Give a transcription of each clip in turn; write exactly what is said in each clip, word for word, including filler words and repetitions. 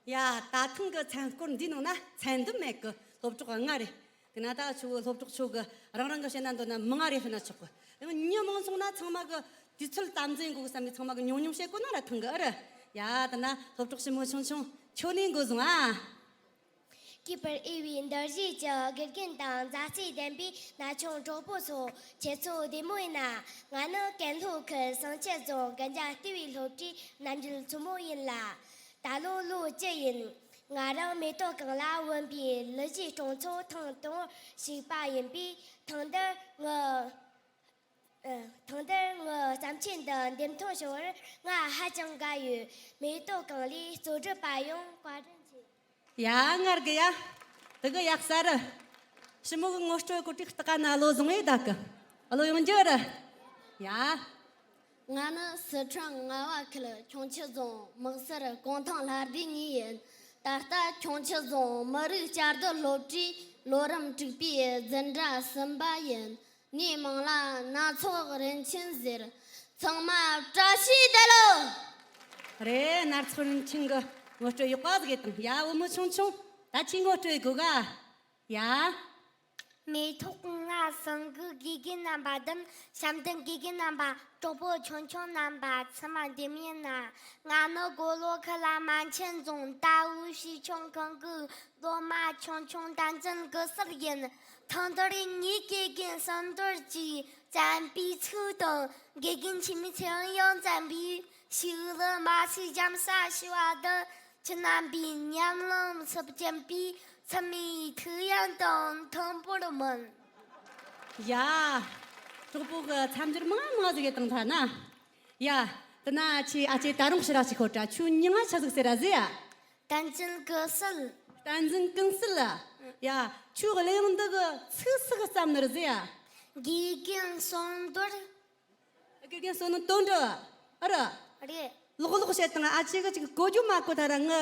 ཡ། ད་ཐེངས་ཀྱི་མཚན་སྐོར་འདིའི་ནང་ན་མཚན་འདོན་མེད་གི། སློབ་གྲོགས་ལྔ་རེད། དེ་ན་ད་ཆུ་བོ་སློབ་གྲོགས་ཆོ་གི་རང་རང་གི་བཤད་ན་འདོད་ན་མང་ང་རེ་ཤོད་ན་ཆོག་གི། ཡང་མི་མང་སོང་ན་ཚང་མ་གི་དུས་ཚོད་དམ་འཛིན་དགོས་བསམ་ནས་ཚང་མ་གི་ཉུང་ཉུང་བཤད་དགོས་ན་ར་ཐང་གི་ཨ་ར། ཡ། དེ་ན་སློབ་གྲོགས་ཞི་མོ་ཆུང་ཆུང་ཁྱོད་ནས་འགོ་བཟུང་ཨ། གུས་པར་འོས་པའི་འདུ་བྱེད་ཀྱི་དགེ་རྒན་དང་མཛའ་བརྩེ་ལྡན་པའི་ན་ཆུང་གྲོགས་པོ་ཚོ། ཁྱེད་ཚོ་བདེ་མོ་ཡིན་ན། ང་ནི་ཀན་ལྷོ་ཁུལ་བསང་ཆུ་རྫོང་གན་རྒྱ་ལྟེ་བའི་སློབ་གྲྭའི་རྣམ་རྒྱལ་མཚོ་མོ་ཡིན་ལ། ད་ལོ་ལོ་བཅུ་ཡིན། ང་རང་མེ་ཏོག་གང་ལ་བུམ་པའི་གླུ་གཞས་སྒྲོག་འཚོགས་ཐེངས་དང་པོར་ཞུགས་པ་ཡིན་པས། ཐེངས་འདིར་ངི་ཨ། ཐེངས་འདིར་ངི་བརྩམས་ཆོས་འདི་འདེམས་ཐོན་བྱུང་བར་ང་ཧ་ཅང་དགའ་ཡོད། མེ་ཏོག་གང་ལའི་གཙོ་སྒྲུབ་པ་ཡང་བཀའ་དྲིན་ཆེ། ཡ། ངར་གི་ཡ། དེ་གི་ཡག་ས་རེད། ཞི་མོ་གི་ངོ་སྤྲོད་གོ་ཏིག་ཏག་ན་བློ་བཟང་ངེ་བདག་གི་བློ་ཡོང་རྒྱུ་རེད། ཡ། ང་ནི་སི་ཁྲོན་རྔ་བ་ཁུལ་ཁྱུང་མཆུ་རྫོང་དམག་སར་གུང་ཐང་ལྷ་སྡེ་ནས་ཡིན། ད་ལྟ་ཁྱུང་མཆུ་རྫོང་མི་རིགས་བཅའ་སྡོད་སློབ་གྲྭའི་ལོ་རིམ་དྲུག་པའི་འཛིན་གྲྭ་གསུམ་པ་ཡིན། ངའི་མིང་ལ་སྣ་ཚོགས་རིན་ཆེན་ཟེར། ཚང་མ་བཀྲ་ཤིས་བདེ་ལེགས། རེད། སྣ་ཚོགས་རིན་ཆེན་གི་ངོ་སྤྲོད་ཡག་པ་ཟིག་ཡེད་དང་། ཡ། བུ་མོ་ཆུང་ཆུང་། ད་ཁྱོས་ངོ་སྤྲོད་ཡེད་དགོས་ག། ཡ། མེ་ཏོག་ལྔ་ཚང་གི་དགེ་རྒན་རྣམ་པ་དང་། བྱམས་ལྡན་དགེ་རྒན་རྣམ་པ། གྲོགས་པོ་ཆུང་ཆུང་རྣམ་པ། ཚང་མ་བདེ་མོ་ཡིན་ན། ང་ནི་མགོ་ལོག་ཁུལ་ལ་མན་ཆད་རྫོང་ཏཱ་བུ་ཞིག་ཆུང་ཁང་གི་སློབ་མ་ཆུང་ཆུང་བསྟན་འཛིན་དགེ་གསལ་ཡིན། ཐེངས་འདིར་ངའི་དགེ་རྒན་གསང་འདུར་གྱིས་བསྟན་པའི་ཚིག་དང་། དགེ་རྒན་འཆི་མེད་ཚེ་རིང་ཡང་བསྟན་པའི་ཤིག་ལ་མ་སི་འཇམ་ས་ཞི་བ་དང་། ཁྱེད་རྣམ་པའི་ཉམས་ལམ་ཚབས་ཆེན་པོས་ཚང་མའི་ཐུགས་ཡོན་དང་མཐུན་པར་སྨོན། ཡ། གྲོགས་པོ་གི་མཚམས་སྦྱོར་མང་མང་ཟིག་ཡེད་དང་ཐ་ན། ཡ། དེ་ན་ཁྱོས་ཨ་ཅེ་ད་རུང་ཕྱིར་ར་ཅིག་ཤོད་དྲ། ཁྱོའི་མྱིང་ང་ཆི་ཟིག་ཟེར་ར་ཟེར་ཡ། བསྟན་འཛིན་ཀུན་གསལ། བསྟན་འཛིན་ཀུན་གསལ་ལ། ཡ། ཁྱོའི་གླུ་དབྱངས་འདི་གི་ཚིག་ཟིག་བརྩམས་ནི་རེད་ཟེར་ཡ། དགེ་རྒན་གསང་འདུར། དགེ་རྒན་བསོད་ནམས་དོན་གྲུབ། ཨ་ར། རེད། ལོག་ལོག་བཤད་དང་། ཨ་ཅེ་གི་ཅིག་གོ་རྒྱུ་མ་གོ་ཐ་ར་ངི་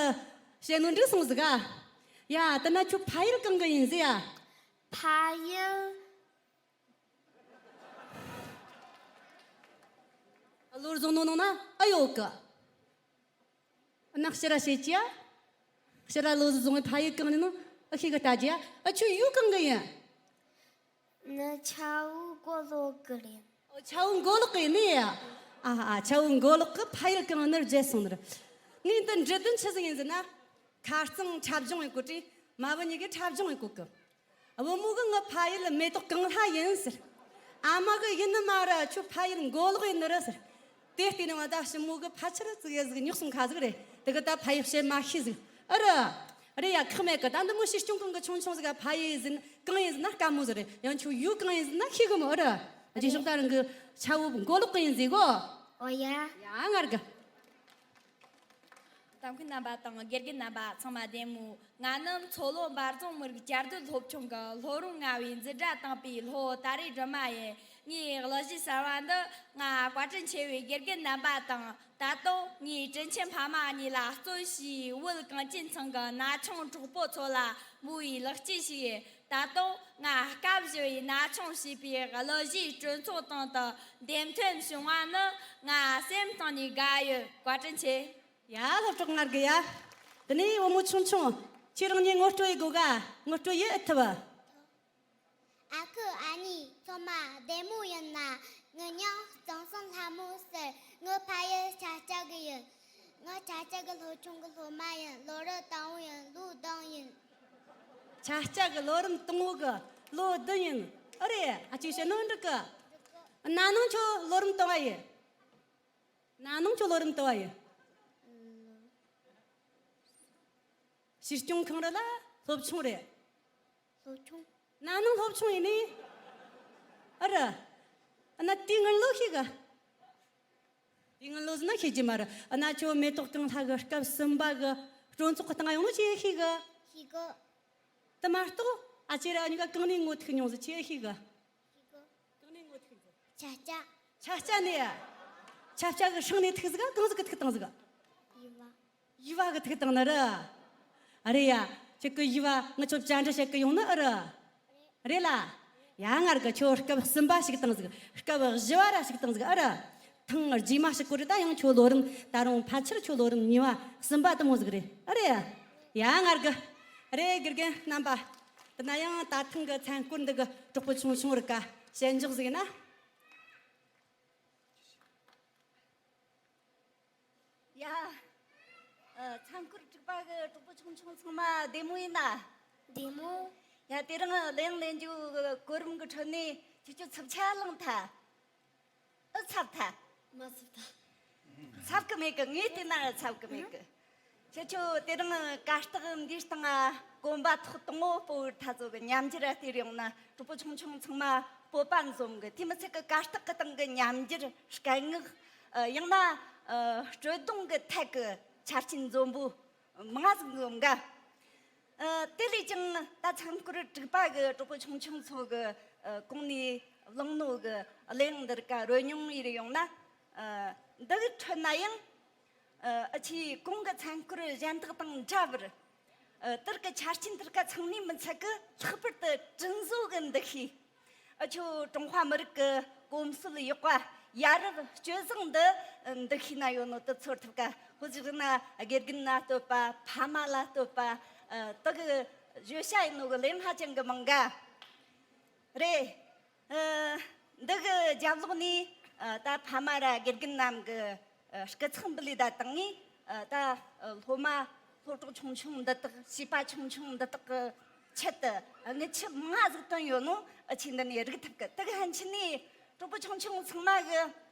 བཤད་ནོ་འགྲིག་སོང་ཟིག་ག། ཡ། དེ་ན་ཁྱོད་ཕ་ཡུལ་གང་གི་ཡིན་ཟེར་ཡ། ཕ་ཡུལ། བློར་བཟུང་ནོ་ནང་ན་ཨེ་ཡོད་གི། ཨ་ན་ཕྱིར་ར་བཤད་ཀྱི་ཡ། ཕྱིར་ར་བློ་བཟུང་བའི་ཕ་ཡུལ་གང་ནས་ནོ་ཨེ་ཤེས་གི་ལྟ་རྒྱུ་ཡ། ཨ་ཁྱོད་ཡུལ་གང་གི་ཡིན། ནི་ཆ་བོ་མགོ་ལོག་གི་རེད། ཨོ། ཆ་བོ་མགོ་ལོག་གི་ནི། ཨ་ཨ། ཆ་བོ་མགོ་ལོག་གི་ཕ་ཡུལ་གང་ནི་བརྗེད་སོང་ནི་རེད། ངས་འདི་འདྲི་དོན་ཆི་ཟིག་ཡིན་ཟེར་ན། ཁ་རྩང་འཁྲབ་སྦྱོང་ཡེད་གོ་དྲི། མ་བུ་གཉིས་ཀས་འཁྲབ་སྦྱོང་ཡེད་གོ་གི། བུ་མོ་གིས་ངའི་ཕ་ཡུལ་མེ་ཏོག་གངས་ལྷ་ཡིན་ཟེར། ཨ་མ་གིས་ཡིན་ནི་མ་རེད། ཁྱོའི་ཕ་ཡུལ་མགོ་ལོག་ཡིན་ནི་རེད་ཟེར། དེ་བལྟས་ནས་ང་ད་ཞི་མོ་གི་ཕལ་ཆེར་ཙི་གེ་ཟིག་རྙོག་གསུམ་ཁ་ཟིག་རེད། དེ་གི་ད་ཕ་ཡུལ་བཤད་མ་ཤེས་ཟིག་ཨ་ར། རེད་ཡ། ཁག་མེད་གི། ད་འདི་མོ་ཞིག་སྐྱོང་གང་གི་ཆུང་ཆུང་ཟིག་ག་ཕ་ཡུལ་ཟིན་གང་ཡིན་ཟིན་ན་དཀའ་མོ་ཟིག་རེད། ཡང་ཁྱོད་ཡུལ་གང་ཡིན་ཟིན་ན་ཤེས་གི་མོ། ཨ་ར། རྗེས་ཕྱོགས་ད་རང་གི་ཆ་བོ་མགོ་ལོག་གི་ཡིན་ཟིག་གོ། ཨོ་ཡ། ཡ། ངར་གི། གཏམ་མཁན་རྣམ་པ་དང་དགེ་རྒན་རྣམ་པ་ཚང་མ་བདེ་མོ། ང་ནི་མཚོ་ལྷོ་འབའ་རྫོང་མི་རིགས་བཅའ་སྡོད་སློབ་ཆུང་གི་སློབ་རོང་ལྔ་བའི་འཛིན་གྲྭ་དང་པའི་སློབ་དར་རེས་སྒྲོལ་མ་ཡིན། ངའི་གླུ་གཞས་གསར་བ་འདི་ང་བཀའ་དྲིན་ཆེ་བའི་དགེ་རྒན་རྣམ་པ་དང་། ད་དུང་ངའི་དྲིན་ཆེན་ཕ་མ་གཉིས་ལ་བརྩོན་ཞུས། བོད་གངས་ཅན་ཚང་གི་ན་ཆུང་གྲོགས་པོ་ཚོ་ལ་མོས་པའི་ལེགས་སྐྱེས་ཤིག་ཡིན། ད་དུང་ང་སྐབས་བཞི་བའི་ན་ཆུང་ཞེས་པའི་གླུ་གཞས་གྲོས་ཚོགས་སྟེང་དུ་འདེམས་ཐོན་བྱུང་བ་ནི་ང་སེམས་གཏིང་ནས་དགའ་ཡོད། བཀའ་དྲིན་ཆེ། ཡ། སློབ་གྲོགས་ངར་གི་ཡ། དེ་ནས་བུ་མོ་ཆུང་ཆུང་། ཁྱེད་རང་གཉིས་ངོ་སྤྲོད་ཡེད་དགོས་ག། ངོ་སྤྲོད་ཡེད་ཨེ་ཐུབ། ཨ་ཁུ་ཨ་ནེ་ཚང་མ་བདེ་མོ་ཡིན་ན། ངའི་མྱིང་གཙང་སེང་ལྷ་མོ་ཟེར། ངའི་ཕ་ཡུལ་ཆ་བྱ་གི་ཡིན། ང་ཆ་བྱ་གི་སློབ་ཆུང་གི་སློབ་མ་ཡིན། ལོ་རབས་དང་པོ་ཡིན། ལོ་བདུན་ཡིན། ཆ་བྱ་གི་ལོ་རིམ་དང་པོ་གི་ལོ་བདུན་ཡིན། ཨ་རེད། ཨ་ཅེ་བཤད་ནོ་འགྲིག་གི། ན་ནིང་ཁྱོད་ལོ་རིམ་དང་པོ་ཡིན། ན་ནིང་ཁྱོད་ལོ་རིམ་དང་པོ་ཡིན། ཞིག་སྐྱོང་ཁང་རེད་ལ་སློབ་ཆུང་རེད། སློབ་ཆུང་། ན་ནིང་སློབ་ཆུང་ཡིན་ནི། ཨ་ར། ཨ་ན་དེ་སྔོན་ལོ་ཤེས་གི། དེ་སྔོན་ལོ་ཟེར་ན་ཤེས་ཀྱི་མ་རེད། ཨ་ན་ཁྱོད་མེ་ཏོག་གངས་ལྷ་གི་སྐབས་གསུམ་པ་གི་སྤྲོ་ཚོགས་གི་སྟེང་ཡོང་ནོ་ཁྱོས་ཤེས་གི། ཤེས་གི། དེ་མ་གཏོགས་ཨ་ཅེ་ར་གཉིས་ཀ་གང་ནས་ངོ་ཐུག་མྱོང་ཟིག་ཁྱོས་ཤེས་གི། ཤེས་གི། གང་ནས་ངོ་ཐུག་ཟིག་ཆ་བྱ། ཆ་བྱ་ནས། ཆ་བྱ་གི་སྲང་ནས་ཐུག་ཟིག་ག། གང་ཟིག་གི་ཐུག་བཏང་ཟིག་ཡུ་བ། ཡུ་བ་གི་ཐུག་བཏང་ནི་རེད། ཨ་རེད་ཡ། ཁྱེད་ཀྱི་ཡུ་བ་ང་ཚོ་བཅར་འདྲི་བྱེད་གི་ཡོང་ནི་ཨ་རེད། རེད་ལ། ཡ། ངར་གི་ཁྱོད་སྐབས་གསུམ་པ་ཞིག་བཏང་ཟིག་སྐབས་བཞི་བ་ར་ཞིག་བཏང་ཟིག་ཨ་རེད། ཐེངས་རྗེས་མ་ཞིག་གོ་རེད། ད་ཡང་ཁྱོད་ལོ་རིམ་ད་རུང་ཕལ་ཆེར་ཁྱོད་ལོ་རིམ་གཉིས་པ་གསུམ་པ་དེ་མོ་ཟིག་རེད། ཨ་རེད། ཡ་ང་དགའ་རེད། དགེ་རྒན་རྣམ་པ། དེ་ན་ཡང་ད་ཐེངས་གི་མཚན་སྐོར་འདི་གི་གྲོགས་པོ་ཆུང་ཆུང་རིག་ག་ཞལ་འཇོག་ཟིག་ན། ཡ། ཨ། མཚན་སྐོར་དྲུག་པ་གི་གྲོགས་པོ་ཆུང་ཆུང་ཚང་མ་བདེ་མོ་ཡིན་ན། བདེ་མོ། ཡ། དེ་རིང་གླུ་དབྱངས་ལེན་རྒྱུ་གི་གོ་རིམ་གི་ཁྲོད་ནས་ཁྱེད་ཆོ་འཚབ་ཆ་ལངས་ཐལ། ཨེ་འཚབ་ཐལ། མ་འཚབ་ཐལ། འཚབ་གི་མེད་གི། ངས་བལྟས་ན་འཚབ་གི་མེད་གི། ཁྱེད་ཆོ་དེ་རིང་གར་སྟེགས་འདིའི་སྟེང་ང་གོམ་པ་ཐོག་དང་པོ་བོར་ཐ་ཚོ་གི་ཉམས་འགྱུར་ར་བལྟས་རེ་ཡོང་ན་གྲོགས་པོ་ཆུང་ཆུང་ཚང་མ་སྤོབས་པ་འཛོམས་གི། དེ་མི་ཚད་གི་གར་སྟེགས་གི་སྟེང་གི་ཉམས་འགྱུར་སྐད་ངག་ཨ། ཡང་ན་ཨ། སྤྲོ་གདུང་གི་ཐད་གི་ཆ་རྐྱེན་འཛོམས་པོ་མང་ཟིག་འཛོམས་ག། ཨ། དེ་ལས་ཀྱང་ད་མཚན་སྐོར་དྲུག་པ་གི་གྲོགས་པོ་ཆུང་ཆུང་ཚོ་གི་ཨ། གོང་ནས་བླངས་ནོ་གི་གླུ་དབྱངས་འདི་རིགས་ཀ་རོལ་མྱོང་ཡེ་རེ་ཡོང་ན། ཨ། འདི་གི་ཁྲོད་ན་ཡང་ཨ། ཨ་ཆེ་གོང་གི་མཚན་སྐོར་གཞན་དག་དང་འདྲ་བར། ཨ། དེར་གི་ཆ་རྐྱེན་དེར་ག་ཚང་ནི་མི་ཚད་གི། ལྷག་པར་དུ་དྲིན་གཟོ་གི་འདུ་ཤེས། ཨ་ཆོ་ཀྲུང་ཧྭ་མི་རིགས་ཀྱི་གོམས་སྲོལ་ཡག་པ་ཡ་རབས་སྤྱོད་བཟང་འདི་འདུ་ཤེས་ན་ཡོད་ནོ་དེ་ཚོར་ཐུབ་ག། ཧོ་ཅིག་ན་དགེ་རྒན་ན་བསྟོད་པ། ཕ་མ་ལ་བསྟོད་པ། ཨ། དེ་གི་བརྗོད་བྱ་ཡིན་ནོ་གི་ལན་ཧ་ཅང་གི་མང་ག། རེད། ཨ། འདི་གི་རྒྱབ་ལོགས་ནས་ཨ། ད་ཕ་མ་ར་དགེ་རྒན་རྣམས་ཀྱི་ཨ། སྐུ་ཚེགས་འབུལ་ལས་ད་བཏང་ངས་ཨ། ད་ཨ། སློབ་མ་སློབ་གྲོགས་ཆུང་ཆུང་འདི་དག་བྱིས་པ་ཆུང་ཆུང་འདི་དག་གི་ཆེད་དུ་ཨ། ངི་ཆུ་མང་ང་ཟིག་བཏོན་ཡོད་ནོ་ཨ་ཆེ་འདི་ནས་རིག་ཐུབ་གི། དེ་གི་ཕན་ཆད་ནས་གྲོགས་པོ་ཆུང་ཆུང་ཚང་མ་གི་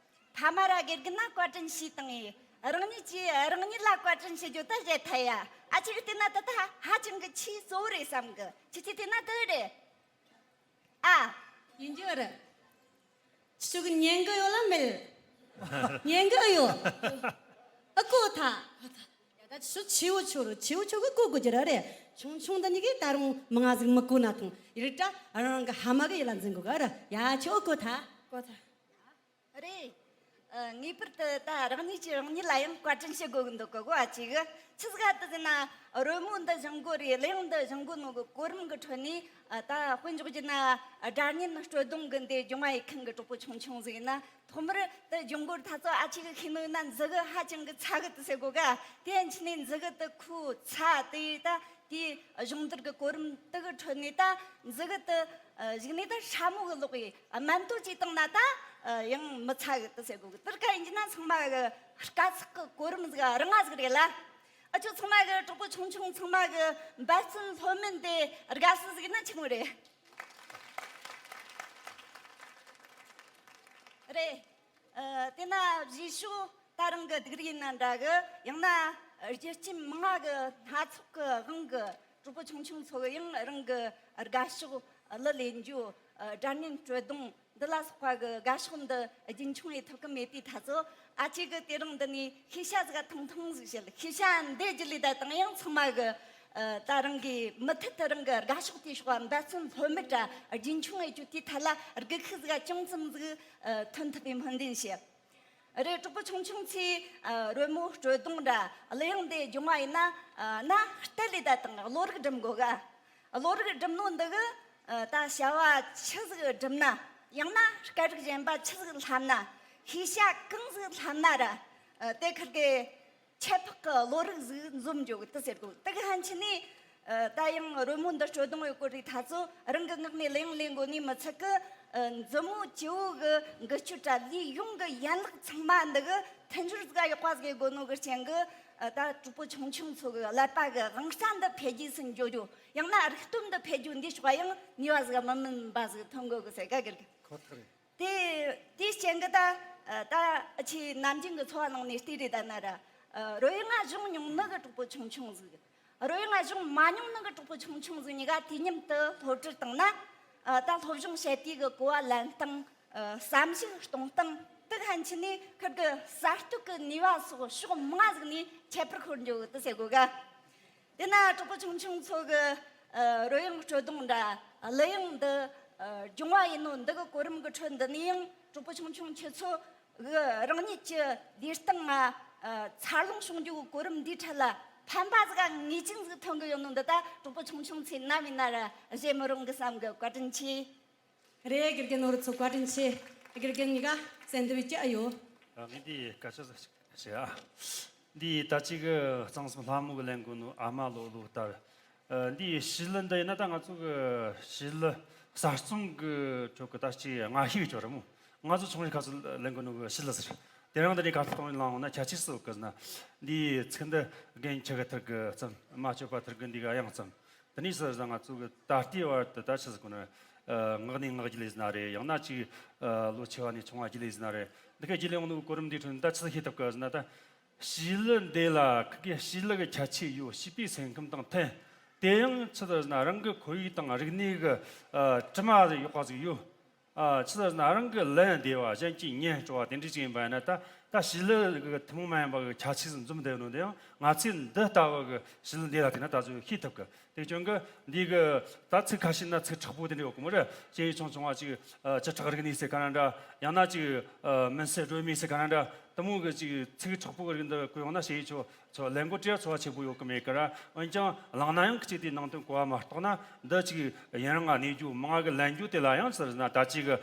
ཕ་མ་ར་དགེ་རྒན་ན་བཀའ་དྲིན་ཞུས་བཏང་ངས། རང་ཉིད་ཀྱིས་རང་ཉིད་ལ་བཀའ་དྲིན་ཞུ་རྒྱུ་ད་བྱེད་ཐལ་ཡ། ཨ་ཆེ་གི་བལྟས་ན་ད་ད་ཧ་ཅང་གི་ཆེས་གཙོ་བོ་རེད་བསམ་གི། ཁྱེད་ཀྱིས་བལྟས་ན་དེ་རེད། ཨ། ཡིན་རྒྱུ་རེད། ཁྱེད་ཀྱི་ཉན་གི་ཡོད་ལ་མེད། ཉན་གི་ཡོད། ཨ་གོ་ཐལ། ཡ་ད་ཁྱེད་ཆེ་བོ་ཆོ་རུ་ཆེ་བོ་ཆོ་གི་གོ་དགོས་རྒྱུ་ར་རེད། ཆུང་ཆུང་འདི་གཉིས་ཀས་ད་རུང་མང་ང་ཟིག་མི་གོ་ན་ཐང་ཡིན་ར། རང་གི་ཕ་མ་གི་ཡིད་ལ་འཛིན་དགོས་ག་ར། ཡ་ཁྱོད་ཨ་གོ་ཐལ། གོ་ཐལ། རེད། ཨ། ངེས་པར་དུ་ད་རང་ཉིད་ཀྱིས་རང་ཉིད་ལ་ཡང་བཀའ་དྲིན་ཞུ་དགོས་ཀྱི་འདུག་གོ་གོ། ཨ་ཅིག་ཆི་ཟིག་ག་དུ་ཟེར་ན། རོལ་མོ་འདི་སྦྱང་དགོས་རེད། གླུ་དབྱངས་འདི་སྦྱང་དགོས་ནོ་གི་གོ་རིམ་གི་ཁྲོད་ནས། ཨ། ད་དཔེ་འཇོག་རྒྱུ་ན་སྒྲ་སྙན་སྤྲོ་གདུང་གི་འདི་སྦྱོང་བ་ཡེ་མཁན་གི་གྲོགས་པོ་ཆུང་ཆུང་ཟིག་ཡིན་ན། ཐོག་མར་དེ་སྦྱོང་དགོས་རེད། ད་ཚོ་ཨ་ཅིག་ཤེས་ནོ་ཡིན་ན་མཛུ་གུ་ཧ་ཅང་གི་ཚ་གི་དུ་ཟེར་གོ་ག། དེ་ཡན་ཆད་ནས་མཛུ་གུ་དུ་ཁོ་ཚ་དེ་ད། དེའི་སྦྱོང་བརྡར་གྱི་གོ་རིམ་དེ་གི་ཁྲོད་ནས་ད་མཛུ་གུ་དེ་གཞུག་ནས་ད་སྲ་མོ་གི་ལོག་གི་སྨན་ཏོ་ཅིག་བཏང་ན་ད་ཡང་མི་ཚ་གི་དུ་ཟེར་གོ་གི། དེར་ཀ་ཡིན་གྱི་ན་ཚང་མ་གི་དཀའ་ཚེགས་གི་གོ་རིམ་ཟིག་རིང་ང་ཟིག་རེད་ལ། ཨ་ཆོ་ཚང་མ་གི་གྲོགས་པོ་ཆུང་ཆུང་ཚང་མ་གི་འབད་བརྩོན་ལྷོད་མེད་དེ་དགའ་བསུ་ཟིག་ན་ཆི་མོ་རེད། རེད། ཨ། དེ་ན་རྗེས་ཕྱོགས་ད་རང་གི་སྡུག་རུས་ཡིན་ན་འདྲ་གི། ཡང་ན་རྒྱུ་རྐྱེན་མང་ང་གི་སྣ་ཚོགས་གི་དབང་གི་གྲོགས་པོ་ཆུང་ཆུང་ཚོ་གི་ཡང་རང་གི་དགའ་ཕྱོགས་གླུ་ལེན་རྒྱུ། ཨ། སྒྲ་སྙན་སྤྲོ་གདུང་འདི་ལ་སོགས་པ་གི་དགའ་ཕྱོགས་འདི་རྒྱུན་འཁྱོངས་ཡེ་ཐུབ་གི་མེད་དུས་ད་ཚོ་ཨ་ཅེ་གི་དེ་རིང་འདི་ནས་ཤེས་བྱ་ཟིག་ཐུང་ཐུང་ཟིག་བཤད། ཤེས་བྱ་འདི་བརྒྱུད་ལས་ད་དང་ཡང་ཚང་མ་གི། ཨ། ད་རང་གི་མུ་མཐུད་དུ་རང་གི་དགའ་ཕྱོགས་དེའི་ཕྱོགས་འབད་བརྩོན་ལྷོད་མེད་ར་རྒྱུན་འཁྱོངས་ཡེ་རྒྱུ་དེའི་ཐད་ལ་སྒུལ་ཤུགས་ཟིག་ཅུང་ཙམ་ཟིག་ཨ། ཐོན་ཐུབ་པའི་སྨོན་འདུན་ཞུ། རེད། གྲོགས་པོ་ཆུང་ཆུང་ཚོས། ཨ། རོལ་མོ་སྤྲོ་གདུང་ར་གླུ་དབྱངས་འདི་སྦྱོང་བ་ཡིན་ན། ཨ། ན་སྟབས་ལས་ད་དང་བློ་རིག་སྒྲིམ་དགོས་ག། བློ་རིག་སྒྲིམ་ནོ་འདི་གི། ཨ། ད་བྱ་བ་ཆི་ཟིག་སྒྲུབ་ན། ཡང་ན་སྐད་རིགས་གཞན་པ་ཆི་ཟིག་བསླབ་ན། ཤེས་བྱ་གང་ཟིག་བསླབ་ན་ར། ཨ། དེ་ཁུར་གི་ཁྱད་འཕགས་ཀྱི་བློ་རིག་ཟིག་འཛོམས་འཇོག་གི་དུ་ཟེར་གོ། དེ་གི་ཕན་ཆད་ནས། ཨ། ད་ཡང་རོལ་མོ་འདི་སྤྲོ་གདུང་ཡོད་གོ་རེད། ད་ཚོ་རང་གི་ངག་ནས་གླུ་དབྱངས་ལེན་དགོས་ནི་མི་ཚད་གི། ཨ། མཛུབ་མོ་སྤྱི་བོ་གི་འགུལ་སྐྱོད་ར་ལུས་ཡོངས་ཀྱི་ཡན་ལག་ཚང་མ་འདི་གི་མཐུན་སྦྱོར་ཟིག་ཡག་པ་ཟིག་དགོས་ནོ་གི་རྐྱེན་གི། ཨ། ད་གྲོགས་པོ་ཆུང་ཆུང་ཚོ་གི་ཀླད་པ་གི་དབང་རྩ་འདི་འཕེལ་རྒྱས་སུ་འགྱོ་རྒྱུ། ཡང་ན་རིག་སྟོབས་འདི་འཕེལ་རྒྱུ་འདི་ཕྱོགས་ཡང་ནུས་པ་ཟིག་མི་དམན་པ་ཟིག་ཐོན་དགོས་གི་ཟེར་ག་གི་རེད། ཁོ་ཐག་རེད། དེ་དེའི་རྐྱེན་གི་ད། ཨ། ད་ཨ་ཆེ་ནམ་རྒྱུན་གི་འཚོ་བ་ནང་ནས་བལྟས་རེད། ད་ན་ར། ཨ། རོལ་དབྱངས་སྦྱོང་མྱོང་ནི་གི་གྲོགས་པོ་ཆུང་ཆུང་ཟིག་རོལ་དབྱངས་སྦྱོང་མ་མྱོང་ནི་གི་གྲོགས་པོ་ཆུང་ཆུང་ཟིག་གཉིས་ཀ་དུས་མཉམ་དུ་སློབ་ཁྲིད་བཏང་ན། ཨ། ད་སློབ་སྦྱོང་བྱེད་དུས་གི་གོ་བ་ལེན་སྟངས། ཨ། བསམ་གཞིག་གཏོང་སྟངས་དེ་གི་ཕན་ཆད་ནས་ཁུར་གི་གསར་གཏོད་ཀྱི་ནུས་པ་སོགས་ཕྱོགས་མང་ཟིག་ནས་ཁྱད་པར་འཁོར་འགྱོ་གི་དུ་ཟེར་གོ་ག། དེ་ན་གྲོགས་པོ་ཆུང་ཆུང་ཚོ་གི། ཨ། རོལ་དབྱངས་སྤྲོ་གདུང་འདྲ་གླུ་དབྱངས་འདི། ཨ། སྦྱོང་བ་ཡིན་ནོ་འདི་གི་གོ་རིམ་གི་ཁྲོད་འདི་ནས་ཡང་གྲོགས་པོ་ཆུང་ཆུང་ཁྱེད་ཚོ་གི་རང་ཉིད་ཀྱི་ལུས་སྟེང་ང་། ཨ། འཚར་ལོངས་བྱུང་རྒྱུ་གི་གོ་རིམ་འདིའི་ཁྲོད་ལ་ཕན་པ་ཟིག་ངེས་ཅན་ཟིག་ཐོན་གི་ཡོད་ནོ་འདི་ད་གྲོགས་པོ་ཆུང་ཆུང་ཚོས་ནམ་ཡིན་ན་ར་བརྗེད་མི་རུང་གི་བསམ་གི། བཀའ་དྲིན་ཆེ། རེད། དགེ་རྒན་ནོར་ཚོ་བཀའ་དྲིན་ཆེ། དགེ་རྒན་གཉིས་ཀ་གསན་དུ་བཅུག་ཨ་ཡོ། ཨ། ངས་འདི་སྐད་ཆ་ཞིག་བཤད་ཨ། འདི་ད་ཅི་གི་གཙང་གསུམ་ལྷ་མོ་གི་ལེན་དགོས་ནོ་ཨ་མ་ལོ་ལོ་ལྟ་བུ། ཨ། འདི་བྱིས་གླུ་འདི་ཡིན་ན་ད་ང་ཚོ་གི་བྱིས་གླུ་གསར་རྩོམ་གི་ཁྲོད་གི་ད་ཅི་སྔ་ཤོས་ཀྱི་རེད་མོ། ང་ཚོ་ཆུང་རིང་སྐབས་སུ་ལེན་གོ་ནོ་གི་བྱིས་གླུ་ཟེར། དེ་རིང་འདི་ནས་གར་སྟེགས་སྟེང་ནས་བླངས་ཡོང་ན་ཁྱད་ཆོས་སུ་ཡོད་གི་ཟེར་ན། འདིའི་ཚིག་འདི་རྒན་ཁྱི་གི་ཐུར་གི་རྩོམ། མ་སྤྱོད་པ་ཐུར་གི་འདི་གི་དབྱངས་རྩོམ། དེ་ནས་ཟེར་ན་ང་ཚོ་གི་ད་ལྟའི་བར་དུ་ད་ཆི་ཟེར་གོ་ནི། ཨ། ངག་ནས་ངག་བརྒྱུད་ལས་ཟེར་ན་རེད། ཡང་ན་ཅིག་ཨ། ལོ་ཆེ་བ་ནས་ཆུང་བ་བརྒྱུད་ལས་ཟེར་ན་རེད། འདི་ག་བརྒྱུད་ལས་ཡོང་ནོ་གི་གོ་རིམ་འདིའི་ཁྲོད་ནས་ད་ཆི་ཟིག་ཤེས་ཐུབ་གི་ཟེར་ན། ད་བྱིས་གླུ་འདི་ལ་ཁི་གེ་བྱིས་གླུ་གི་ཁྱད་ཆོས་ཡོད། བྱིས་པའི་སེམས་ཁམས་དང་མཐུན། དེ་ཡང་ཆི་ཟེར་ན་རང་གི་ཁོར་ཡུག་དང་རིག་གནས་གི་ཨ། དྲི་མ་ཡག་པ་ཟིག་ཡོད། ཨ། ཆི་ཟེར་ན་རང་གི་ལན་བདེ་བ། གཞན་གྱི་ཉན་སྤྲོ་བ་དེ་འདྲ་ཅིག་ཡིན་པ་ཡིན་ན། ད་ད་བྱིས་གླུ་གི་ཐུན་མོང་མ་ཡིན་པ་གི་ཁྱད་ཆོས་ཟིག་འཛོམས་བསྡད་ནོ་དེ་ཡང་ང་ཚོས་འདི་ལྟ་བུ་གི་བྱིས་གླུ་འདི་ལ་བལྟས་ན་ད་གཟོད་ཤེས་ཐུབ་གི། དེ་རྐྱེན་གི་འདི་གི་ད་ཚིག་ཁ་ཤས་ན་ཚིག་མཁྲེགས་པོ་དེ་འདྲ་ཡོད་གི་མོ་རེད། སྐྱེས་ཡུལ་ཆུང་ཆུང་བ་ཅིག་ཨ། བྱེ་བྲག་རིག་གནས་ཟེར་ག་ར་འདྲ། ཡང་ན་ཅིག་ཨ། མུན་སེལ་སྒྲོན་མེ་ཟེར་ག་ར་འདྲ། དེ་མོ་གི་ཅིག་ཚིག་མཁྲེགས་པོ་གི་རིགས་འདི་བཀོད་ཡོང་ན་སྐྱེས་ཡུལ་ཆུང་ཆུང་ལེན་གོ་དྲི་ཚོར་བ་ཆེ་པོ་ཡོད་གི་མེད་གི་ར། འོན་ཀྱང་བླངས་ན་ཡང་ཁི་ཅིག་དེའི་ནང་དོན་གོ་བ་མ་རྟོགས་ན། འདི་ཅིག་ཡུན་རིང་ང་གནས་རྒྱུ། མང་ང་གི་ལེན་རྒྱུ་དེ་ལ་ཡང་ཟེར་ན་ད་ཅིག་ཨ།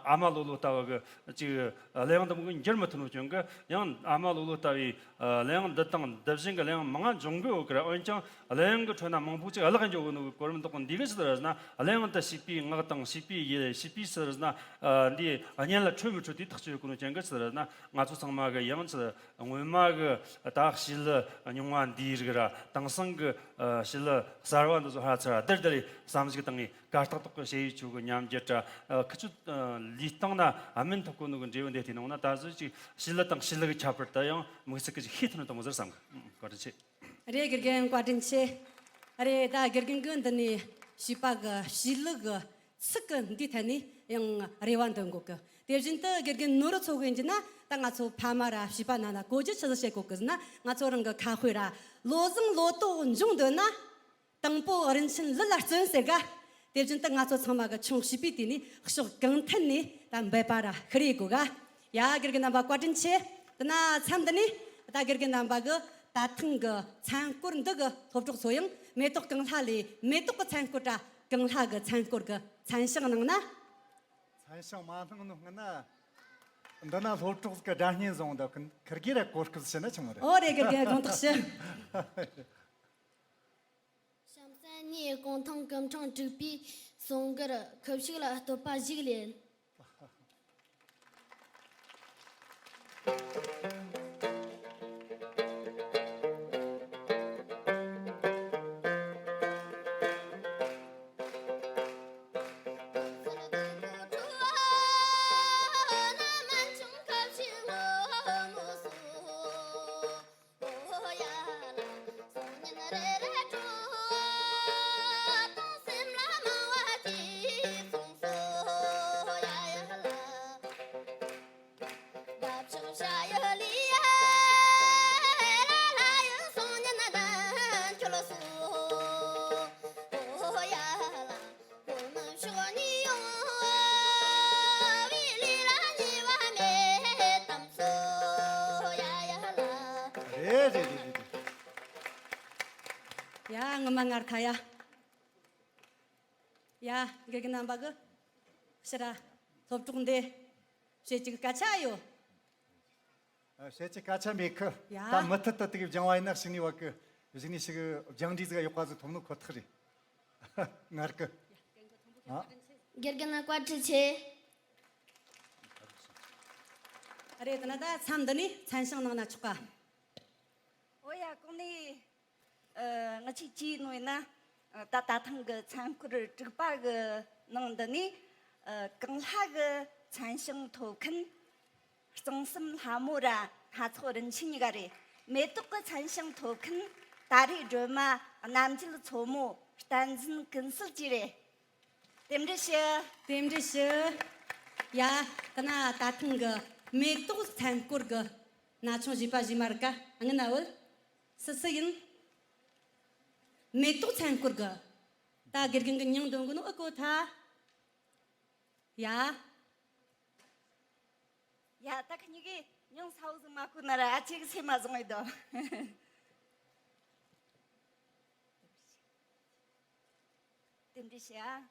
ཨ་མ་ལོ་ལོ་ལྟ་བུ་གི་ཅིག་གླུ་དབྱངས་འདི་མོ་གི་འགྱུར་མི་ཐུབ་ནོ་རྐྱེན་གི། ཡང་ཨ་མ་ལོ་ལོ་ལྟ་བུའི་ཨ། གླུ་དབྱངས་འདི་དང་འདི་བཞིན་གི་གླུ་དབྱངས་མང་ང་འབྱུང་གི་ཡོད་གི་ར། འོན་ཀྱང་གླུ་དབྱངས་གི་ཁྲོད་ན་མང་པོ་ཅིག་བརླག་འགྱོ་གི་ནོ་གི་གོ་རིམ་དག་གི་འདི་གི་ཟེར་ན། གླུ་དབྱངས་དེ་བྱིས་པའི་ངག་དང་བྱིས་པའི་ཡིད། བྱིས་པའི་ཟེར་ན་ཨ། འདི་སྙན་ལ་འཕྲོད་མི་འཕྲོད་དེ་ཐག་གཅོད་གོ་ནོ་རྐྱེན་གི་ཟེར་ན། ང་ཚོ་ཚང་མ་གི་ཡང་ཅིག་སྔོན་མ་གི་ད་བྱིས་གླུ་རྙིང་བ་འདིའི་རིགས་ར། དེང་སང་གི་ཨ། བྱིས་གླུ་གསར་བ་འདི་ཚོ་ཧ་ཚར་ར་དེར་དེ་ལས་བསམ་གཞིག་བཏང་ངས་གར་སྟེགས་ཐོག་གི་སྐྱེས་ཡུལ་ཆུང་གི་ཉམས་འགྱུར་ར། ཨ། ཁི་ཆོ་ཨ། ལུས་སྟེང་ན་ཨ། སྨིན་ཐུབ་གོ་ནོ་གི་འབྲས་བུ་འདི་བལྟས་ནོ་ན། ད་གཟོད་ཅིག་བྱིས་གླུ་དང་བྱིས་གླུ་གི་ཁྱད་པར་དེ་ཡང་དམིགས་བསལ་གི་ཅིག་ཤེས་ཐུབ་ནི་དེ་མོ་ཟེར་བསམ་གི། ཨ། བཀའ་དྲིན་ཆེ། རེད། དགེ་རྒན་བཀའ་དྲིན་ཆེ། རེད། ད་དགེ་རྒན་གི་འདི་ནས་བྱིས་པ་གི་བྱིས་གླུ་གི་ཚིག་གི་འདིའི་ཐད་ནས་ཡང་རེ་བ་འདོན་གོ་གི། དེ་བཞིན་དུ་དགེ་རྒན་ནོར་བུ་མཚོ་གིས་ཡིན་ན། ད་ང་ཚོ་ཕ་མ་ར་བྱིས་པ་རྣམས་ལ་གོ་རྒྱུ་ཆི་ཟིག་བཤད་གོ་གི་ཟེར་ན། ང་ཚོ་རང་གི་ཁ་དཔེ་ར། བློ་བཟང་བློ་དོག་འབྱུང་འདོད་ན། དང་པོ་རིན་ཆེན་ལུས་ལ་བརྩོན་ཟེར་ག། དེ་བཞིན་དུ་ང་ཚོ་ཚང་མ་གི་ཆུང་བྱིས་པའི་དུས་ནས་ཕྱོགས་གང་ཐད་ནས་ད་འབད་པ་ར་ཤི་རེ་དགོས་ག། ཡ། དགེ་རྒན་རྣམ་པ་བཀའ་དྲིན་ཆེ། དེ་ན་མཚམས་འདི་ནས་ད་དགེ་རྒན་རྣམ་པ་གི་ད་ཐེངས་གི་མཚན་སྐོར་འདི་གི་སློབ་གྲོགས་ཚོ་ཡང་མེ་ཏོག་གངས་ལྷ་ལས་མེ་ཏོག་གི་མཚན་སྐོར་ར་གངས་ལྷ་གི་མཚན་སྐོར་གི་མཚན་བྱང་གནང་ན། མཚན་བྱང་མ་གནང་ནོ་སྔོན་ན་འདི་ན་སློབ་གྲོགས་གི་སྒྲ་སྙན་བཟུང་འདུག་གི། ཁིར་གེ་ར་གོ་སྐབས་ཕྱིན་ན་ཆི་མོ་རེད། ཨོ་རེད། དགེ་རྒན་དགོངས་དག་ཞུ། གཤམ་གསལ་ནས་གུང་ཐང་སྐུ་ཕྲེང་དྲུག་པའི་གསུང་མགུར་ཁུ་བྱུག་ལ་བསྟོད་པ་ཞིག་ལེན། རེད་རེད་རེད་རེད། ཡ། ངོ་མ་ངར་ཐ་ཡ། ཡ། དགེ་རྒན་རྣམ་པ་གི་ཕྱིར་ར་སློབ་གྲོགས་འདི་བཤད་ཀྱི་སྐད་ཆ་ཡོད། ཨ། བཤད་ཀྱི་སྐད་ཆ་མེད་གི། ཡ། ད་མུ་མཐུད་དུ་དེ་གི་སྦྱང་བ་ཡིན་ན་གཞུག་ནས་བ་གི། གཞུག་ནས་ཞིག་སྦྱང་འབྲས་ཟིག་ཡག་པ་ཟིག་ཐོབ་ནོ་ཁོ་ཐག་རེད། ངར་གི། ཨ། དགེ་རྒན་ལ་བཀའ་དྲིན་ཆེ། རེད། དེ་ན་ད་མཚམས་འདི་ནས་མཚན་བྱང་གནང་ན་ཆོག་ག། ཨོ་ཡ། གོང་ནས་ཨ། ང་ཅིག་ཅིག་ནོ་ཡིན་ན། ཨ། ད་ད་ཐེངས་གི་མཚན་སྐོར་དྲུག་པ་གི་ནང་འདི་ནས། ཨ། གངས་ལྷ་གི་མཚན་བྱང་ཐོབ་མཁན་གཙང་གསུམ་ལྷ་མོ་ར་སྣ་ཚོགས་རིན་ཆེན་གཉིས་ཀ་རེད། མེ་ཏོག་གི་མཚན་བྱང་ཐོབ་མཁན་ད་རེས་སྒྲོལ་མ་རྣམ་རྒྱལ་མཚོ་མོ་བསྟན་འཛིན་ཀུན་གསལ་བཅས་རེད། རྟེན་འབྲེལ་ཞུ། རྟེན་འབྲེལ་ཞུ། ཡ། དེ་ན་ད་ཐེངས་གི་མེ་ཏོག་མཚན་སྐོར་གི་ན་ཆུང་བྱིས་པ་བྱིས་མ་རིག་ག་ཨ་ངི་ན་བོད། སུ་སུ་ཡིན། མེ་ཏོག་མཚན་སྐོར་གི། ད་དགེ་རྒན་གི་མྱིང་འདོན་གི་ནོ་ཨི་གོ་ཐ། ཡ། ཡ། ད་ཁི་གཉིས་ཀའི་མྱིང་ས་འོག་ཟིག་མ་གོ་ན་ར་ཨ་ཅེ་གི་སེམས་མ་བཟང་ངེ་དོ། རྟེན་འབྲེལ་ཞུ་ཨ།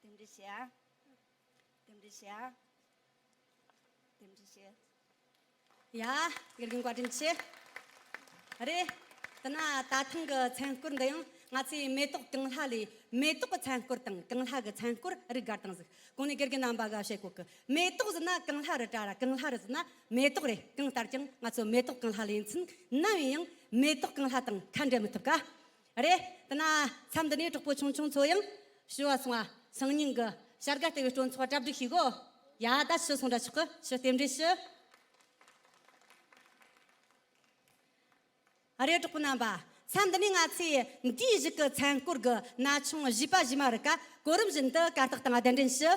རྟེན་འབྲེལ་ཞུ་ཨ། རྟེན་འབྲེལ་ཞུ་ཨ། རྟེན་འབྲེལ་ཞུ། ཡ། དགེ་རྒན་བཀའ་དྲིན་ཆེ། རེད། དེ་ན་ད་ཐེངས་ཀྱི་མཚན་སྐོར་འདི་ཡང་ང་ཚོས་མེ་ཏོག་ཀུན་ལྷ་ལས། མེ་ཏོག་གི་མཚན་སྐོར་དང་ཀུན་ལྷ་གི་མཚན་སྐོར་རིགས་འགར་དང་ཟིག། གོང་ནས་དགེ་རྒན་རྣམ་པ་ག་བཤད་གོ་གི། མེ་ཏོག་ཟེར་ན་ཀུན་ལྷ་རེད་དྲ་ར། ཀུན་ལྷ་རེད་ཟེར་ན་མེ་ཏོག་རེད། གང་ལྟར་ཀྱང་ང་ཚོ་མེ་ཏོག་ཀུན་ལྷ་ལས་ཡིན་ཚུན་ནམ་ཡིན་ཡང་མེ་ཏོག་ཀུན་ལྷ་དང་ཁ་འབྲལ་མི་ཐུབ་ཀ། རེད། དེ་ན་མཚམས་འདི་ནས་གྲོགས་པོ་ཆུང་ཆུང་ཚོ་ཡང་ཞུ་བ་སོང་བ། སང་ཉིན་གྱི་བྱ་དགའ་སྟེར་བའི་སྤྲོ་ཚོགས་གྲ་སྒྲིག་བྱེད་གོ། ཡ། ད་ཞུ་སོང་འདྲ་ཆོག་གི། ཞུ། རྟེན་འབྲེལ་ཞུ། ཨ་རེ། གྲོགས་པོ་རྣམ་པ། མཚམས་འདི་ནས་ང་ཚོས་འདིའི་གཞུག་གི་མཚན་སྐོར་གྱི་ན་ཆུང་བཞི་པ་བཞི་མ་རིགས་ཀ་གོ་རིམ་བཞིན་དུ་གར་སྟེགས་སྟེང་གདན་འདྲེན་ཞུ།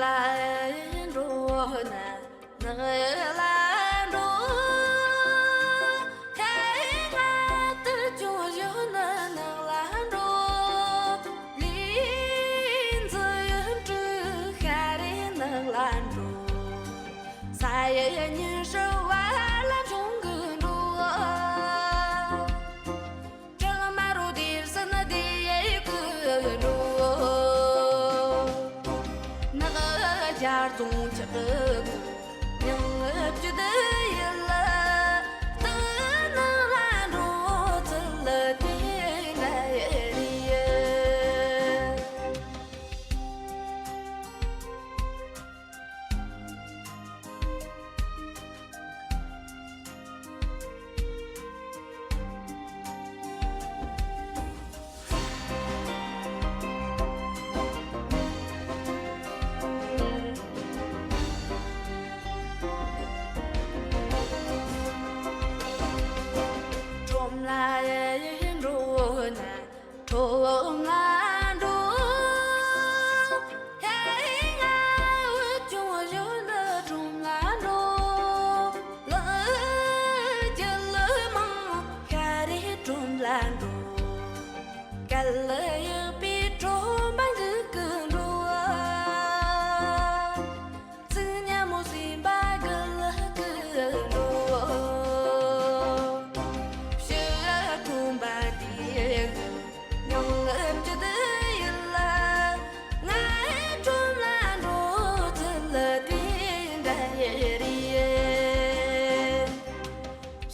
ལ་འགྲོ་ན་ནགས་ལ་འགྲོ། ཧེ་ང་དུ་ཅུང་བཞུ་ན་ནགས་ལ་འགྲོ། ལི་འཛི་ཡུལ་གྲུ་ཤ་རེ་ནགས་ལ་འགྲོ། ས་ཡི་ཉི་ཧྲི་བ་ལ་ཆུང་གི་འགྲོ། གྲང་མ་རུ་དེར་སི་ནི་དེ་ཡི་གི་འགྲོ། ནག་ཇར་རྫོང་ཆག་གི་མྱང་བཅུད་ཡིན་ལ། སྟག་ནག་ལ་འགྲོ་ཚུལ་དེ་འདྲ་ཡི་རེད། ཁྲོམ་ལ་ཡི་འགྲོ་ན། ཁྲོམ་ལ་འགྲོ། ཧེ་ང་བུ་ཆུང་བཞོན་ནི་ཁྲོམ་ལ་འགྲོ། ལག་རྒྱུ་ལ་མང་ཤ་རེ་ཁྲོམ་ལ་འགྲོ། གལ་ཡག་པའི་ཁྲོམ་པ་འགུག་གི་འགྲོ། ཚིག་ཉ་མོ་སེམས་པ་གི་ལག་གི་འགྲོ། ཕྱི་ཁྲོམ་པ་དེ་ཉུང་ངུ་བཅུད་ཡིན་ལ། ང་ཁྲོམ་ལ་འགྲོ་ཚུལ་དེ་འདྲ་ཡི་རེད།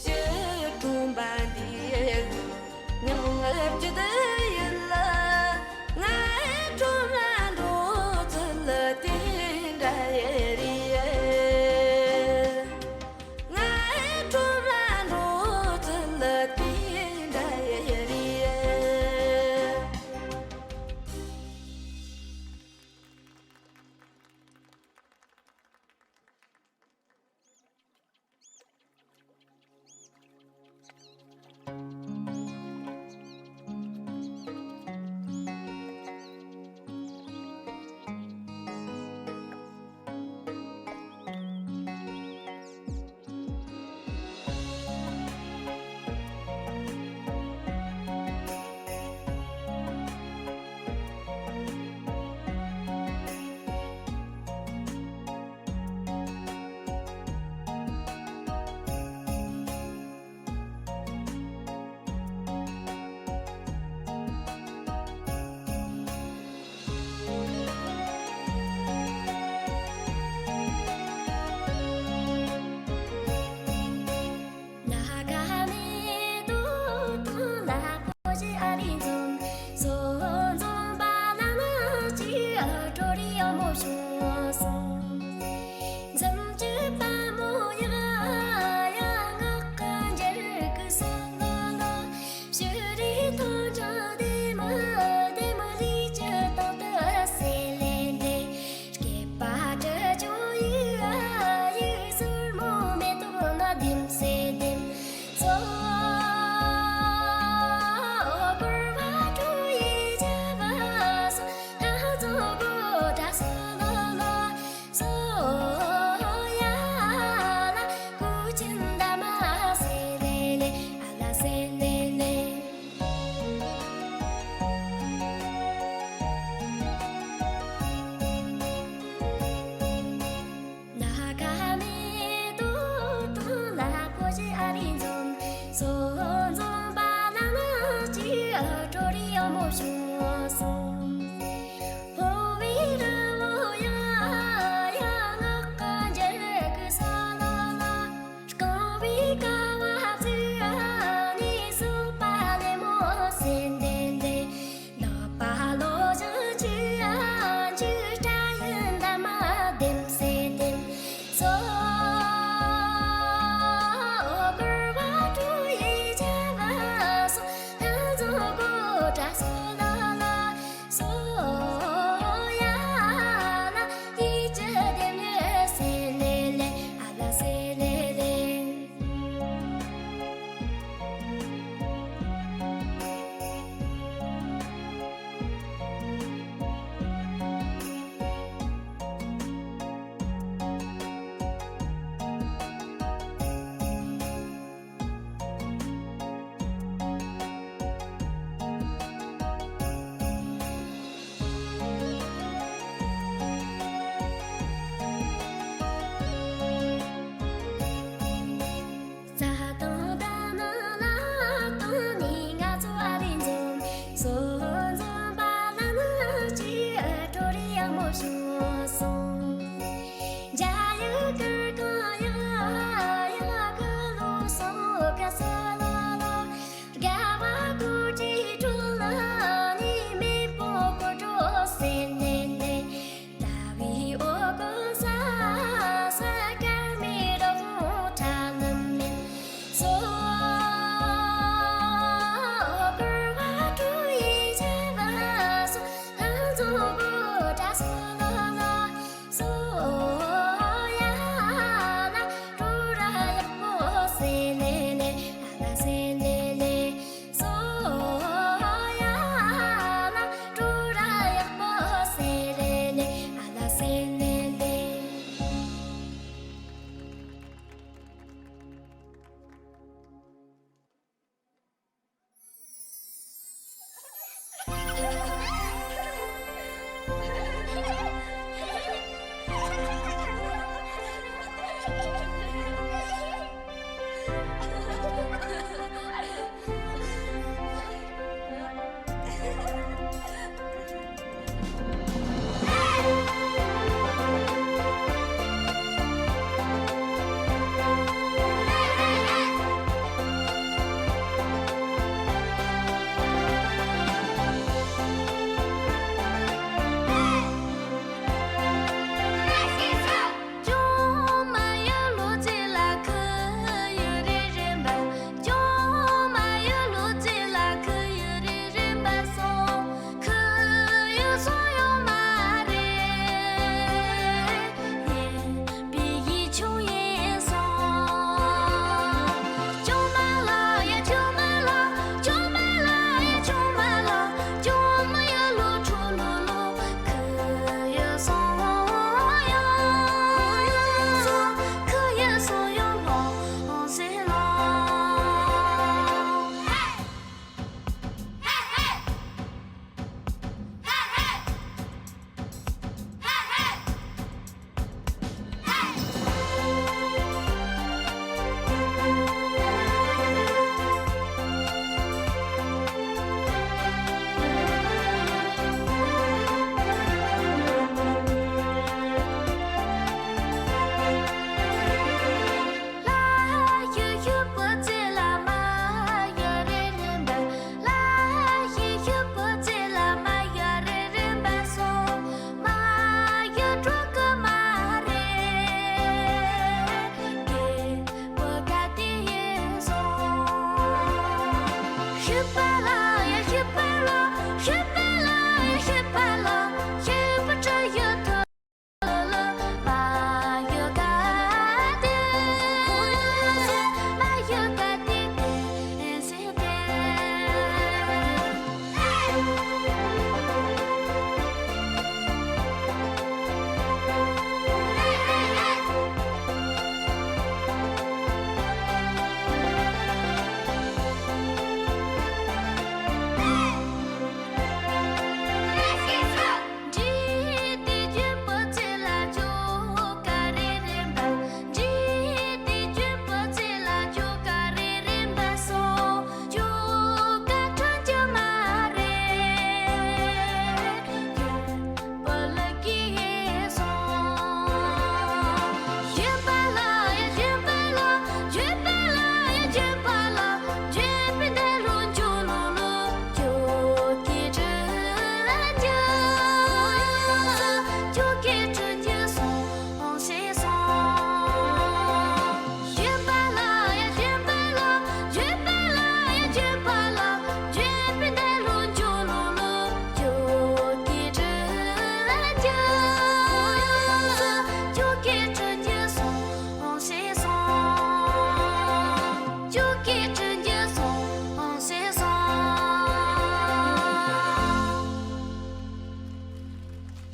ཕྱི་ཁྲོམ་པ་འདི་ཉམས་ལབ་ཀྱི་འདི་ཡིན་ལ། ང་ཁྲོམ་ལ་འགྲོ་ཚུལ་དེ་འདྲ་ཡི་རེད། ང་ཁྲོམ་ལ་འགྲོ་ཚུལ་དེ་འདྲ་ཡི་རེད།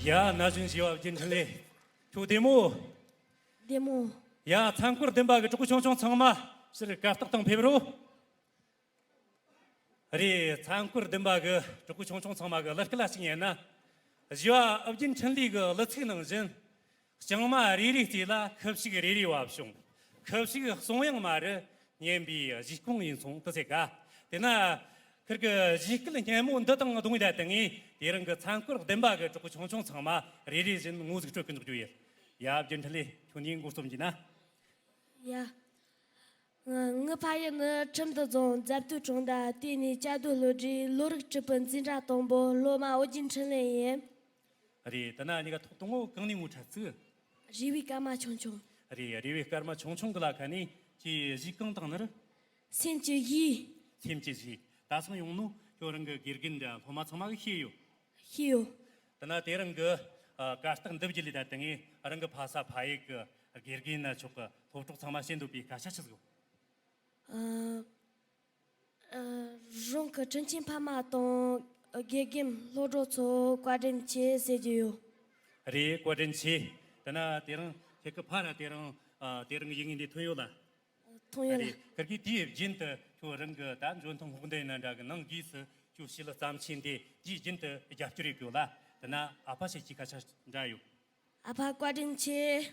ཡ། ན་གཞོན་བཞི་བ་རྒྱུན་འཕྲིན་ལས། ཁྱོད་བདེ་མོ། བདེ་མོ། ཡ། མཚན་འཁོར་བདུན་པ་གི་གྲོགས་པོ་ཆུང་ཆུང་ཚང་མ་ཕྱིར་གར་སྟེགས་སྟེང་ཕེབས་རོགས། རེད། མཚན་འཁོར་བདུན་པ་གི་གྲོགས་པོ་ཆུང་ཆུང་ཚང་མ་གི་གླུ་སྐད་ལ་གཅིག་ཉན་ན། བཞི་བ་ཨུ་རྒྱན་འཕྲིན་ལས་གི་གླུ་ཚིག་ནང་བཞིན། ལྕང་མ་རེ་རེའི་རྩེ་ལ་ཁུ་བྱུག་རེ་རེ་བབས་བྱུང་། ཁུ་བྱུག་གསུང་དབྱངས་མ་རུ་སྙན་པའི་གཞས་སྐོང་ཡིན་སོང་དུ་ཟེར་ག། དེ་ན་ཁིར་གི་གཞས་སྐད་སྙན་མོ་འདི་དང་བསྡོངས་ཡོད་ད་དེ་ངས་དེ་རིང་གི་མཚན་འཁོར་བདུན་པ་གི་གྲོགས་པོ་ཆུང་ཆུང་ཚང་མ་རེ་རེ་བཞིན་ངོ་ཟིག་སྤྲོད་གི་འཇུག་རྒྱུ་ཡིན། ཡ། རྒྱུན་འཕྲིན་ལས་ཁྱོད་ནས་འགོ་རྩོམ་གྱིས་ན། ཡ། ངའི་ཕ་ཡུལ་ནི་ཁྲིམས་འདུལ་རྫོང་རྫབ་ཏུ་གྲོང་རྡལ། དེ་ནས་བཅའ་སྡོད་སློབ་གྲྭའི་བློ་རིག་གྲུབ་པའི་འཛིན་གྲྭ་དང་པོ། སློབ་མ་ཨོ་རྒྱན་འཕྲིན་ལས་ཡིན། རེད། དེ་ན་གཉིས་ཀ་ཐོག་དང་པོ་གང་ནས་ངོ་འཕྲད་ཚུལ། རེ་བའི་སྐར་མ་ཆུང་ཆུང་། རེད། རེ་བའི་སྐར་མ་ཆུང་ཆུང་གི་ལ་ཁ་ནས་ཀྱི་གཞས་གང་བཏང་ནི་རེད། སེམས་ཀྱི་གཞས། སེམས་ཀྱི་གཞས། ད་སང་ཡོང་ནོ་ཁྱོད་རང་གི་དགེ་རྒན་འདྲ་སློབ་མ་ཚང་མ་གིས་ཤེས་ཡོད། ཤེས་ཡོད། དེ་ན་དེ་རིང་གི་ཨ་གར་སྟེགས་འདི་བརྒྱུད་ལས་ད་དེ་ངས་རང་གི་ཕ་ས་ཕ་ཡུལ་གི་དགེ་རྒན་ན་ཆོག་གི་སློབ་གྲོགས་ཚང་མ་བཤད་འདོད་པའི་སྐད་ཆ་ཆི་ཟིག་ཡོད། ཨ། ཨ། རང་གི་དྲིན་ཆེན་ཕ་མ་དང་དགེ་རྒན་སློབ་གྲོགས་ཚོ་བཀའ་དྲིན་ཆེ་ཟེར་རྒྱུ་ཡོད། རེད། བཀའ་དྲིན་ཆེ། དེ་ན་དེ་རིང་ཁྱེད་ཀྱི་ཕ་ར་དེ་རིང་ཨ་དེ་རིང་ཡིན་ངེས་འདི་ཐོན་ཡོད་ལ། ཐོན་ཡོད་ལ། རེད། ཁིར་གིས་དེའི་རྒྱུན་དུ་ཁྱོད་རང་གི་ད་འཇོན་ཐང་སྔོག་འདོན་ན་འདྲ་གི་ནང་སྒོས་སུ་ཁྱོད་ཤི་ལ་བརྩམས་ཆེན་དེ་དེའི་རྒྱུན་དུ་རྒྱབ་སྐྱོར་ཡོད་གི་ཡོད་ལ། དེ་ན་ཨ་ཕ་ཞིག་གི་སྐད་ཆ་འདྲ་ཡོད། ཨ་ཕ་བཀའ་དྲིན་ཆེ།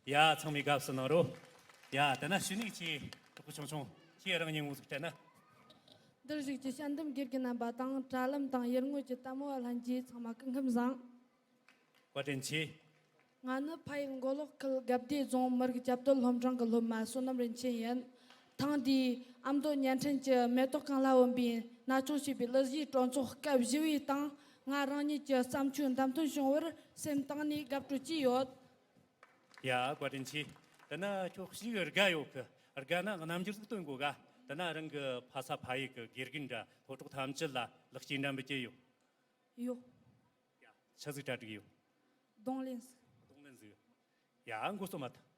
ཡ། ཚང་མས་དགའ་བསུ་གནང་རོགས། ཡ། དེ་ན་ཞུ་ནིག་ཆེ་གྲོགས་པོ་ཆུང་ཆུང་ཁྱེད་རང་ཉིད་ངོ་ཟིག་སྤྲད་ན། འདིར་བཞུགས་ཀྱི་དཔྱད་འདེམས་དགེ་རྒན་རྣམ་པ་དང་དྲ་ལམ་དང་ཡུལ་དངོས་ཀྱི་ལྟད་མོ་བ་ལྷན་རྒྱས་ཚང་མ་སྐུ་ཁམས་བཟང་། བཀའ་དྲིན་ཆེ། ང་ནི་ཕ་ཡུལ་མགོ་ལོག་ཁུལ་དགའ་བདེ་རྫོང་མི་རིགས་བསྐྱར་དར་སློབ་འབྲིང་གི་སློབ་མ་བསོད་ནམས་རིན་ཆེན་ཡིན། ཐེངས་འདིའི་ཨ་མདོ་བརྙན་འཕྲིན་གྱི་མེ་ཏོག་གང་ལ་བོན་པོའི་ན་ཆུང་ཞེས་པའི་གླུ་གཞས་སྤྲོ་ཚོགས་སྐབས་བཞི་བའི་སྟེང་ང་རང་ཉིད་ཀྱི་བརྩམས་ཆོས་འདེམས་ཐོན་བྱུང་བར་སེམས་གཏིང་ནས་དགའ་སྤྲོ་སྐྱེས་ཡོད། ཡ། བཀའ་དྲིན་ཆེ། དེ་ན་ཁྱོད་ཞིག་དགའ་ཡོད་གི། དགའ་ན་རྣམ་འགྱུར་ཟིག་སྟོན་དགོས་ག། དེ་ན་རང་གི་ཕ་ས་ཕ་ཡུལ་གི་དགེ་རྒན་འདྲ་སློབ་གྲོགས་ཐམས་ཅད་ལ་ལེགས་སྐྱེས་འདྲ་འབུལ་གྱི་ཡོད། ཡོད། ཡ། ཆི་ཟིག་གྲ་སྒྲིག་ཡོད། གདོང་ལེན་ཟིག་གདོང་ལེན་ཟིག་ཡ། འགོ་རྩོམ་མ་ཐག་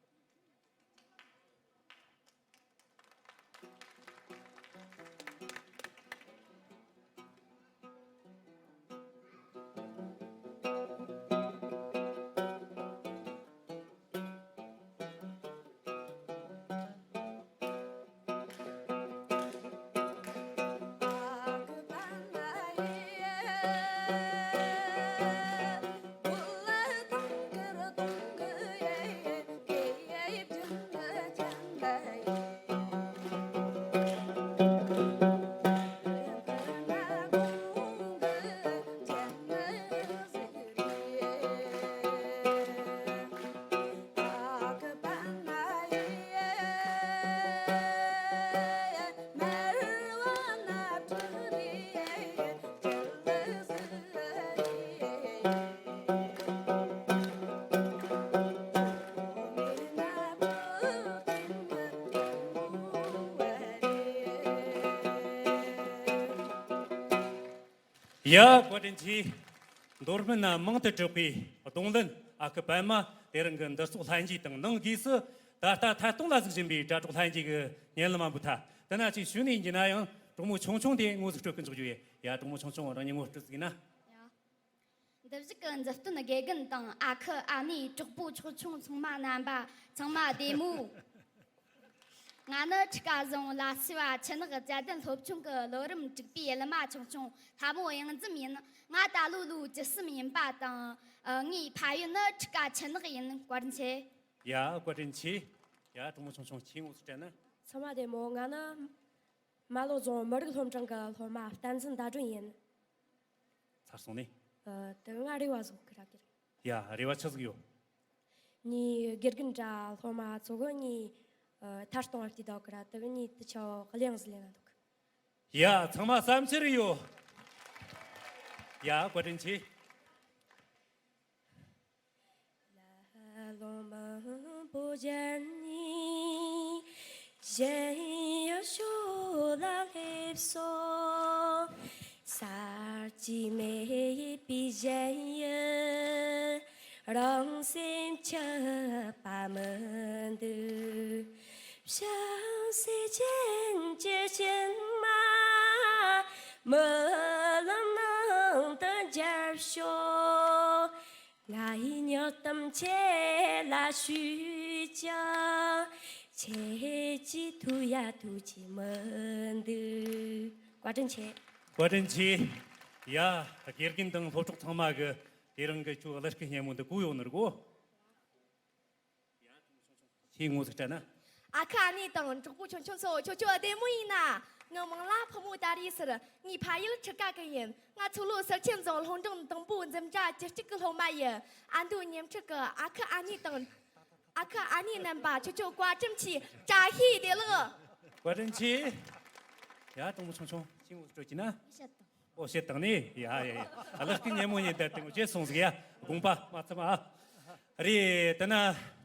ཡ། བཀའ་དྲིན་ཆེ། མདོ་སྨད་ན་མང་དུ་གྲགས་པའི་གདོང་ལེན་ཨ་ཁུ་པད་མ་དེ་རིང་གི་འདུ་ཚོགས་ལྷན་རྒྱས་དང་ནང་སྒོས་སུ་ད་ལྟ་ཐད་གཏོང་ལ་གཟིགས་བཞིན་པའི་དྲ་གྲོགས་ལྷན་རྒྱས་ཀྱི་སྙན་ལམ་མ་འབུལ་ཐལ། དེ་ན་ཅིག་ཞུ་ནས་ཡིན་ན་ཡང་གྲོགས་མོ་ཆུང་ཆུང་དེ་ངོ་ཟིག་སྤྲོད་ཀྱི་འཇུག་རྒྱུ་ཡིན། ཡ། གྲོགས་མོ་ཆུང་ཆུང་རང་ཉིད་ངོ་སྤྲོད་ཟིག་ན། ཡ། འདི་བཞུགས་ཀྱི་མཛུབ་སྟོན་དགེ་རྒན་དང་ཨ་ཁུ་ཨ་ནེ་གྲོགས་པོ་ཆུང་ཆུང་ཚང་མ་རྣམ་པ་ཚང་མ་བདེ་མོ། ང་ནི་ཁྲི་ཀ་རྫོང་ལ་སི་བ་ཆུ་ནག་བཅའ་སྡོད་སློབ་ཆུང་གི་ལོ་རིམ་དྲུག་པའི་གླུ་མ་ཆུང་ཆུང་ལྷ་མོ་གཡང་འཛོམས་ཡིན། ང་ད་ལོ་ལོ་བཅུ་གསུམ་ཡིན་པ་དང་། ཨ། ངའི་ཕ་ཡུལ་ནི་ཁྲི་ཀ་ཆུ་ནག་ཡིན། བཀའ་དྲིན་ཆེ། ཡ། བཀའ་དྲིན་ཆེ། ཡ། གྲོགས་མོ་ཆུང་ཆུང་ཁྱེད་ངོ་སུ་དྲན་ན། ཚང་མ་བདེ་མོ། ང་ནི་རྨ་ལྷོ་རྫོང་མི་རིགས་སློབ་འབྲིང་གི་སློབ་མ་བསྟན་འཛིན་ཟླ་སྒྲོན་ཡིན། ཚར་སོང་ནི། ཨ། དེ་ང་རེ་བ་བཟོ་གི་རག་གི་རེད། ཡ། རེ་བ་ཆི་ཟིག་ཡོད། ངའི་དགེ་རྒན་འདྲ་སློབ་མ་ཚོ་གི་ངའི་ཨ་ཐར་གཏོང་བ་བལྟས་འདུག་གི་ར། དེ་གི་ངའི་དུ་ཆོ་གླེང་ཟི་ལེན་ན་འདུག། ཡ། ཚང་མ་བསམ་འཆར་ཡོད། ཡ། བཀའ་དྲིན་ཆེ། ལ་ལོང་མང་པོ་སྦྱར་ནས་གཞན་ཡང་ཤོ་ལ་སླེབས་སོ། ས་གཅིག་མེད་པའི་གཞན་ཡང་རང་སེམས་ཆགས་པ་མི་འདུག། བྱང་སེམས་ཅན་གྱི་སྐྱེལ་མ་རྨི་ལམ་ནང་དུ་འཇར་ཤོག། ང་ཡི་སྨྱོ་གཏམ་ཁྱེད་ལ་ཞུས་ཀྱང་། ཁྱེད་ཀྱིས་ཐོས་ཡ་ཐོས་ཀྱི་མི་འདུག་བཀའ་དྲིན་ཆེ། བཀའ་དྲིན་ཆེ། ཡ། དགེ་རྒན་དང་སློབ་གྲོགས་ཚང་མ་གི་དེ་རིང་གི་ཁྱོད་གླུ་སྐད་སྙན་མོ་འདི་གོ་ཡོད་ནི་རེད་གོ། ཁྱེད་ངོ་ཟིག་དྲན་ན། ཨ་ཁུ་ཨ་ནེ་དང་གྲོགས་པོ་ཆུང་ཆུང་ཚོ། ཁྱོད་ཚོ་བདེ་མོ་ཡིན་ན། ངའི་མིང་ལ་ཕུ་མོ་ཏཱ་རེད་ཟེར། ངའི་ཕ་ཡུལ་ཁྲི་ཀ་གི་ཡིན། ང་ཚོ་ལོ་སར་ཆེན་རྫོང་ལྷོ་འབྲོག་དང་པོ་འཛིན་གྲྭ་བཅུ་གཅིག་གི་སློབ་མ་ཡིན། ཨ་མདོ་ཉིང་ཁྲི་གི་ཨ་ཁུ་ཨ་ནེ་དང་། ཨ་ཁུ་ཨ་ནེ་རྣམ་པ། ཁྱོད་ཚོ་བཀའ་དྲིན་ཆེ། བཀྲ་ཤིས་བདེ་ལེགས། བཀའ་དྲིན་ཆེ། ཡ། གྲོགས་པོ་ཆུང་ཆུང་། ཁྱེད་ངོ་ཟིག་སྤྲོད་ཀྱི་ན། ཤད་དང་། ཨོ། བཤད་དང་ནི། ཡ་ཡ་ཡ། གླུ་སྐད་སྙན་མོ་ཡིན་ད་དེ་ངོ་བྱས་སོང་ཟིག་ཡ། དགོངས་པ་མ་ཚོམ་ཨ། རེད། དེ་ན་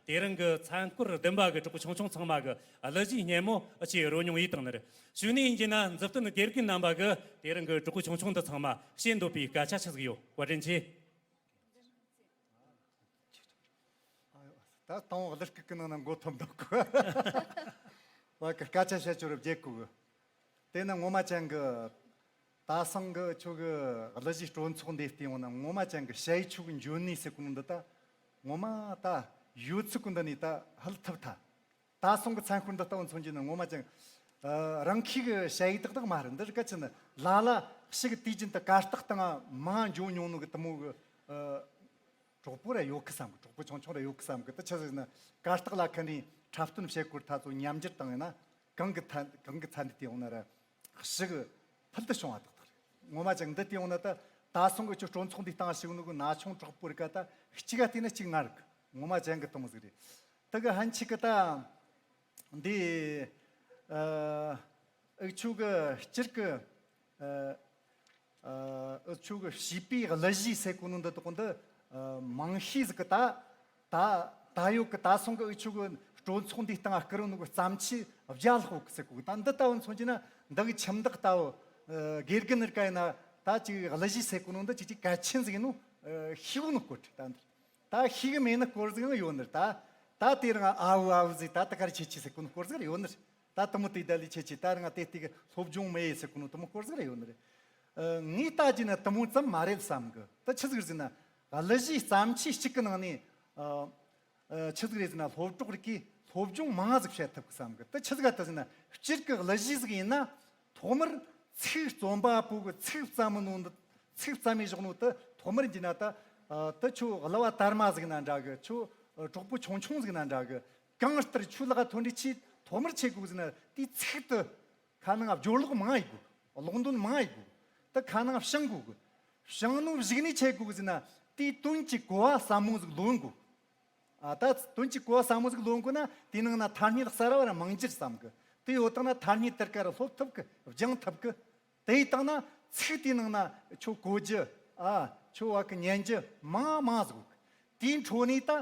དེ་རིང་གི་མཚན་སྐོར་བདུན་པ་གི་གྲོགས་པོ་ཆུང་ཆུང་ཚང་མ་གི་གླུ་གཞས་སྙན་མོ་ཨ་ཅེ་རོལ་མྱོང་ཡིན་དང་ནི་རེད། གཞུག་ནས་ཡིན་གྱི་ན་མཛུབ་སྟོན་དགེ་རྒན་རྣམ་པ་གི་དེ་རིང་གི་གྲོགས་པོ་ཆུང་ཆུང་འདི་ཚང་མ་བཤད་འདོད་པའི་སྐད་ཆ་ཆི་ཟིག་ཡོད། བཀའ་དྲིན་ཆེ། ད་དང་པོ་གླུ་སྐད་ཀྱི་ནང་ན་མགོ་འཐོམ་འདུག་གི། བ་གི་སྐད་ཆ་བཤད་ཆོག་རབ་རྒྱལ་གོ་གི། དེ་ནི་ངོ་མ་ཅན་གི་ད་སང་གི་ཁྱོད་གི་གླུ་གཞས་སྤྲོ་ཚོགས་འདི་བལྟས་ཡོང་ན། ངོ་མ་ཅན་གི་ཞ་ཡི་ཆོས་གི་འཇོན་ནུས་ཟེར་གོ་ནོ་འདི་ད་ངོ་མ་ད་ཡོད་ཚུལ་གོ་འདི་ནས་ད་ཧལ་ཐུབ་ཐལ། ད་སང་གི་མཚན་སྐོར་འདི་ལྟ་བུ་མཚོན་གྱི་ན། ངོ་མ་ཅན་ཨ་རང་ཁྱི་གི་ཞ་ཡི་ཏག་ཏག་མ་རེད། འདི་རིགས་ག་ཅི་ནི་ལ་ལ་ཞིག་དུས་རྒྱུན་དུ་གར་སྟེགས་སྟེང་མ་འཇོ་མྱོང་ནོ་གི་དུ་མོ་གི་ཨ་གྲོགས་པོ་ར་ཡོད་གི་བསམ་གི། གྲོགས་པོ་ཆུང་ཆུང་ར་ཡོད་གི་བསམ་གི། དེ་ཆི་ཟིག་ན་གར་སྟེགས་ལ་ཁ་ནས་འཁྲབ་སྟོན་བྱེད་སྐོར་ད་ཚོ་ཉམས་འགྱུར་བཏང་ཡིན་ན། གང་གི་ཐད་གང་གི་ཚད་འདི་དེ་ཡོང་ན་ར་ཞིག་ཕུལ་དུ་བྱུང་བ་ཏག་ཏག་རེད། ངོ་མ་ཅན་འདི་དེ་ཡོང་ན་ད་ད་སོང་གི་ཁྱོད་སྤྲོ་ཚོགས་འདི་བཏང་ཞིག་ནོ་གི་ན་ཆུང་གྲོགས་པོ་རིགས་ཀ་ད་གཅིག་ག་བལྟས་ན་གཅིག་ང་རིག་ངོ་མ་ཅན་གི་དུ་མོ་ཟིག་རེད། དེ་གི་ཧན་ཆི་གི་ད་འདི་ཨ་ཨུ་ཆུ་གི་སྤྱིར་གི་ཨ་ཨ་ཨུ་ཆུ་གི་བྱིས་པའི་གླུ་གཞས་ཟེར་གོ་ནོ་འདི་དག་འདི་ཨ་མང་ཤས་ཟིག་གི་ད་ད་ད་ཡོད་གི། ད་སོང་གི་ཨུ་ཆུ་གི་སྤྲོ་ཚོགས་འདི་སྟེང་བསྐུར་ནོ་གི་བརྩམས་ཆོས་བརྒྱ་ལྷག་ཡོད་གི་ཟེར་གོ་གི། ད་འདི་ལྟ་བུ་མཚོན་གྱི་ན་འདི་གི་ཁྱིམ་བདག་ལྟ་བུ་ཨ་དགེ་རྒན་ནི་རིགས་ཀ་ཡིན་ན། ད་ཅིག་གླུ་གཞས་ཟེར་གོ་ནོ་འདི་ཅིག་ཅིག་གལ་ཆེན་ཟིག་ཡིན་ནོ་ཨ་ཤེས་གོ་ནོ་སྐོར་རེད། ད་འདི་ད་ཤེས་གི་མེད་ནི་སྐོར་ཟིག་ཡང་ཡོད་ནི་རེད། ད་ད་དེ་རིང་ཨ་བུ་ཨ་བུ་ཟིག་ད་ད་གར་ཁྱད་ཆོས་ཟེར་གོ་ནོ་སྐོར་ཟིག་རེ་ཡོད་ནི་རེད། ད་དུ་མོ་དེ་ད་ལས་ཁྱད་ཆོས། ད་རིང་དེ་དེ་གི་སློབ་སྦྱོང་མི་ཡེ་ཟེར་གོ་ནོ་དུ་མོ་སྐོར་ཟིག་རེ་ཡོད་ནི་རེད། ཨ་ངས་ལྟ་རྒྱུ་ན་དུ་མོ་ཙམ་མ་རེད་བསམ་གི། ད་ཆི་ཟིག་རེད་ཟེར་ན། གླུ་གཞས་བརྩམས་ཆོས་གཅིག་གི་ནང་ནས་ཨ་ཨ་ཆི་ཟིག་རེད་ཟེར་ན། སློབ་གྲོགས་རིགས་ཀྱིས་སློབ་སྦྱོང་མང་ཟིག་བྱེད་ཐུབ་གི་བསམ་གི། ད་ཆི་ཟིག་ག་ད་ཟེར་ན། སྤྱིར་གི་གླུ་གཞས་ཟིག་ཡིན་ན་ཐོག་མར་ཚིག་རྩོམ་པ་པོ་གི་ཚིག་བརྩམས་ནོ་འདི། ཚིག་བརྩམས་མེ་བཞག་ནོ་དུ་ཐོག་མར་འགྱིས་ན་ད་ཨ་ད་ཁྱོད་གླུ་བ་དར་མ་ཟིག་ན་འདྲ་གི། ཁྱོད་ཨ་གྲོགས་པོ་ཆུང་ཆུང་ཟིག་ན་འདྲ་གི། གང་ལྟར་ཁྱོད་ལག་ག་ཐོན་འདི་ཆི་ཐོག་མར་ཆི་དགོས་ཟེར་ན། དེའི་ཚིག་དུ་ཁ་ནང་སྦྱོར་ཀློག་མང་ཡེ་དགོས། ཀློག་འདོན་མང་ཡེ་དགོས། ད་ཁ་ནང་བྱང་དགོས་གི། བྱང་ནོ་གཞུག་ནས་ཆི་དགོས་ཟེར་ན། དེའི་དོན་གྱི་གོ་བ་ཟབ་མོ་ཟིག་ལོན་དགོས། ཨ་ད་དོན་གྱི་གོ་བ་ཟབ་མོ་ཟིག་ལོན་དགོས་ན། དེའི་ནང་ན་ཐ་སྙད་གསར་བ་ར་མང་རྒྱུར་བསམ་གི། དེ་ཡོད་དང་ན་ཐ་སྙད་དེར་ཀ་ར་སློབ་ཐུབ་གི། སྦྱང་ཐུབ་གི། དེ་ཡི་སྟེང་ན་ཚིག་དེའི་ནང་ན་ཁྱོད་གོ་རྒྱུ། ཨ་ཁྱོད་བ་གི་ཉན་རྒྱུ་མང་མང་ཟིག་ཡོད་གི། དེའི་འཕྲོ་ནས་ད་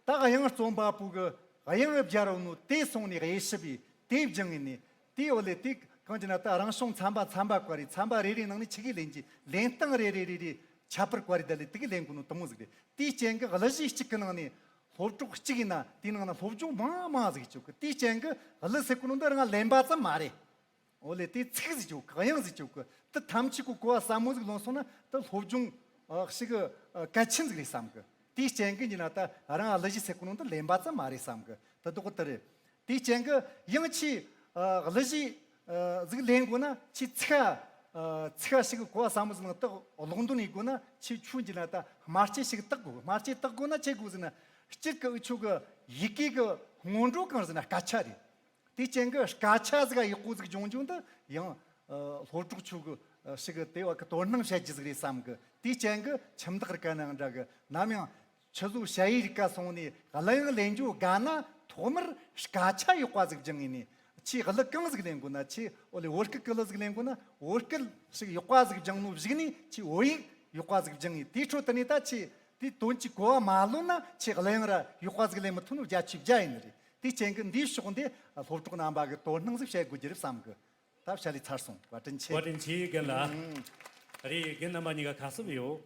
ད་དབྱངས་རྩོམ་པ་པོ་གི་དབྱངས་སྦྱར་བ་ནོ་དེ་སོང་ནས་དབྱེ་ཞིབ་བྱས། དེ་སྦྱང་ངེས་ནས། དེའི་འོག་ལས་དེ་གང་ཅི་ན་ད་རང་བྱུང་ཚན་པ་ཚན་པ་བཀར་རེ། ཚན་པ་རེ་རེའི་ནང་ནས་ཆི་གི་ལེན་གྱི། ལེན་སྟངས་རེ་རེ་རེ་རེ་ཁྱད་པར་བཀར་རེ། ད་ལས་དེ་གི་ལེན་དགོས་ནོ་དུ་མོ་ཟིག་རེད། དེའི་རྐྱེན་གི་གླུ་གཞས་གཅིག་གི་ནང་ནས་སློབ་གྲོགས་གཅིག་ཡིན་ན་དེའི་ནང་ན་སློབ་སྦྱོང་མང་མང་ཟིག་བྱེད་གི། དེའི་རྐྱེན་གི་གླུ་ཟེར་གོ་ནོ་འདི་རང་ལེན་པ་ཙམ་མ་རེད། འོ་ལེ་དེ་ཚིག་ཟིག་ཆོག་གི། དབྱངས་ཟིག་ཆོག་གི། དེ་ཐམས་ཅད་གོ་གོ་བ་ཟབ་མོ་ཟིག་ལོན་སོང་ན་ད་སློབ་སྦྱོང་ཨ་ཞིག་གི་ཨ་གལ་ཆེན་ཟིག་རེད་བསམ་གི། དེའི་རྐྱེན་གི་ཡིན་ན་ད་རང་གླུ་གཞས་ཟེར་གོ་ནོ་འདི་ལེན་པ་ཙམ་མ་རེད་བསམ་གི། ད་དོ་གི་དེ་རེད། དེའི་རྐྱེན་གི་ཡང་ཆི་ཨ་གླུ་གཞས་ཨ་ཟིག་ལེན་དགོས་ན་ཆི་ཚིག་ཨ་ཚིག་ཨ་ཞིག་གི་གོ་བ་ཟབ་མོ་ཟིག་ནང་ད་ཀློག་འདོན་ཡེད་དགོས་ན་ཆི་ཆུ་འགྱིས་ན་ད་སྨྲ་ལྕེ་ཞིག་བཏགས་དགོས། སྨྲ་ལྕེ་བཏགས་དགོས་ན་ཆི་དགོས་ཟེར་ན། སྤྱིར་གི་འུ་ཆོ་གི་ཡི་གེ་གི་སྔོན་འགྲོ་གང་ཟེར་ན་སྐད་ཆ་རེད། དེའི་རྐྱེན་གི་སྐད་ཆ་ཟིག་ཡག་པོ་ཟིག་སྦྱོང་སྦྱོང་དུ་ཡང་ཨ་སློབ་གྲོགས་ཆོ་གི་ཨ་ཞིག་གི་དེ་བ་གི་དོ་སྣང་བྱེད་རྒྱུ་ཟིག་རེད་བསམ་གི། དེའི་རྐྱེན་གི་ཁྱིམ་བདག་རིགས་ཀ་ནང་འདྲ་གི། ནམ་ཡང་ཆི་ཟོ་ཞ་ཡི་རིགས་ཀ་སོང་ནས་གླུ་དབྱངས་ལེན་རྒྱུ་དགའ་ན་ཐོག་མར་སྐད་ཆ་ཡག་པ་ཟིག་སྦྱང་ངེས་ནས། ཆི་གླུ་གང་ཟིག་ལེན་དགོས་ན། ཆི་འོ་ལེ་བོད་སྐད་གི་གླུ་ཟིག་ལེན་དགོས་ན་བོད་སྐད་ཞིག་ཡག་པ་ཟིག་སྦྱང་ནོ་གཞུག་ནས་ཆི་བོད་ཡིག་ཡག་པ་ཟིག་སྦྱང་ངེས། དེའི་འཕྲོ་དེ་ནས་ད་ཆི་དེའི་དོན་གྱི་གོ་བ་མ་ལོན་ན་ཆི་གླུ་དབྱངས་ར་ཡག་པ་ཟིག་ལེན་མི་ཐུབ་ནོ་བརྒྱ་ཆ་བརྒྱ་ཡིན་ནི་རེད། དེའི་རྐྱེན་གི་འདིའི་ཕྱོགས་འདི་སློབ་གྲོགས་རྣམ་པ་གི་དོ་སྣང་ཟིག་བྱེད་དགོས་རྒྱུ་རེད་བསམ་གི། ད་བྱ་ལས་ཚར་སོང་། བཀའ་དྲིན་ཆེ། བཀའ་དྲིན་ཆེ། རྒན་ལགས། ཨང་། རེད། རྒན་རྣམ་པ་གཉིས་ཀ་ཁ་གསབ་ཡོད།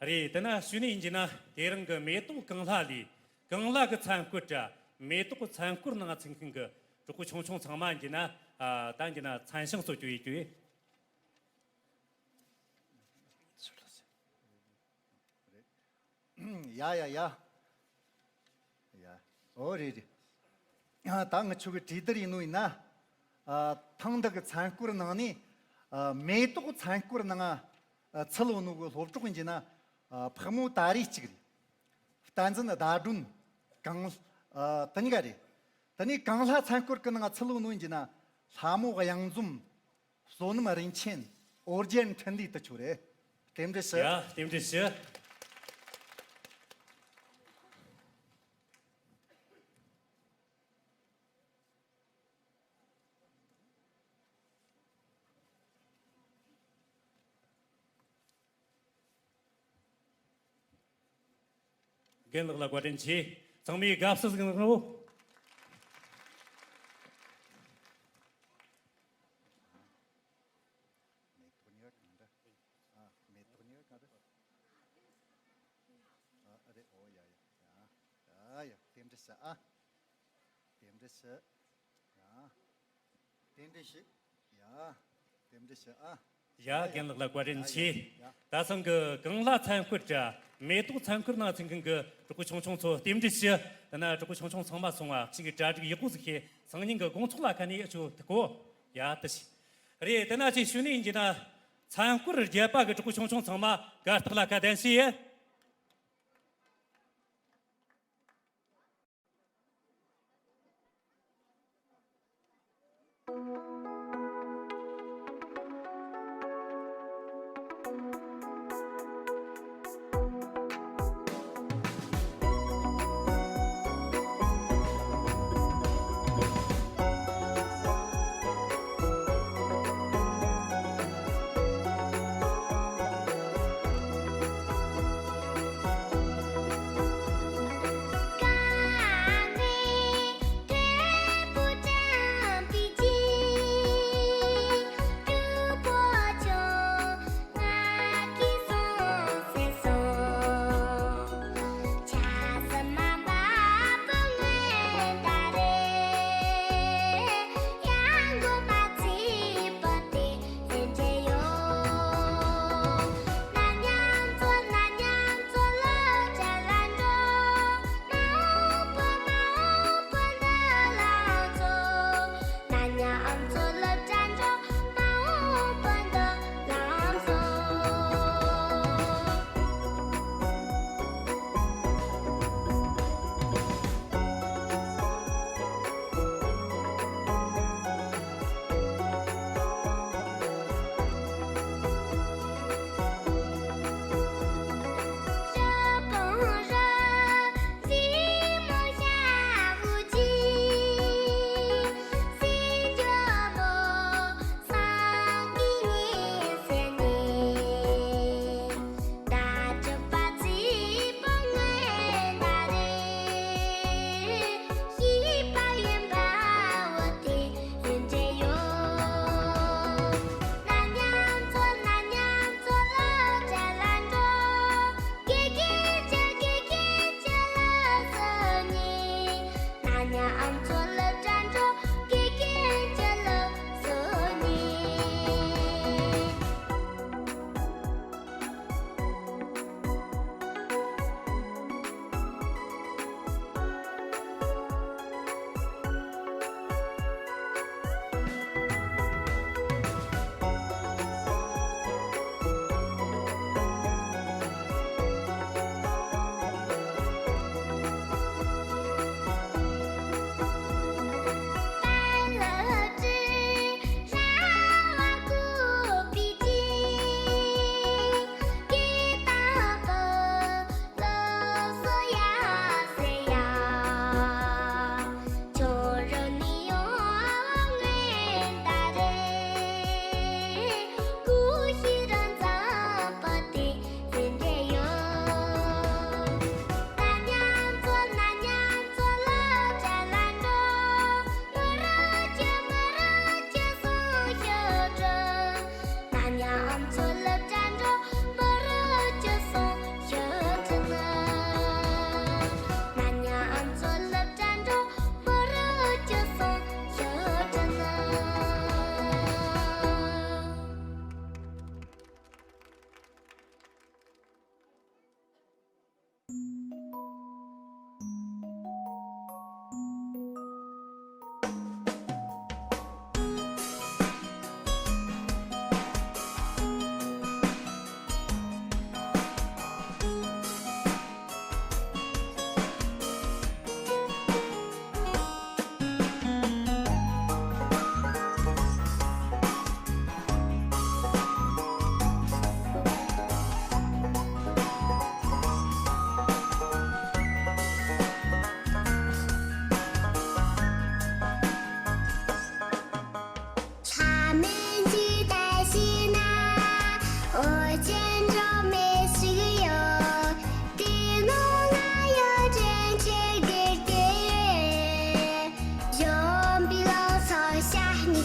རེད། དེ་ན་གཞུག་ནས་ཡིན་གྱི་ན་དེ་རིང་གི་མེ་ཏོག་གངས་ལྷ་ལས། གངས་ལྷ་གི་མཚན་སྐོར་དྲ་མེ་ཏོག་གི་མཚན་སྐོར་ནང་ཚན་མཁན་གི་གྲོགས་པོ་ཆུང་ཆུང་ཚང་མ་ཡིན་གྱི་ན། ཨ་ད་ཡིན་གྱི་ན་མཚན་བྱང་སོགས་བཅོ་ཡི་བཅོ་ཡི། ཡ་ཡ་ཡ། ཡ། ཨོ་རེད་རེད། ཨ། ད་ངི་ཆོ་གི་གྲོས་བསྡུར་ཡིན་ནོ་ཡིན་ན། ཨ། ཐེངས་འདི་གི་མཚན་སྐོར་ནང་ནས། ཨ། མེ་ཏོག་མཚན་སྐོར་ནང་། ཨ། ཚུད་ཡོད་ནོ་གི་སློབ་གྲོགས་ཡིན་གྱི་ན། ཨ། ཕག་མོ་ད་རེས་གཅིག་རེད། བསྟན་འཛིན་ཟླ་སྒྲོན། གང་། ཨ། དེ་གཉིས་ཀ་རེད། དེ་ནས་གང་ལྷ་མཚན་སྐོར་གི་ནང་ཚུད་ཡོད་ནོ་ཡིན་གྱི་ན། ལྷ་མོ་གཡང་འཛོམས། བསོད་ནམས་རིན་ཆེན། ཨོ་རྒྱན་འཕྲིན་ལས། དེ་ཆོ་རེད། རྟེན་འབྲེལ་ཞུ། ཡ། རྟེན་འབྲེལ་ཞུ། རྒན་ལགས་ལ་བཀའ་དྲིན་ཆེ། ཚང་མས་དགའ་བསུ་ཟིག་གནང་རོགས། མེ་ཏོག་གཉིས་ཀ་གང་འདྲ། ཨ། མེ་ཏོག་གཉིས་ཀ་གང་འདྲ། ཨ། ཨ་རེ། ཨོ་ཡ་ཡ་ཡ། ཡ་ཡ། རྟེན་འབྲེལ་ཞུ་ཨ། རྟེན་འབྲེལ་ཞུ། ཡ། རྟེན་འབྲེལ་ཞུ། ཡ། རྟེན་འབྲེལ་ཞུ་ཨ། ཡ། རྒན་ལགས་ལ་བཀའ་དྲིན་ཆེ། ཡ། ད་སང་གི་གང་ལྷ་མཚན་སྐོར་དྲ་མེ་ཏོག་མཚན་སྐོར་ནང་ཚུད་མཁན་གི་གྲོགས་པོ་ཆུང་ཆུང་ཚོ་རྟེན་འབྲེལ་ཞུ། དེ་ན་གྲོགས་པོ་ཆུང་ཆུང་ཚང་མ་སོང་བ་གཅིག་གི་གྲ་སྒྲིག་ཡག་པོ་ཟིག་བྱས། སང་ཉིན་གི་དགོང་ཚོགས་ལ་ཁ་ནས་ཡ་ཆོ་ཐུག་གོ། ཡ། དེ་ཞིག་རེད། དེ་ན་ཅིག་ཞུ་ནི་ཡིན་གྱི་ན། མཚན་སྐོར་བརྒྱད་པ་གི་གྲོགས་པོ་ཆུང་ཆུང་ཚང་མ་གར་སྟེགས་ལ་ཁ་གདན་ཞུ་ཡེ།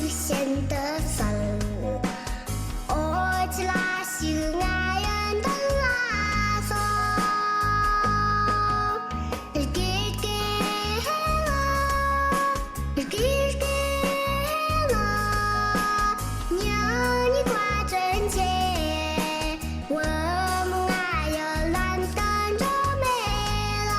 ཤིན་ཏུ་གསལ། འོད་ལ་ཞིག་ང་ཡི་མདུན་ལ་སོང་། དགེ་དགེ་ལ། དགེ་དགེ་ལ། ཉེ་ཉེ་བཀའ་དྲིན་ཆེ། བུ་མོ་ང་ཡི་ལམ་དུ་འགྲོ་མེད་ལ།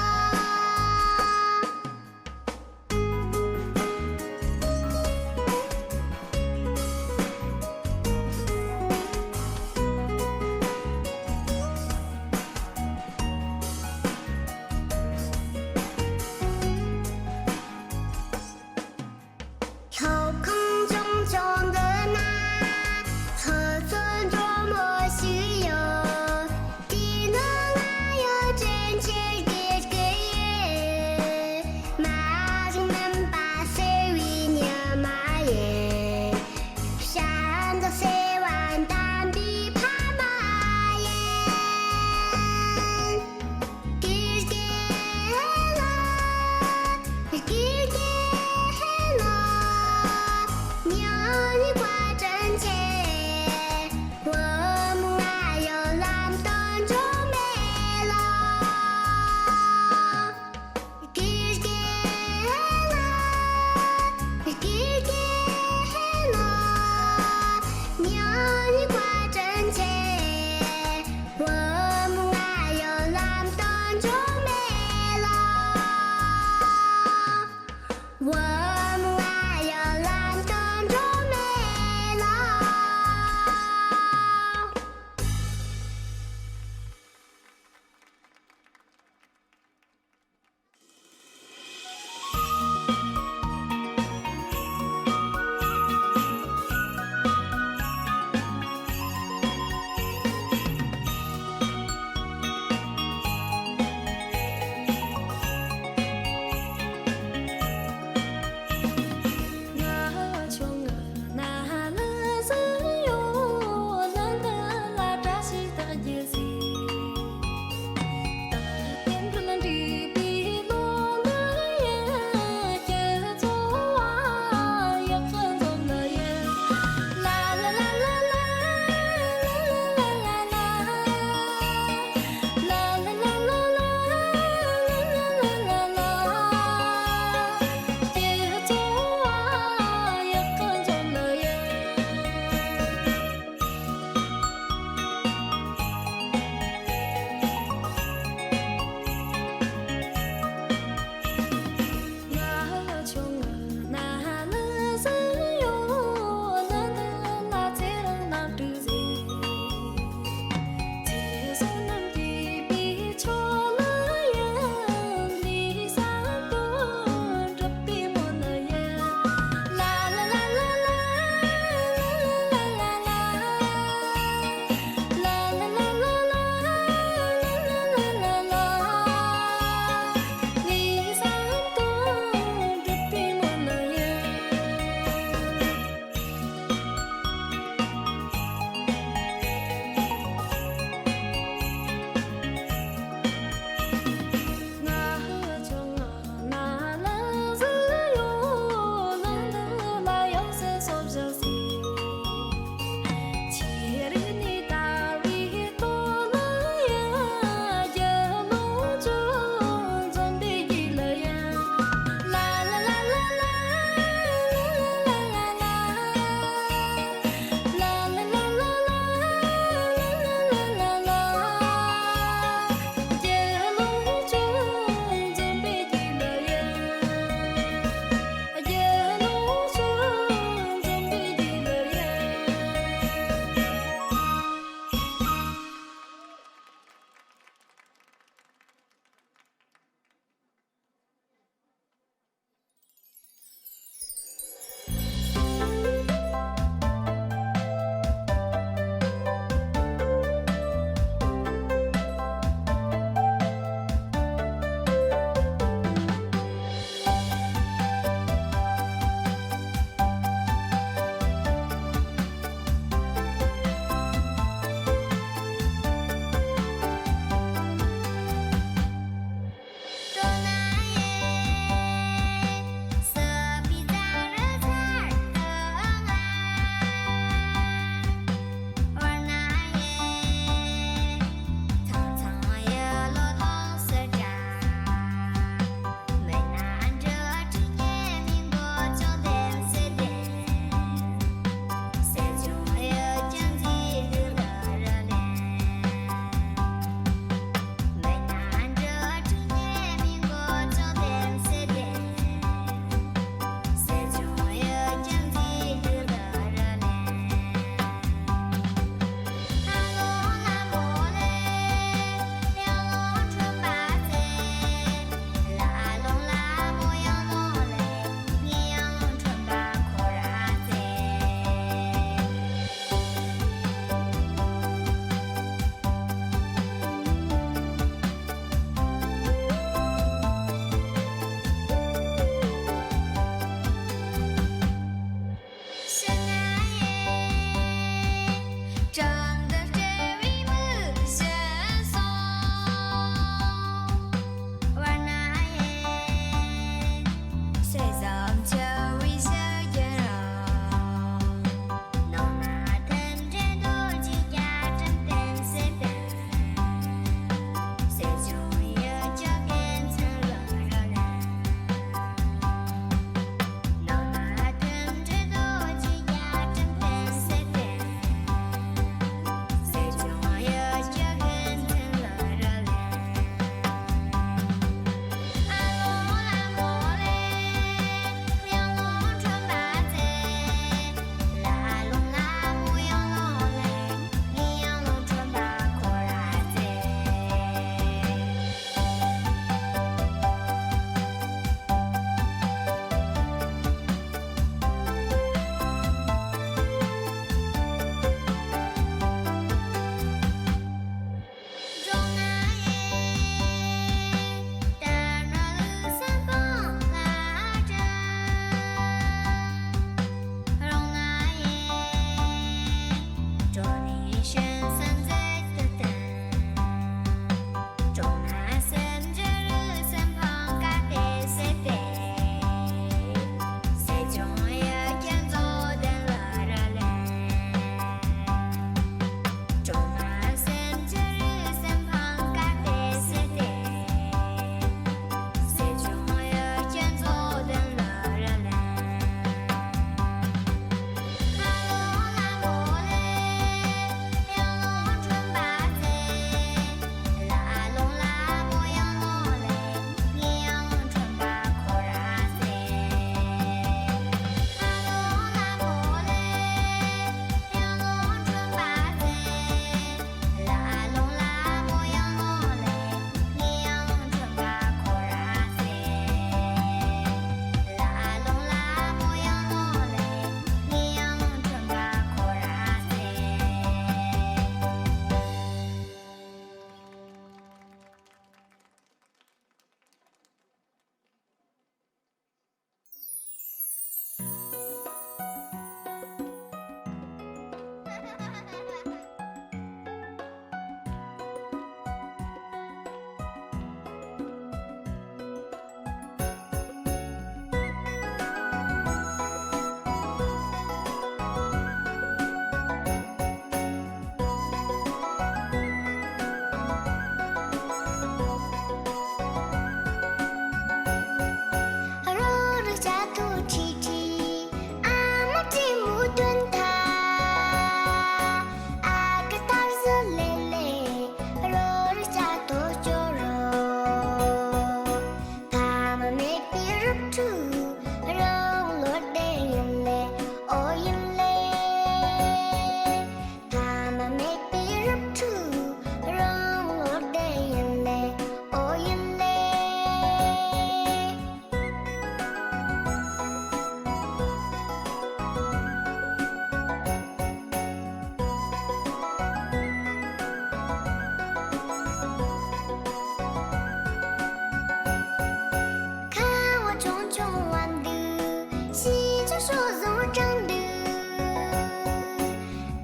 སྲོག་བཟང་དྲང་འདུག་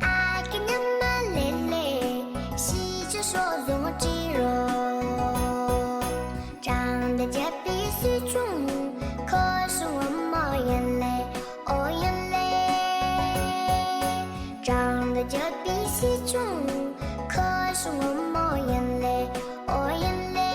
ཨ་ཀི་ཉི་མ་ལེ་ལེ། ཤི་ཆུ་སྲོག་བཟང་ཅི་རོ། དྲང་འདུག་རྒྱལ་པོའི་སྲིད་སྐྱོང་། ཁོ་སྲུང་བ་མོ་ཡིན་ལེ། ཨོ་ཡིན་ལེ། དྲང་འདུག་རྒྱལ་པོའི་སྲིད་སྐྱོང་། ཁོ་སྲུང་བ་མོ་ཡིན་ལེ། ཨོ་ཡིན་ལེ།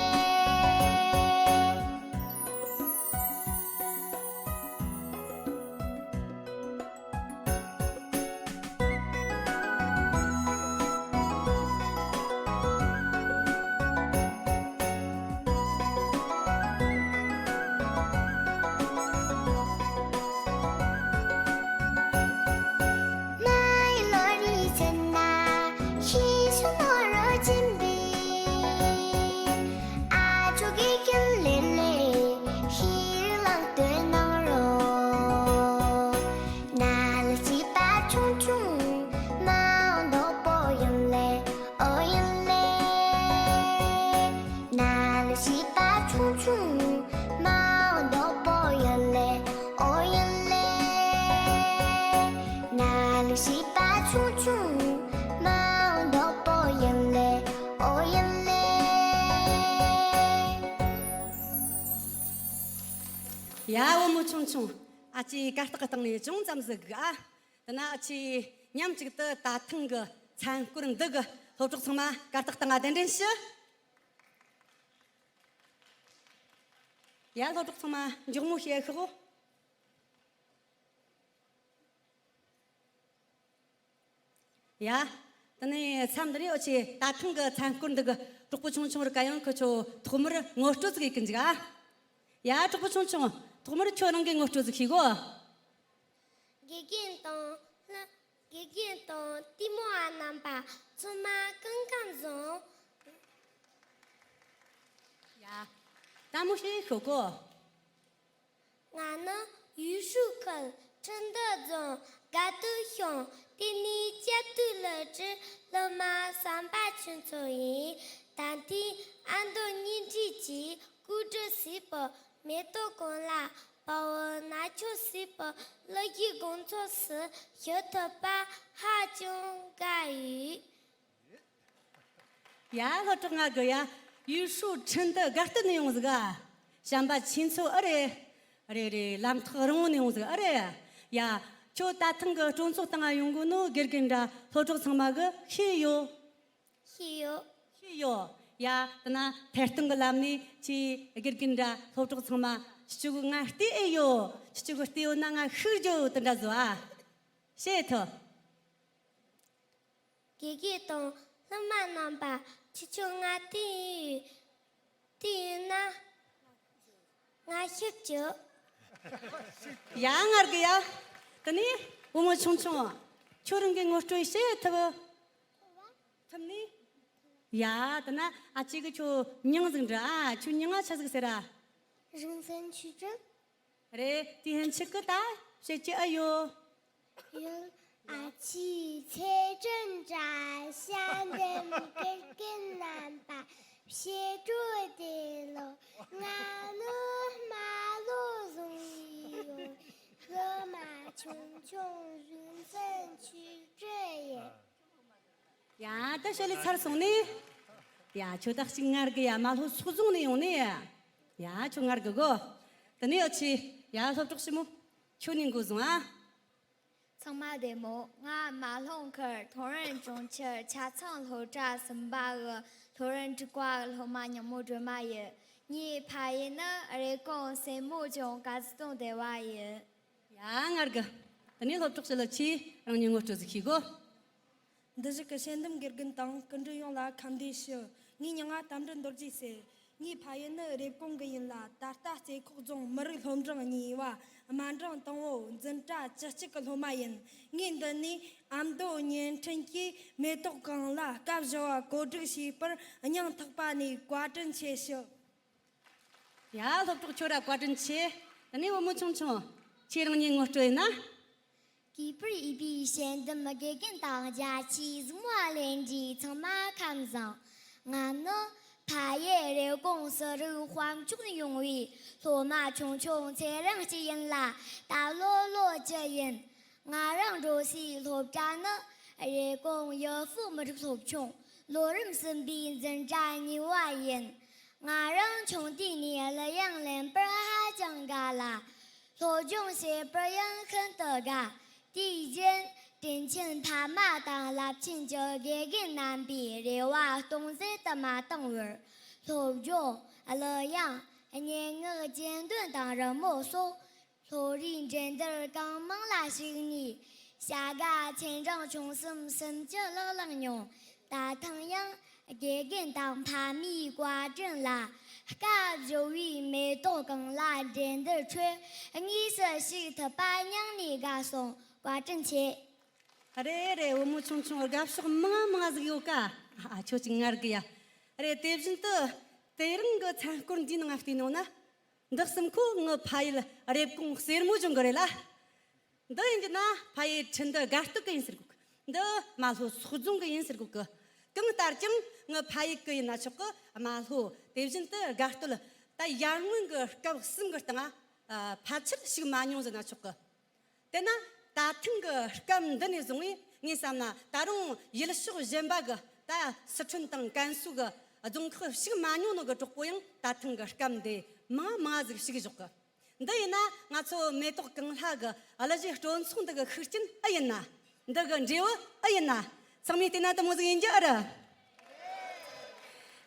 ཨོ་ཡིན་ལེ། ནང་ལ་བྱིས་པ་ཆུང་ཆུང་མ་འོང་དོག་པོ་ཡིན་ལེ། ཨོ་ཡིན་ལེ། ནང་ལ་བྱིས་པ་ཆུང་ཆུང་མ་འོང་དོག་པོ་ཡིན་ལེ། ཨོ་ཡིན་ལེ། ཡ་བུ་མོ་ཆུང་ཆུང་། ཨ་ཅེ་གར་སྟེགས་སྟེང་ནས་ཅུང་ཙམ་ཟིག་གི་ཨ། དེ་ན་ཨ་ཆེ་མཉམ་གཅིག་ཏུ་ད་ཐེངས་ཀྱི་མཚན་སྐོར་འདི་གི་སློབ་གྲོགས་ཚང་མ་གར་སྟེགས་སྟེང་ང་གདན་འདྲེན་ཞུ། ཡ་སློབ་གྲོགས་ཚང་མ་མགྱོགས་མོ་བྱེད་ཤོག་ཡ། དེ་ནས་མཚམས་འདི་ནས་ཨོ་ཆེ་ད་ཐེངས་ཀྱི་མཚན་སྐོར་འདི་གི་གྲོགས་པོ་ཆུང་ཆུང་རི་ཀ་ཡང་ཁོ་ཆོ་ཐོག་མར་ངོ་སྤྲོད་ཟིག་ཡེད་གི་འཇུག་ཨ། ཡ་གྲོགས་པོ་ཆུང་ཆུང་ཐོག་མར་ཁྱོད་རང་གི་ངོ་སྤྲོད་ཟིག་ཤེས་གོ། དགེ་རྒན་དང་ལྷ། དགེ་རྒན་དང་ལྟད་མོ་བ་རྣམ་པ་ཚང་མ་སྐུ་ཁམས་བཟང་། ཡ། ལྟད་མོ་ཞིག་ཤོད་གོ། ང་ནི་ཡུས་ཧྲུའུ་ཁུལ་ཁྲིན་ཏུའུ་རྫོང་དགའ་སྟོད་ཤང་ལྟེ་གནས་སྐྱབས་དུས་སློབ་གྲྭའི་སློབ་མ་བསམ་པ་ཆོས་མཚོ་ཡིན། ད་ཐེངས་ཨ་མདོ་གཉེན་སྒྲིག་གིས་གོ་སྒྲིག་བྱས་པའི་མེ་ཏོག་གུང་ལ་དཔའ་བོ་རྣ་ཆུང་ཞེས་པའི་གླུ་གཞས་དགོང་ཚོགས་སུ་ཞུགས་ཐུབ་པ་ཧ་ཅང་དགའ་ཡོད། ཡ་སློབ་གྲོགས་ང་གི་ཡ། ཡུས་ཧྲུའུ་ཁྲིན་ཏུའུ་དགའ་སྟོད་ནས་ཡོང་ཟིག་ཨ། བྱམས་པ་ཆོས་མཚོ་ཨེ་རེད། རེད་རེད། ལམ་ཐག་རིང་བོ་ནས་ཡོང་ཟིག་ཨེ་རེད། ཡ། ཁྱོད་ད་ཐེངས་གི་སྤྲོ་ཚོགས་སྟེང་ང་ཡོང་གོ་ནོ་དགེ་རྒན་འདྲ་སློབ་གྲོགས་ཚང་མ་གི་ཤེས་ཡོད། ཤེས་ཡོད། ཤེས་ཡོད། ཡ། དེ་ན་ཐད་གཏོང་གི་ལམ་ནས་ཁྱེད་དགེ་རྒན་འདྲ་སློབ་གྲོགས་ཚང་མ་ཁྱེད་ཆོ་གི་ང་བལྟས་ཨེ་ཡོད། ཁྱེད་ཆོ་གི་བལྟས་ཡོད་ན་ང་ཤུགས་རྒྱོབ་དེ་འདྲ་བཟོ་ཨ། བཤད་ཐུབ། དགེ་རྒན་དང་སློབ་མ་རྣམ་པ་ཁྱེད་ཆོ་ང་བལྟས་ཡོད། བལྟས་ཡོད་ན་ང་ཤུགས་རྒྱོབ། ཡ་ངར་གི་ཡ། དེ་ནས་བུ་མོ་ཆུང་ཆུང་། ཁྱོད་རང་གི་ངོ་སྤྲོད་བཤད་ཐུབ། ཐུབ་ནི། ཡ། དེ་ན་ཨ་ཅེ་གི་ཁྱོད་མྱིང་ཟིག་འདྲི་ཨ། ཁྱོད་མྱིང་ང་ཆི་ཟིག་ཟེར་ར། རིན་ཆེན་ཆོས་སྒྲོན། རེད། དེ་ཧན་ཆི་གི་ད་བཤད་ཀྱི་ཨ་ཡོད། ཡོད། ཨ་ཅེ་ཚེ་བརྟན་དང་ཤ་འདེམས་དགེ་རྒན་རྣམ་པ་ཕྱི་དྲོ་བདེ་ལེགས། ང་ནི་རྨ་ལྷོ་རྫོང་ནས་ཡོད། སློབ་མ་ཆུང་ཆུང་རིན་ཆེན་ཆོས་སྒྲོན་ཡིན། ཡ་ད་ཤོ་ལི་ཚར་སོང་ནི། ཡ་ཁྱོད་ད་ཅིག་ངར་གི་ཡ། རྨ་ལྷོ་ཕྱོགས་རྫོང་ནས་ཡོང་ནི། ཡ་ཁྱོད་ངར་གི་གོ། དེ་ནས་ཨ་ཅེ་ཡ་སློབ་གྲོགས་ཞི་མོ། ཁྱོད་ནས་འགོ་བཟུང་ཨ། ཚང་མ་བདེ་མོ། ང་རྨ་ལྷོ་ཁུལ་ཐོ་རེངས་གྲོང་ཁྱེར་ཆ་ཚང་སློབ་གྲྭ་གསུམ་པ་གི་སློབ་རིམ་དྲུག་པ་གི་སློབ་མ་ཉིན་མོ་སྒྲོལ་མ་ཡིན། ངའི་ཕ་ཡུལ་ནི་རེབ་གོང་སེར་མོ་ལྗོངས་དཀར་རྩེ་དང་སྡེ་བ་ཡིན། ཡ་ངར་གི། དེ་ནས་སློབ་གྲོགས་ཞི་ལི་ཁྱེད་རང་ཉིད་ངོ་སྤྲོད་ཟིག་ཤེས་གོ། འདི་བཞིན་གྱི་ཞལ་འདེམས་དགེ་རྒན་དང་སྐུ་མགྲོན་ཡོངས་ལ་ཁམས་བདེ་ཞུ། ངའི་མྱིང་ང་རྟ་མགྲིན་རྡོ་རྗེ་ཟེར། ངའི་ཕ་ཡུལ་ནི་རེབ་གོང་གི་ཡིན་ལ། ད་ལྟ་རྩེ་ཁོག་རྫོང་མི་རིགས་སློབ་འབྲིང་གཉིས་པ་དམའ་འབྲིང་དང་པོ་འཛིན་གྲྭ་བཅུ་གཅིག་གི་སློབ་མ་ཡིན། ངས་འདི་ནས་ཨ་མདོ་བརྙན་འཕྲིན་གྱི་མེ་ཏོག་གུང་ལ་སྐབས་བཞི་བ་གོ་སྒྲིག་བྱས་པར་སྙིང་ཐག་པ་ནས་བཀའ་དྲིན་ཆེ་ཞུ། ཡ་སློབ་གྲོགས་ཁྱོད་ར་བཀའ་དྲིན་ཆེ། དེ་ནས་བུ་མོ་ཆུང་ཆུང་། ཁྱེད་རང་ཉིད་ངོ་སྤྲོད་ཡིན་ན། གུས་པར་ཡིད་བསྡུས། ཞལ་འདེམས་དགེ་རྒན་དང་རྒྱ་ཆེའི་གཟིགས་མོ་བ་ལྷན་རྒྱས་ཚང་མ་ཁམས་བཟང་། ང་ནི་ཕ་ཡུལ་རེབ་གོང་སུ་རིག་དཔལ་འབྱོར་ནས་ཡོང་བའི་སློབ་མ་ཆུང་ཆུང་ཚེ་རིང་སྐྱིད་ཡིན་ལ། ད་ལོ་ལོ་ ཅི་ཡིན། ང་རང་འགྲོ་སའི་སློབ་གྲྭ་ནི་རེབ་གོང་ཡུ་ཧྥུ་མི་རིགས་སློབ་ཆུང་ལོ་རིམ་གསུམ་པའི་འཛིན་གྲྭ་གཉིས་པ་ཡིན། ང་རང་ཆུང་དུས་ནས་གླུ་དབྱངས་ལེན་པར་ཧ་ཅང་དགའ་ལ། སློབ་སྦྱོང་བྱེད་པར་ཡང་ཤིན་ཏུ་དགའ། དེའི་རྗེས་དྲིན་ཆེན་ཕ་མ་དང་རླབས་ཆེན་གྱི་དགེ་རྒན་རྣམ་པའི་རེ་བ་སྟོང་ཟད་དུ་མ་བཏང་བར། སློབ་སྦྱོང་། གླུ་དབྱངས། སྙན་ངག་གཅེས་འདོན་དང་རི་མོ་སོགས། སློབ་རའི་འགྲན་བསྡུར་གང་མང་ལ་ཞུགས་ནས། བྱ་དགའ་ཚེས་གྲངས་ཆུང་གསུམ་སུམ་ཅུ་ལྷག་བླངས་མྱོང་། ད་ཐེངས་ཡང་དགེ་རྒན་དང་ཕ་མའི་བཀའ་དྲིན་ལ། སྐབས་བཞི་བའི་མེ་ཏོག་གངས་ལྷ་འགྲན་བསྡུར་ཁྲོད་དངོས་སུ་ཞུགས་ཐུབ་པ་སྙིང་ནས་དགའ་སོང་། བཀའ་དྲིན་ཆེ། རེད་རེད། བུ་མོ་ཆུང་ཆུང་དགའ་ཕྱོགས་མང་མང་ཟིག་ཡོད་ཀ་ཨ་ཁྱོད་ཅིག་ངར་གི་ཡ། རེད། དེ་བཞིན་དུ་དེ་རིང་གི་མཚན་སྐོར་འདིའི་ནང་བལྟས་ནོ་ན། འདི་གསུམ་ཁོ་ངི་ཕ་ཡུལ་རེབ་གོང་གསེར་མོ་ལྗོངས་གི་རེད་ལ། འདི་ཡིན་གྱི་ན་ཕ་ཡུལ་ཁྲིན་ཏུ་དགའ་སྟོད་གི་ཡིན་ཟེར་གོ་གི། འདི་རྨ་ལྷོ་སོག་རྫོང་གི་ཡིན་ཟེར་གོ་གི། གང་ལྟར་ཀྱང་ངི་ཕ་ཡུལ་གི་ཡིན་ན་ཆོག་གི། རྨ་ལྷོ་དེ་བཞིན་དུ་དགའ་སྟོད་ད་ཡར་སྔོན་གི་སྐབས་གསུམ་གི་སྟེང་ང་ཕལ་ཆེར་ཞུགས་མ་མྱོང་ཟེར་ན་ཆོག་གི། དེ་ན་ད་ཐེངས་གི་སྐབས་འདི་ནས་བཟུང་བས་ངས་བསམ་ན། ད་རུང་ཡུལ་ཕྱོགས་གཞན་པ་གི་ད་སི་ཁྲོན་དང་ཀན་སུའུ་གི་རྫོང་ཁག་ཞུགས་མ་མྱོང་ནོ་གི་གྲོགས་པོ་ཡང་ད་ཐེངས་གི་སྐབས་འདི་མང་མང་ཟིག་ཞུགས་བཞག་གི། འདི་ཡིན་ན་ང་ཚོ་མེ་ཏོག་གངས་ལྷ་གི་གླུ་གཞས་སྤྲོ་ཚོགས་འདི་གི་ཤུགས་རྐྱེན་ཨེ་ཡིན་ན། འདི་གི་འབྲས་བུ་ཨེ་ཡིན་ན། ཚང་མས་བལྟས་ན་དེ་མོ་ཟིག་ཡིན་རྒྱུ་ཨེ་རེད།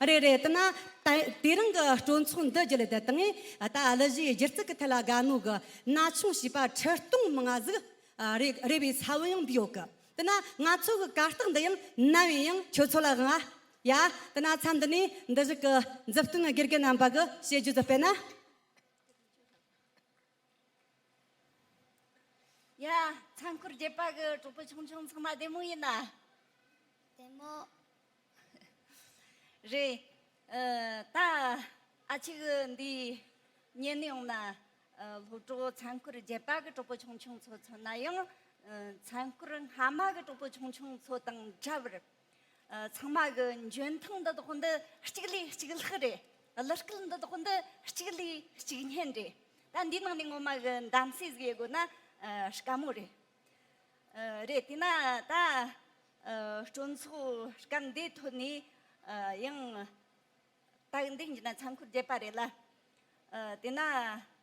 རེད་རེད། དེ་ན་ད་དེ་རིང་གི་སྤྲོ་ཚོགས་འདི་བརྒྱུད་ལས་དེ་དང་ད་གླུ་གཞས་སྒྱུ་རྩལ་གི་ཐད་ལ་དགའ་ནོ་གི་ན་ཆུང་བྱིས་པ་ཁྲི་སྟོང་མང་ང་ཟིག་རེ་རེ་བའི་ས་བོན་ཡང་འབུས་ཡོད་གི། དེ་ན་ང་ཚོ་གི་གར་སྟེགས་འདི་ཡང་ནམ་ཡིན་ཡང་ཁྱོད་ཚོ་ལ་དབང་ང་། ཡ། དེ་ན་མཚམས་འདི་ནས་འདི་ཟིག་གི་མཛུབ་སྟོན་དགེ་རྒན་རྣམ་པ་གི་བཤད་རྒྱུ་ཟིག་སྤེལ་ན། ཡ། མཚན་འཁོར་བརྒྱད་པ་གི་གྲོགས་པོ་ཆུང་ཆུང་ཚང་མ་བདེ་མོ་ཡིན་ན། བདེ་མོ། རེད། ཨ། ད་ཨ་ཅེ་གི་འདི་ཉན་ནས་ཡོང་ན། ཨ། སློབ་གྲོགས་མཚན་འཁོར་བརྒྱད་པ་གི་གྲོགས་པོ་ཆུང་ཆུང་ཚོ་མཚོན་ན་ཡང་། ཨ། མཚན་འཁོར་སྔ་མ་གི་གྲོགས་པོ་ཆུང་ཆུང་ཚོ་དང་འདྲ་བར། ཨ། ཚང་མ་གི་འཇོན་ཐང་འདི་དག་འདི་གཅིག་ལས་གཅིག་ལྷག་རེད། གླུ་སྐད་འདི་དག་འདི་གཅིག་ལས་གཅིག་སྙན་རེད། ད་འདིའི་ནང་ནས་ངོ་མ་གི་གདམ་གསེས་ཟིག་ཡེད་དགོས་ན། ཨ། དཀའ་མོ་རེད། ཨ། རེད། དེས་ན་ད། ཨ། སྤྲོ་ཚོགས་སྐབས་འདིའི་ཐོག་ནས། ཨ། ཡང་ད་འདི་ཡིན་ན་མཚན་འཁོར་བརྒྱད་པ་རེད་ལ། ཨ། དེས་ན་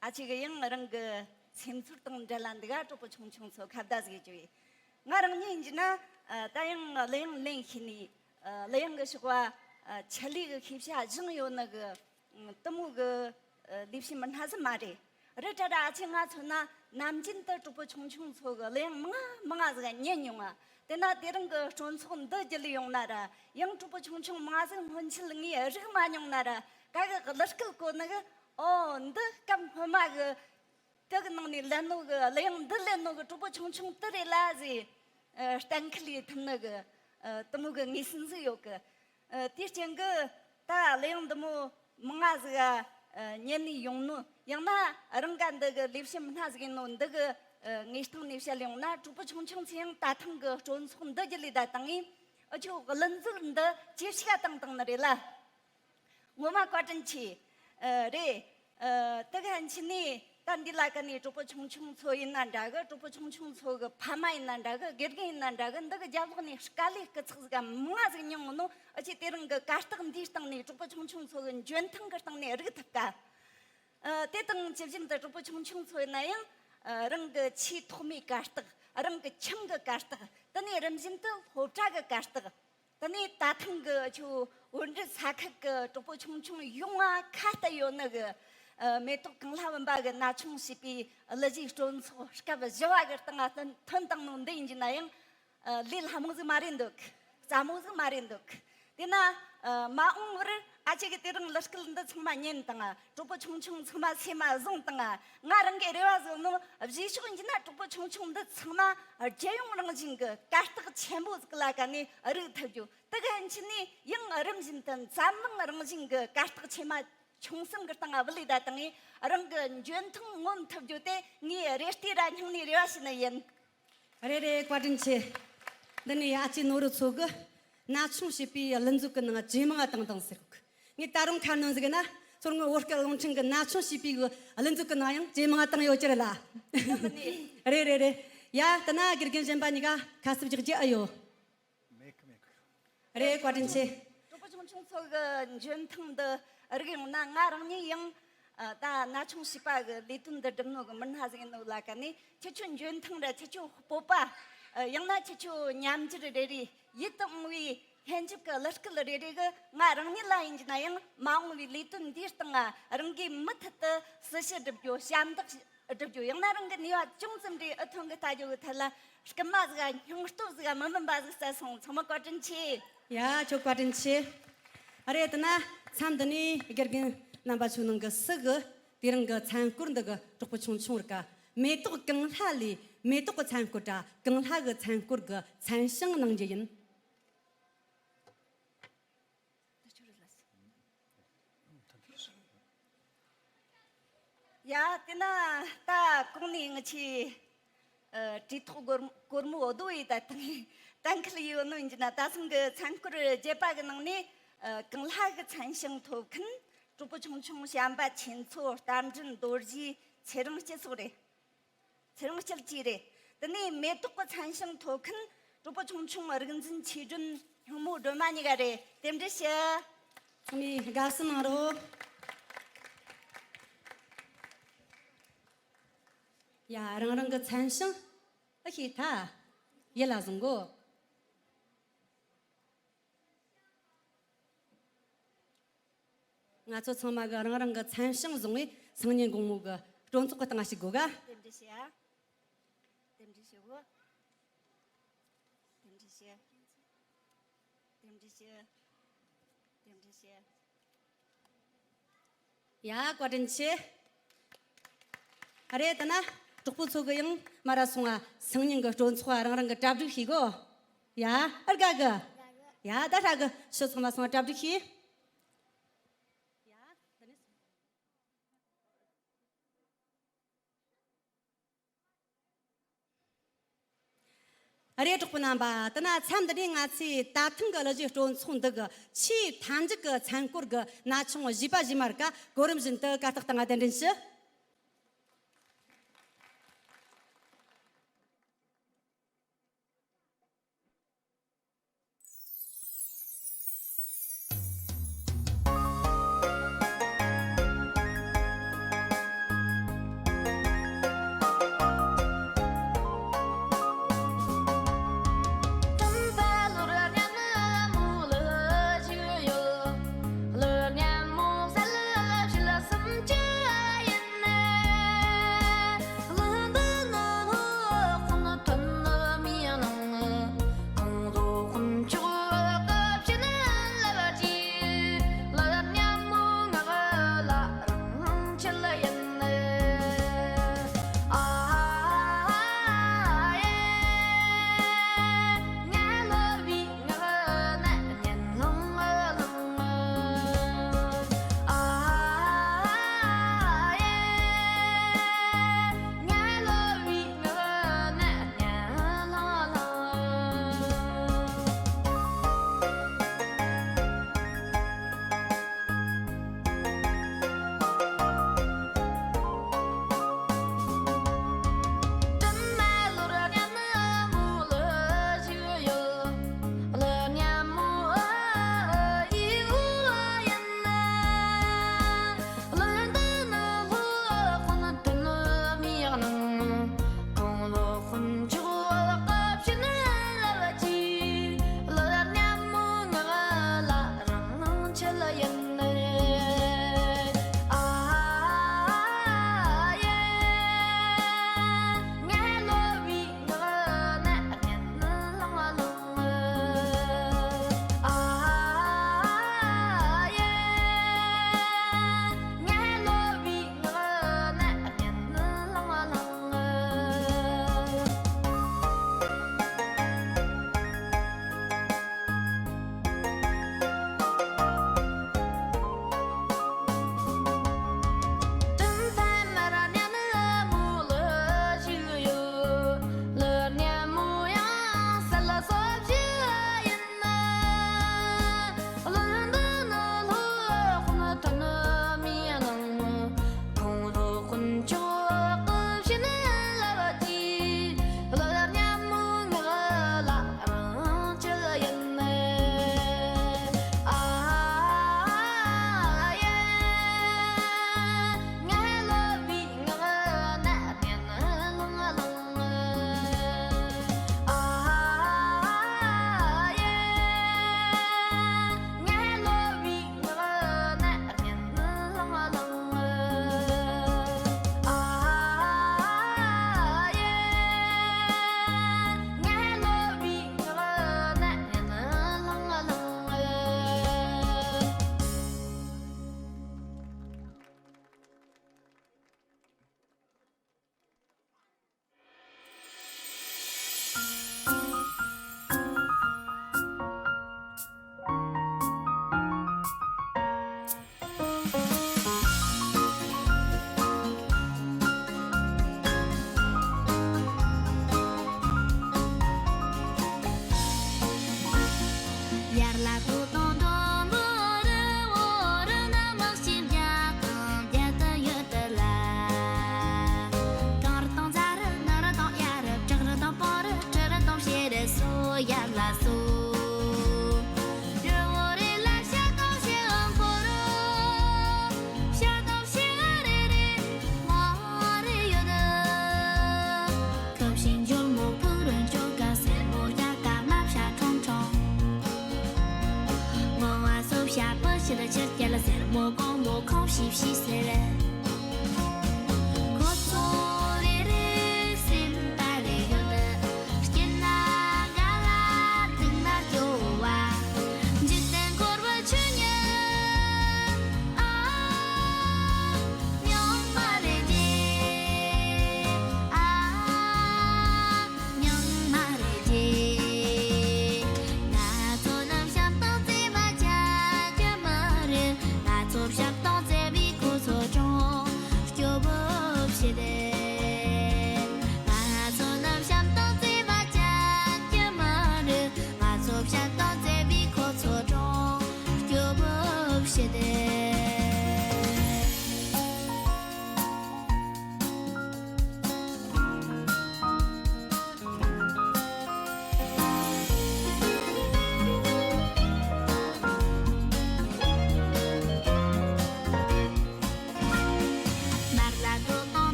ཨ་ཅེ་གི་ཡང་རང་གི་སེམས་ཚོར་དང་འབྲེལ་ལ་འདི་ག་གྲོགས་པོ་ཆུང་ཆུང་ཚོ་ཁ་བརྡ་ཟིག་ཡེད་རྒྱུ་ཡིན། ང་རང་ཉིད་ཡིན་ན། ཨ། ད་ཡང་གླུ་དབྱངས་ལེན་ཤེས་ནི། ཨ། གླུ་དབྱངས་གི་ཕྱོགས་པ། ཨ། ཆེད་ལས་གི་ཤེས་བྱ་སྦྱངས་ཡོད་ནི་གི། ཨ། དེ་མོ་གི། ཨ། ལས་བྱེད་མི་སྣ་ཟིག་མ་རེད། རེད་དྲ་ར། ཨ་ཅེ་ང་མཚོན་ན་ནམ་རྒྱུན་དུ་གྲོགས་པོ་ཆུང་ཆུང་ཚོ་གི་གླུ་དབྱངས་མང་ང་མང་ང་ཟིག་ཉན་མྱོང་ང་། དེ་ན་དེ་རིང་གི་སྤྲོ་ཚོགས་འདི་བརྒྱུད་ལས་ཡོང་ན་ར། ཡང་གྲོགས་པོ་ཆུང་ཆུང་མང་ང་ཟིག་སྔོན་ཆད་ངས་རིག་མ་མྱོང་ན་ར། ག་གི་གླུ་སྐད་གོ་ནི་གི། ཨོ། འདི་སྐབས་སྔོན་མ་གི་དེ་གི་ནང་ནས་ལེན་ནོ་གི། གླུ་དབྱངས་འདི་ལེན་ནོ་གི་གྲོགས་པོ་ཆུང་ཆུང་དེ་རེད་ལ་ཟེ། ཨ། གཏན་འཁེལ་ཡེད་ཐུབ་ནི་གི། ཨ། དེ་མོ་གི་ངེས་སེམས་ཟིག་ཡོད་གི། ཨ། དེའི་རྐྱེན་གི་ད་གླུ་དབྱངས་འདི་མོ་མང་ང་ཟིག་ག་ཨ། ཉན་ནས་ཡོང་ནོ། ཡང་ན་རང་ག་འདི་གི་ལས་བྱེད་མི་སྣ་ཟིག་ཡིན་ནོ་འདི་གི། ཨ། ངེས་སྟངས་ནས་བཤད་ཡོང་ན་གྲོགས་པོ་ཆུང་ཆུང་ཚོས་ཡང་ད་ཐེངས་གི་སྤྲོ་ཚོགས་འདི་བརྒྱུད་ལས་ད་བཏང་ངས། ཨ། ཁྱོད་གླུ་མཛོད་འདི་ཇེ་ཕྱུག་ག་བཏང་བཏང་ནི་རེད་ལ། ངོ་མ་བཀའ་དྲིན་ཆེ། ཨ། རེད། ཨ། དེ་ག་ཕན་ཆད་ནས་ད་འདི་ལ་ཀ་ནས་གྲོགས་པོ་ཆུང་ཆུང་ཚོ་ཡིན་ན་འདྲ་གི། གྲོགས་པོ་ཆུང་ཆུང་ཚོ་གི་ཕ་མ་ཡིན་ན་འདྲ་གི། དགེ་རྒན་ཡིན་ན་འདྲ་གི། འདི་གི་རྒྱབ་ལོགས་ནས་དཀའ་ལས་སྐུ་ཚེགས་ཟིག་མང་ང་ཟིག་མྱངས་ནོ། ཨ་ཅེ་དེ་རིང་གི་གར་སྟེགས་འདིའི་སྟེང་ནས་གྲོགས་པོ་ཆུང་ཆུང་ཚོ་གི་འཇོན་ཐང་གི་སྟེང་ནས་རིག་ཐུབ་ཀ། ཨ། དེ་དང་ཇི་བཞིན་དུ་གྲོགས་པོ་ཆུང་ཆུང་ཚོ་ཡིན་ན་ཡང་། ཨ། རང་གི་ཆེས་ཐོག་མའི་གར་སྟེགས། རང་གི་ཆུང་གི་གར་སྟེགས། དེ་ནས་རིམ་བཞིན་དུ་སློབ་གྲྭ་གི་གར་སྟེགས། དེ་ནས་ད་ཐེངས་གི་ཆུ་བོད་འབྲེལ་ས་ཁུལ་གི་གྲོགས་པོ་ཆུང་ཆུང་ཡོང་ང་ཁ་གཏད་ཡོད་ནི་གི། ཨ། མེ་ཏོག་གངས་ལྷ་བུམ་པ་གི་ན་ཆུང་བྱིས་པའི་གླུ་གཞས་སྤྲོ་ཚོགས་སྐབས་བཞི་བ་གི་སྟེང་ང་ཐོན་བཏང་ནོ་འདི་ཡིན་གྱི་ན་ཡང་། ཨ། ལས་སླ་མོ་ཟིག་མ་རེད་འདུག། སླ་མོ་ཟིག་མ་རེད་འདུག། དེ་ན། ཨ། མ་འོངས་བར་ཨ་ཅེ་གི་དེ་རིང་གླུ་སྐད་འདི་ཚང་མ་ཉན་དང་། གྲོགས་པོ་ཆུང་ཆུང་ཚང་མ་སེམས་མ་བཟུང་དང་། ང་རང་གི་རེ་བ་ཟིག་ནོ། གཞས་ཕྱོགས་ཡིན་ན་གྲོགས་པོ་ཆུང་ཆུང་འདི་ཚང་མ་རྒྱལ་ཡོངས་རང་བཞིན་གི་གར་སྟེགས་ཆེན་པོ་ཟིག་ལ་ཀ་ནས་རིག་ཐུབ་རྒྱུ། དེ་ག་ཕན་ཆད་ནས་ཡང་རིམ་བཞིན་དུ་འཛམ་གླིང་རང་བཞིན་གི་གར་སྟེགས་ཆེ་མ་ཆུང་གསུམ་གི་སྟེང་ང་བུད་ལས་ད་བཏང་ངས་རང་གི་འཇོན་ཐང་མངོན་ཐུབ་རྒྱུ་དེ་ངས་རེ་ལྟོས་ར་སྙིང་ནས་རེ་བ་ཞུ་ནི་ཡིན། རེད་རེད། བཀའ་དྲིན་ཆེ། འདི་ནས་ཨ་ཅེ་ནོར་བུ་མཚོ་གི་ན་ཆུང་བྱིས་པའི་གླུ་མཛོད་ཀྱི་ནང་ཇེ་མང་ང་བཏང་བཏང་ཟེར་གི། ངས་ད་རུང་ཁ་སྣོན་ཟིག་ན་ཚོར་ངོ་བོད་སྐད་རླུང་འཕྲིན་གྱི་ན་ཆུང་བྱིས་པའི་གླུ་མཛོད་ཀྱི་ནང་ཡང་ཇེ་མང་ང་བཏང་ཡོད་ཀྱི་རེད་ལ། རེད་རེད་རེད། ཡ་ད་ན་དགེ་རྒན་གཞན་པ་གཉིས་ཀ་ཁ་གསབ་རྒྱག་རྒྱུ་ཨེ་ཡོད། མེད་གི་མེད་གི། རེད། བཀའ་དྲིན་ཆེ། གྲོགས་པོ་ཆུང་ཆུང་ཚོ་གི་འཇོན་ཐང་འདི་རིག་ཡོང་ན། ང་རང་ཉིད་ཡང་ཨ་ད་ན་ཆུང་བྱིས་པ་གི་ལས་དོན་འདི་སྒྲུབ་ནོ་གི་མི་སྣ་ཟིག་ཡིན་ནོ་ལ་ཀ་ནས། ཁྱེད་ཆོ་འཇོན་ཐང་ར་ཁྱེད་ཆོ་སྤོབས་པ། ཨ་ཡང་ན་ཁྱེད་ཆོ་ཉམས་འགྱུར་རེ་རེ་ཡིད་དུ་འོང་བའི་སྙན་འཇེབས་ཀྱི་གླུ་སྐད་རེ་རེ་གིས་ང་རང་ཉིད་ལ་ཡིན་གྱི་ན་ཡང་མ་འོངས་པའི་ལས་དོན་འདིའི་སྟེང་ང་རང་གིས་མུ་མཐུད་དུ་སྲི་ཞུ་སྒྲུབ་རྒྱུ། ཞབས་འདེགས་སྒྲུབ་རྒྱུ། ཡང་ན་རང་གི་ནུས་པ་ཅུང་ཙམ་རེ་ཨུ་ཐུང་གི་ལྟ་རྒྱུ་གི་ཐད་ལ་སྐུལ་མ་ཟིག་ག་སྙིང་སྟོབས་ཟིག་ག་མི་དམན་པ་ཟིག་སྩལ་སོང་། ཚང་མ་བཀའ་དྲིན་ཆེ། ཡ་ཁྱོད་བཀའ་དྲིན་ཆེ། ཨ་རེད། དེ་ན་མཚམས་འདི་ནས་དགེ་རྒན་རྣམ་པ་ཚོའི་ནང་གི་སུ་གི་དེ་རིང་གི་མཚན་སྐོར་འདི་གི་གྲོགས་པོ་ཆུང་ཆུང་རིག་ག་མེ་ཏོག་གངས་ལྷ་ལས་མེ་ཏོག་གི་མཚན་སྐོར་དྲ་གངས་ལྷ་གི་མཚན་སྐོར་གི་མཚན་བྱང་གནང་རྒྱུ་ཡིན། ཡ་དེ་ན་ད་གོང་ནས་ངི་ཆོས་ཨ་གྲོས་ཐོག་སྒོར་སྒོར་མོ་རྡོ་ཡི་ད་ཐང་གཏན་འཁེལ་ཡོད་ནོ་ཡིན་གྱི་ན། ད་སང་གི་མཚན་སྐོར་བརྒྱད་པ་གི་ནང་ནས་ཨ་གངས་ལྷ་གི་མཚན་བྱང་ཐོབ་མཁན་གྲོགས་པོ་ཆུང་ཆུང་བྱམས་པ་ཆོས་མཚོ། རྟ་མགྲིན་རྡོ་རྗེ། ཚེ་རིང་སྐྱིད་སོགས་རེད། ཚེ་རིང་སྐྱིད་ཀྱིས་རེད། དེ་ནས་མེ་ཏོག་གི་མཚན་བྱང་ཐོབ་མཁན་གྲོགས་པོ་ཆུང་ཆུང་རིག་འཛིན་ཆོས་སྒྲོན། སྙིང་མོ་སྒྲོལ་མ་གཉིས་ཀ་རེད། རྟེན་འབྲེལ་ཞུ། ཚང་མས་དགའ་བསུ་གནང་རོགས། ཡ་རང་རང་གི་མཚན་བྱང་ཨེ་ཤེས་ཐལ། ཡིད་ལ་བཟུང་གོ། ང་ཚོ་ཚང་མ་གི་རང་རང་གི་མཚན་བྱང་བཟུང་བའི་སང་ཉིན་དགོང་མོ་གི་སྤྲོ་ཚོགས་གི་སྟེང་ང་ཞུགས་དགོས་ག། རྟེན་འབྲེལ་ཞུ་ཡ། རྟེན་འབྲེལ་ཞུ་གོ། རྟེན་འབྲེལ་ཞུ། རྟེན་འབྲེལ་ཞུ། རྟེན་འབྲེལ་ཞུ། ཡ་བཀའ་དྲིན་ཆེ། ཨ་རེད། ད་ན་གྲོགས་པོ་ཚོ་གི་ཡང་མ་ར་སོང་ང་སང་ཉིན་གི་སྤྲོ་ཚོགས་རང་རང་གི་གྲ་སྒྲིག་ཞུས་གོ། ཡ་ཨར་ག་གི། ཡ་ད་ཧྲ་གི་ཤོ་ཚང་མ་སོང་ང་གྲ་སྒྲིག་ཞུས། ཡ་ད་ནི། ཨ་རེད། གྲོགས་པོ་རྣམ་པ། དེ་ན་མཚམས་འདི་ནས་ང་ཚོས་ད་ཐེངས་ཀྱི་གླུ་གཞས་སྤྲོ་ཚོགས་འདི་གི་ཆེས་མཐའ་མཇུག་གི་མཚན་སྐོར་གི་ན་ཆུང་བྱིས་པ་བྱིས་མ་རིགས་ག་གོ་རིམ་བཞིན་དུ་གར་སྟེགས་སྟེང་ང་གདན་འདྲེན་ཞུ།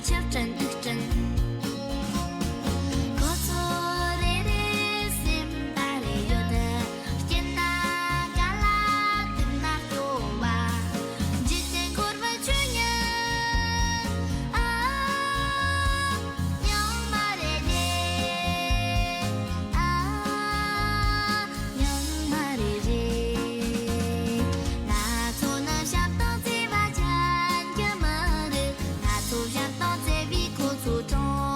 ཆབ་བྲན་དུག་བྲན། ཁོ་ཚོ་རེ་རེ་སེམས་པ་རེ་ཡོད། སྐྱིད་ན་དགའ་ལ་སྡུག་ན་སྐྱོ་བ། འཇིག་རྟེན་འཁོར་བའི་ཆོས་ཉིད་ཨ། སྙིང་མ་རེ་རེ་ཨ། སྙིང་མ་རེ་རེ། ང་ཚོ་ནི་ཞབས་དང་བརྩེ་བ་ཅན་གྱི་མི་རིགས། ང་ཚོ་ཞབས་དང་བརྩེ་བའི་ཁོ་ཚོ་གྲོང་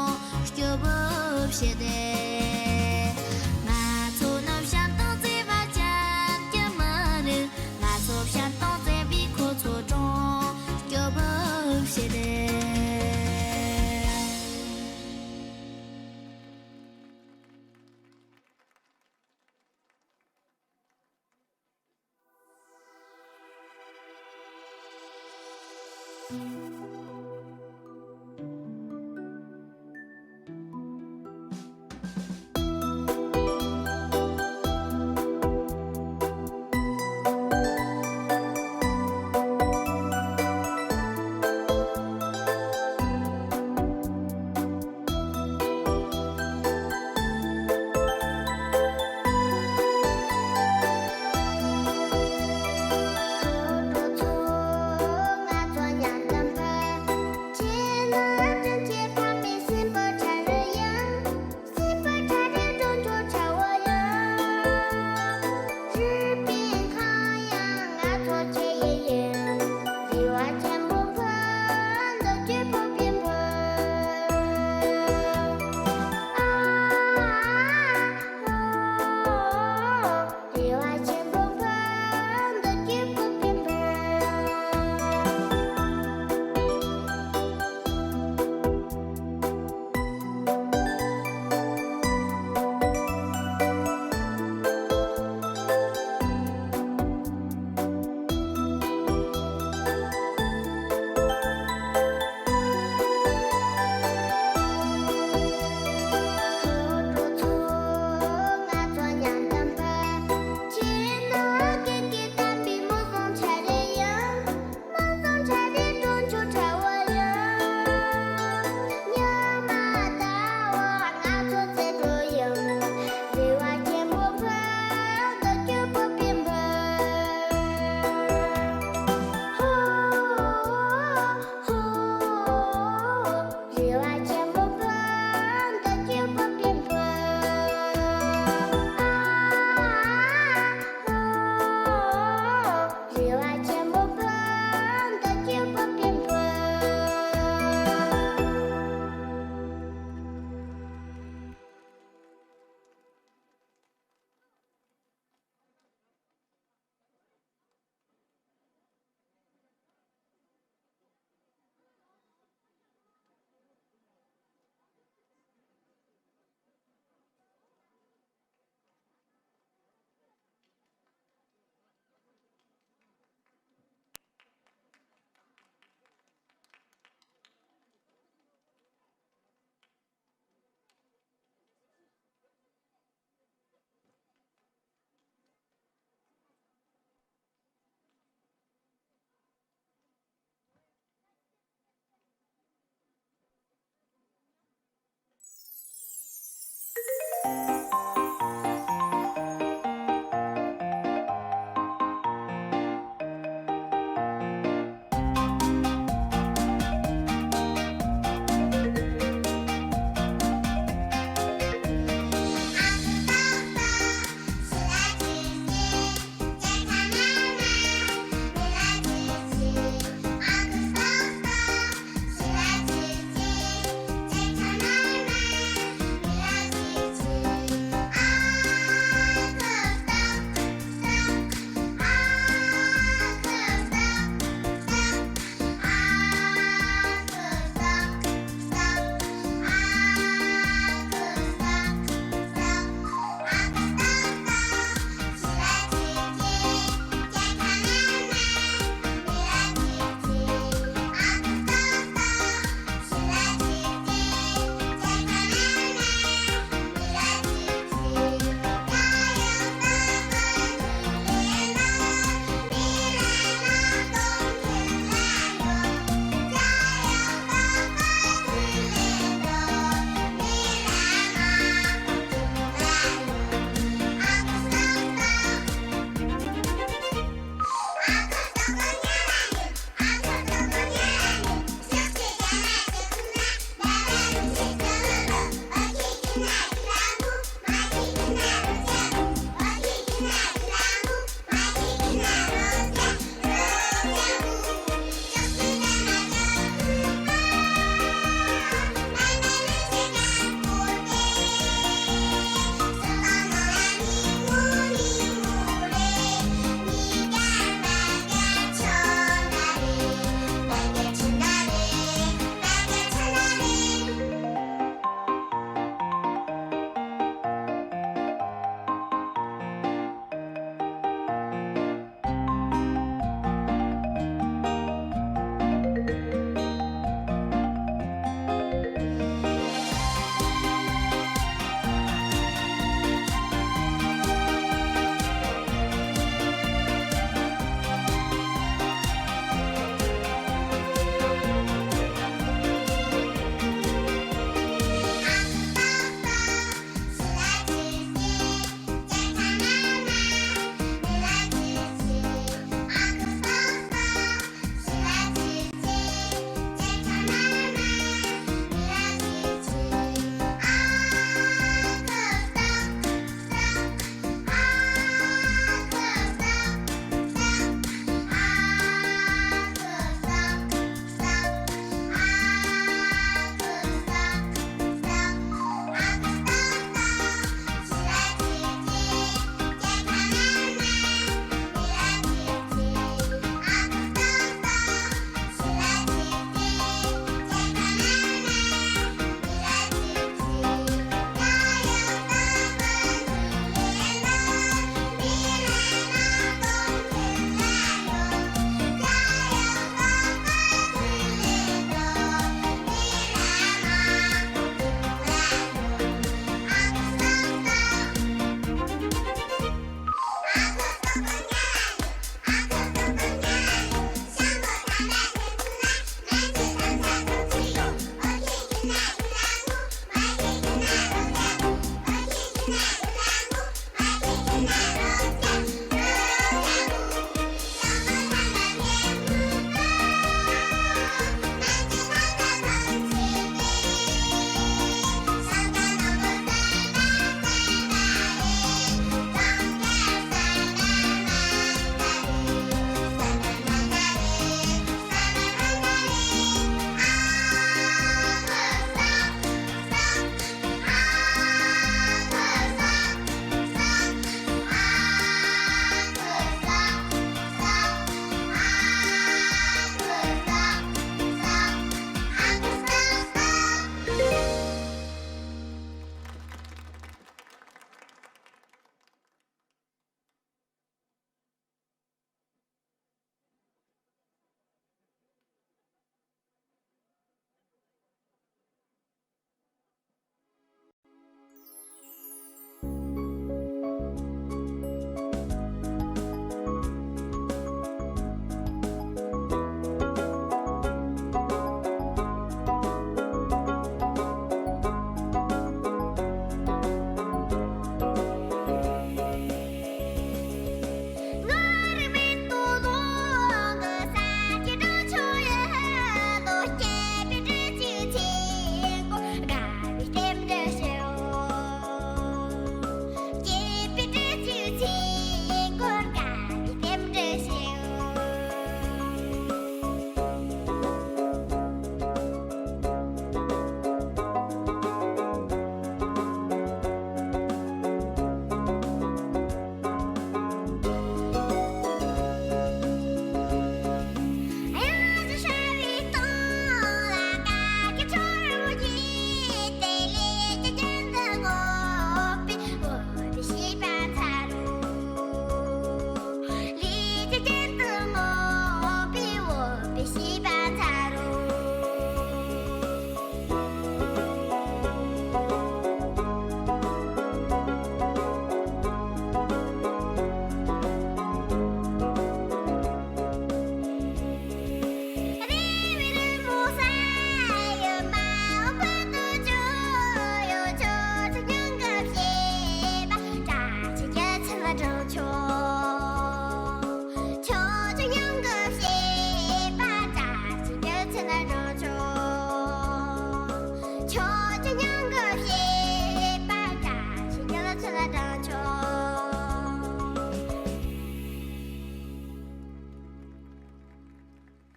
ཕྱོགས་ཀྱི་སྙིང་གི་བྱེད་པ་འདྲ་ཞིག་རྒྱལ་ཚུལ་དྲང་ཆོག་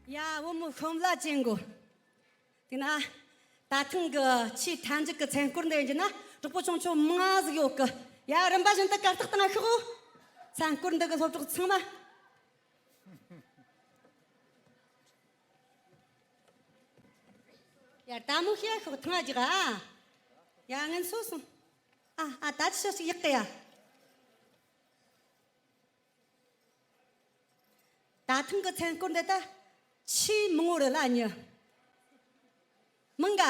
ཡ། བུ་མོ་ཤོམ་ལ་ཅན་གོ། དེ་ན། ད་ཐེངས་ཀྱི་ཆེས་མཐའ་མཇུག་གི་མཚན་སྐོར་འདི་ཡིན་གྱི་ན་གྲོགས་པོ་ཆུང་ཆུང་མང་ང་ཟིག་ཡོད་གི། ཡ། རིམ་པ་བཞིན་དུ་གར་སྟེགས་སྟེང་ཤོག་མཚན་སྐོར་འདི་གི་སློབ་གྲོགས་ཚང་མ། ཡ། ད་མོ་ཤེས་ཤོག་ཐང་ཨ་ཅིག་ཨ། ཡ། ངན་སོ་སོང་། ཨ་ཨ། ད་ཅི་ཞིག་ཡག་གི་ཡ། ད་ཐེངས་ཀྱི་མཚན་སྐོར་འདི་ད་ཆེས་མང་བོ་རེད་ལ་ཉི། མང་ག་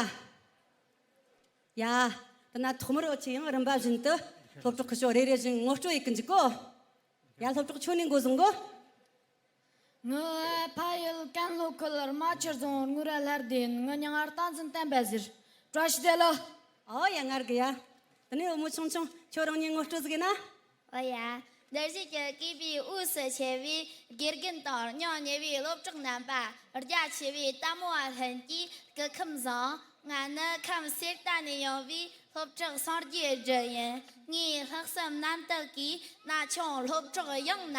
ཡ། དེ་ན་ཐོག་མར་འུ་ཆོས་ཡང་རིམ་པ་བཞིན་དུ་སློབ་གྲོགས་ཁི་ཤོ་རེ་རེ་བཞིན་ངོ་སྤྲོད་ཡེད་གི་འཇུག་གོ། ཡ། སློབ་གྲོགས་ཁྱོད་ནས་འགོ་བཟུང་གོ། ངི་ཕ་ཡུལ་ཀན་ལྷོ་ཁུལ་རྨ་ཆུ་རྫོང་དངུལ་རྭ་ལྷ་སྡེ་ཡིན། ངི་མྱིང་ང་བསྟན་འཛིན་བསྟན་པ་ཟེར། བཀྲ་ཤིས་བདེ་ལེགས། ཨོ་ཡ། ངར་གི་ཡ། དེ་ནས་བུ་མོ་ཆུང་ཆུང་ཁྱོད་རང་ཉིད་ངོ་སྤྲོད་ཟིག་ཡིན་ན། ཨོ་ཡ། འདིར་བཞུགས་ཀྱི་གུས་པའི་དབུས་སུ་ཆེ་བའི་དགེ་རྒན་དང་སྙིང་ཉེ་བའི་སློབ་གྲོགས་རྣམ་པ། རྒྱ་ཆེ་བའི་ལྟད་མོ་བ་ལྷན་གྱིས་སྐུ་ཁམས་བཟང་། ང་ནི་ཁམས་གསེར་རྟ་ནས་ཡོང་བའི་སློབ་ཕྲུག་སངས་རྒྱས་སྒྲོལ་ཡིན། ངའི་ལྷག་བསམ་རྣམ་དག་གིས་ན་ཆུང་སློབ་གྲོགས་ཡོངས་ན་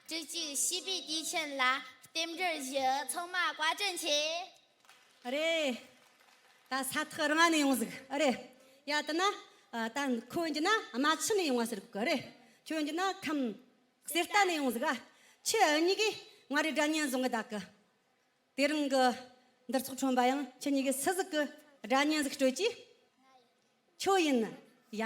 དྲུག་ཅུ་བྱིས་པའི་དུས་ཆེན་ལ་རྟེན་འབྲེལ་ཞུ། ཚང་མ་བཀའ་དྲིན་ཆེ། རེད། ད་ས་ཐག་རིང་ང་ནས་ཡོང་ཟིག་ཨ་རེད། ཡ། དེ་ན། ཨ། ད་ཁོ་ཡིན་གྱི་ན་རྨ་ཆུ་ནས་ཡོང་བ་ཟེར་གི་རེད། ཁྱོད་ཡིན་གྱི་ན་ཁམས་གསེར་རྟ་ནས་ཡོང་ཟིག་ཨ། ཁྱེད་གཉིས་ཀས་ང་རེ་སྒྲ་སྙན་བཟུང་གི་བསྡད་གི། དེ་རིང་གི་འདིར་ཚོགས་ཁྲོམ་པ་ཡང་ཁྱེད་གཉིས་ཀས་སུ་ཟིག་གི་སྒྲ་སྙན་ཟིག་སྤྲོད་ཀྱི། ཁྱོད་ཡིན། ཡ།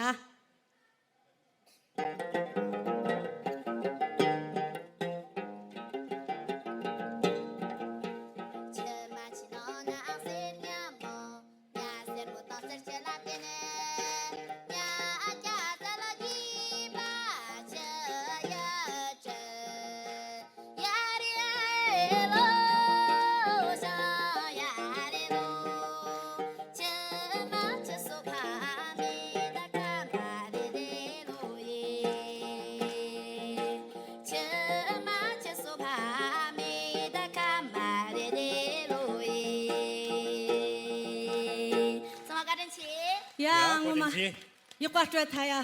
ཡ། ངོ་མ། བཀའ་དྲིན་ཆེ། ཡག་པ་སྤྲོད་ཐལ་ཡ།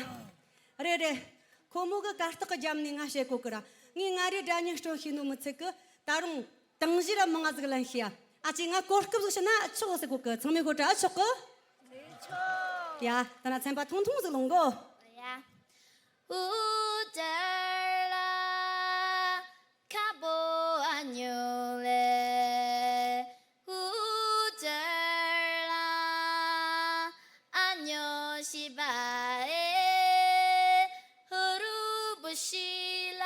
རེད་རེད། ཁོ་མོ་གི་གར་སྟེགས་ཀྱི་རྒྱབ་ནས་ང་བཤད་གོ་གི་ར། ངས་ང་རའི་སྒྲ་སྙན་སྤྲོད་ཤེས་ནོ་མི་ཚད་གི། ད་རུང་དང་ཞིག་ར་མང་ང་ཟིག་ལེན་ཤེས་ཡ། ཨ་ཅེ། ང་གོ་སྐབས་ཟིག་བྱིན་ན་ཨེ་ཆོག་ཟེར་གོ་གི། ཚང་མས་གོ་དྲ་ཨེ་ཆོག་གི། ཡ། ད་ན་ཚན་པ་ཐུང་ཐུང་ཟིག་ལོངས་གོ། ཡ། ཨུ་ཙར་ལ་ཁ་པོ་ཨ་ཉོ་ལེ། ཨུ་ཙར་ལ་ཨ་ཉོ་ཤི་བ་ཨེ། ཧུ་རུ་བུ་ཤི་ལ་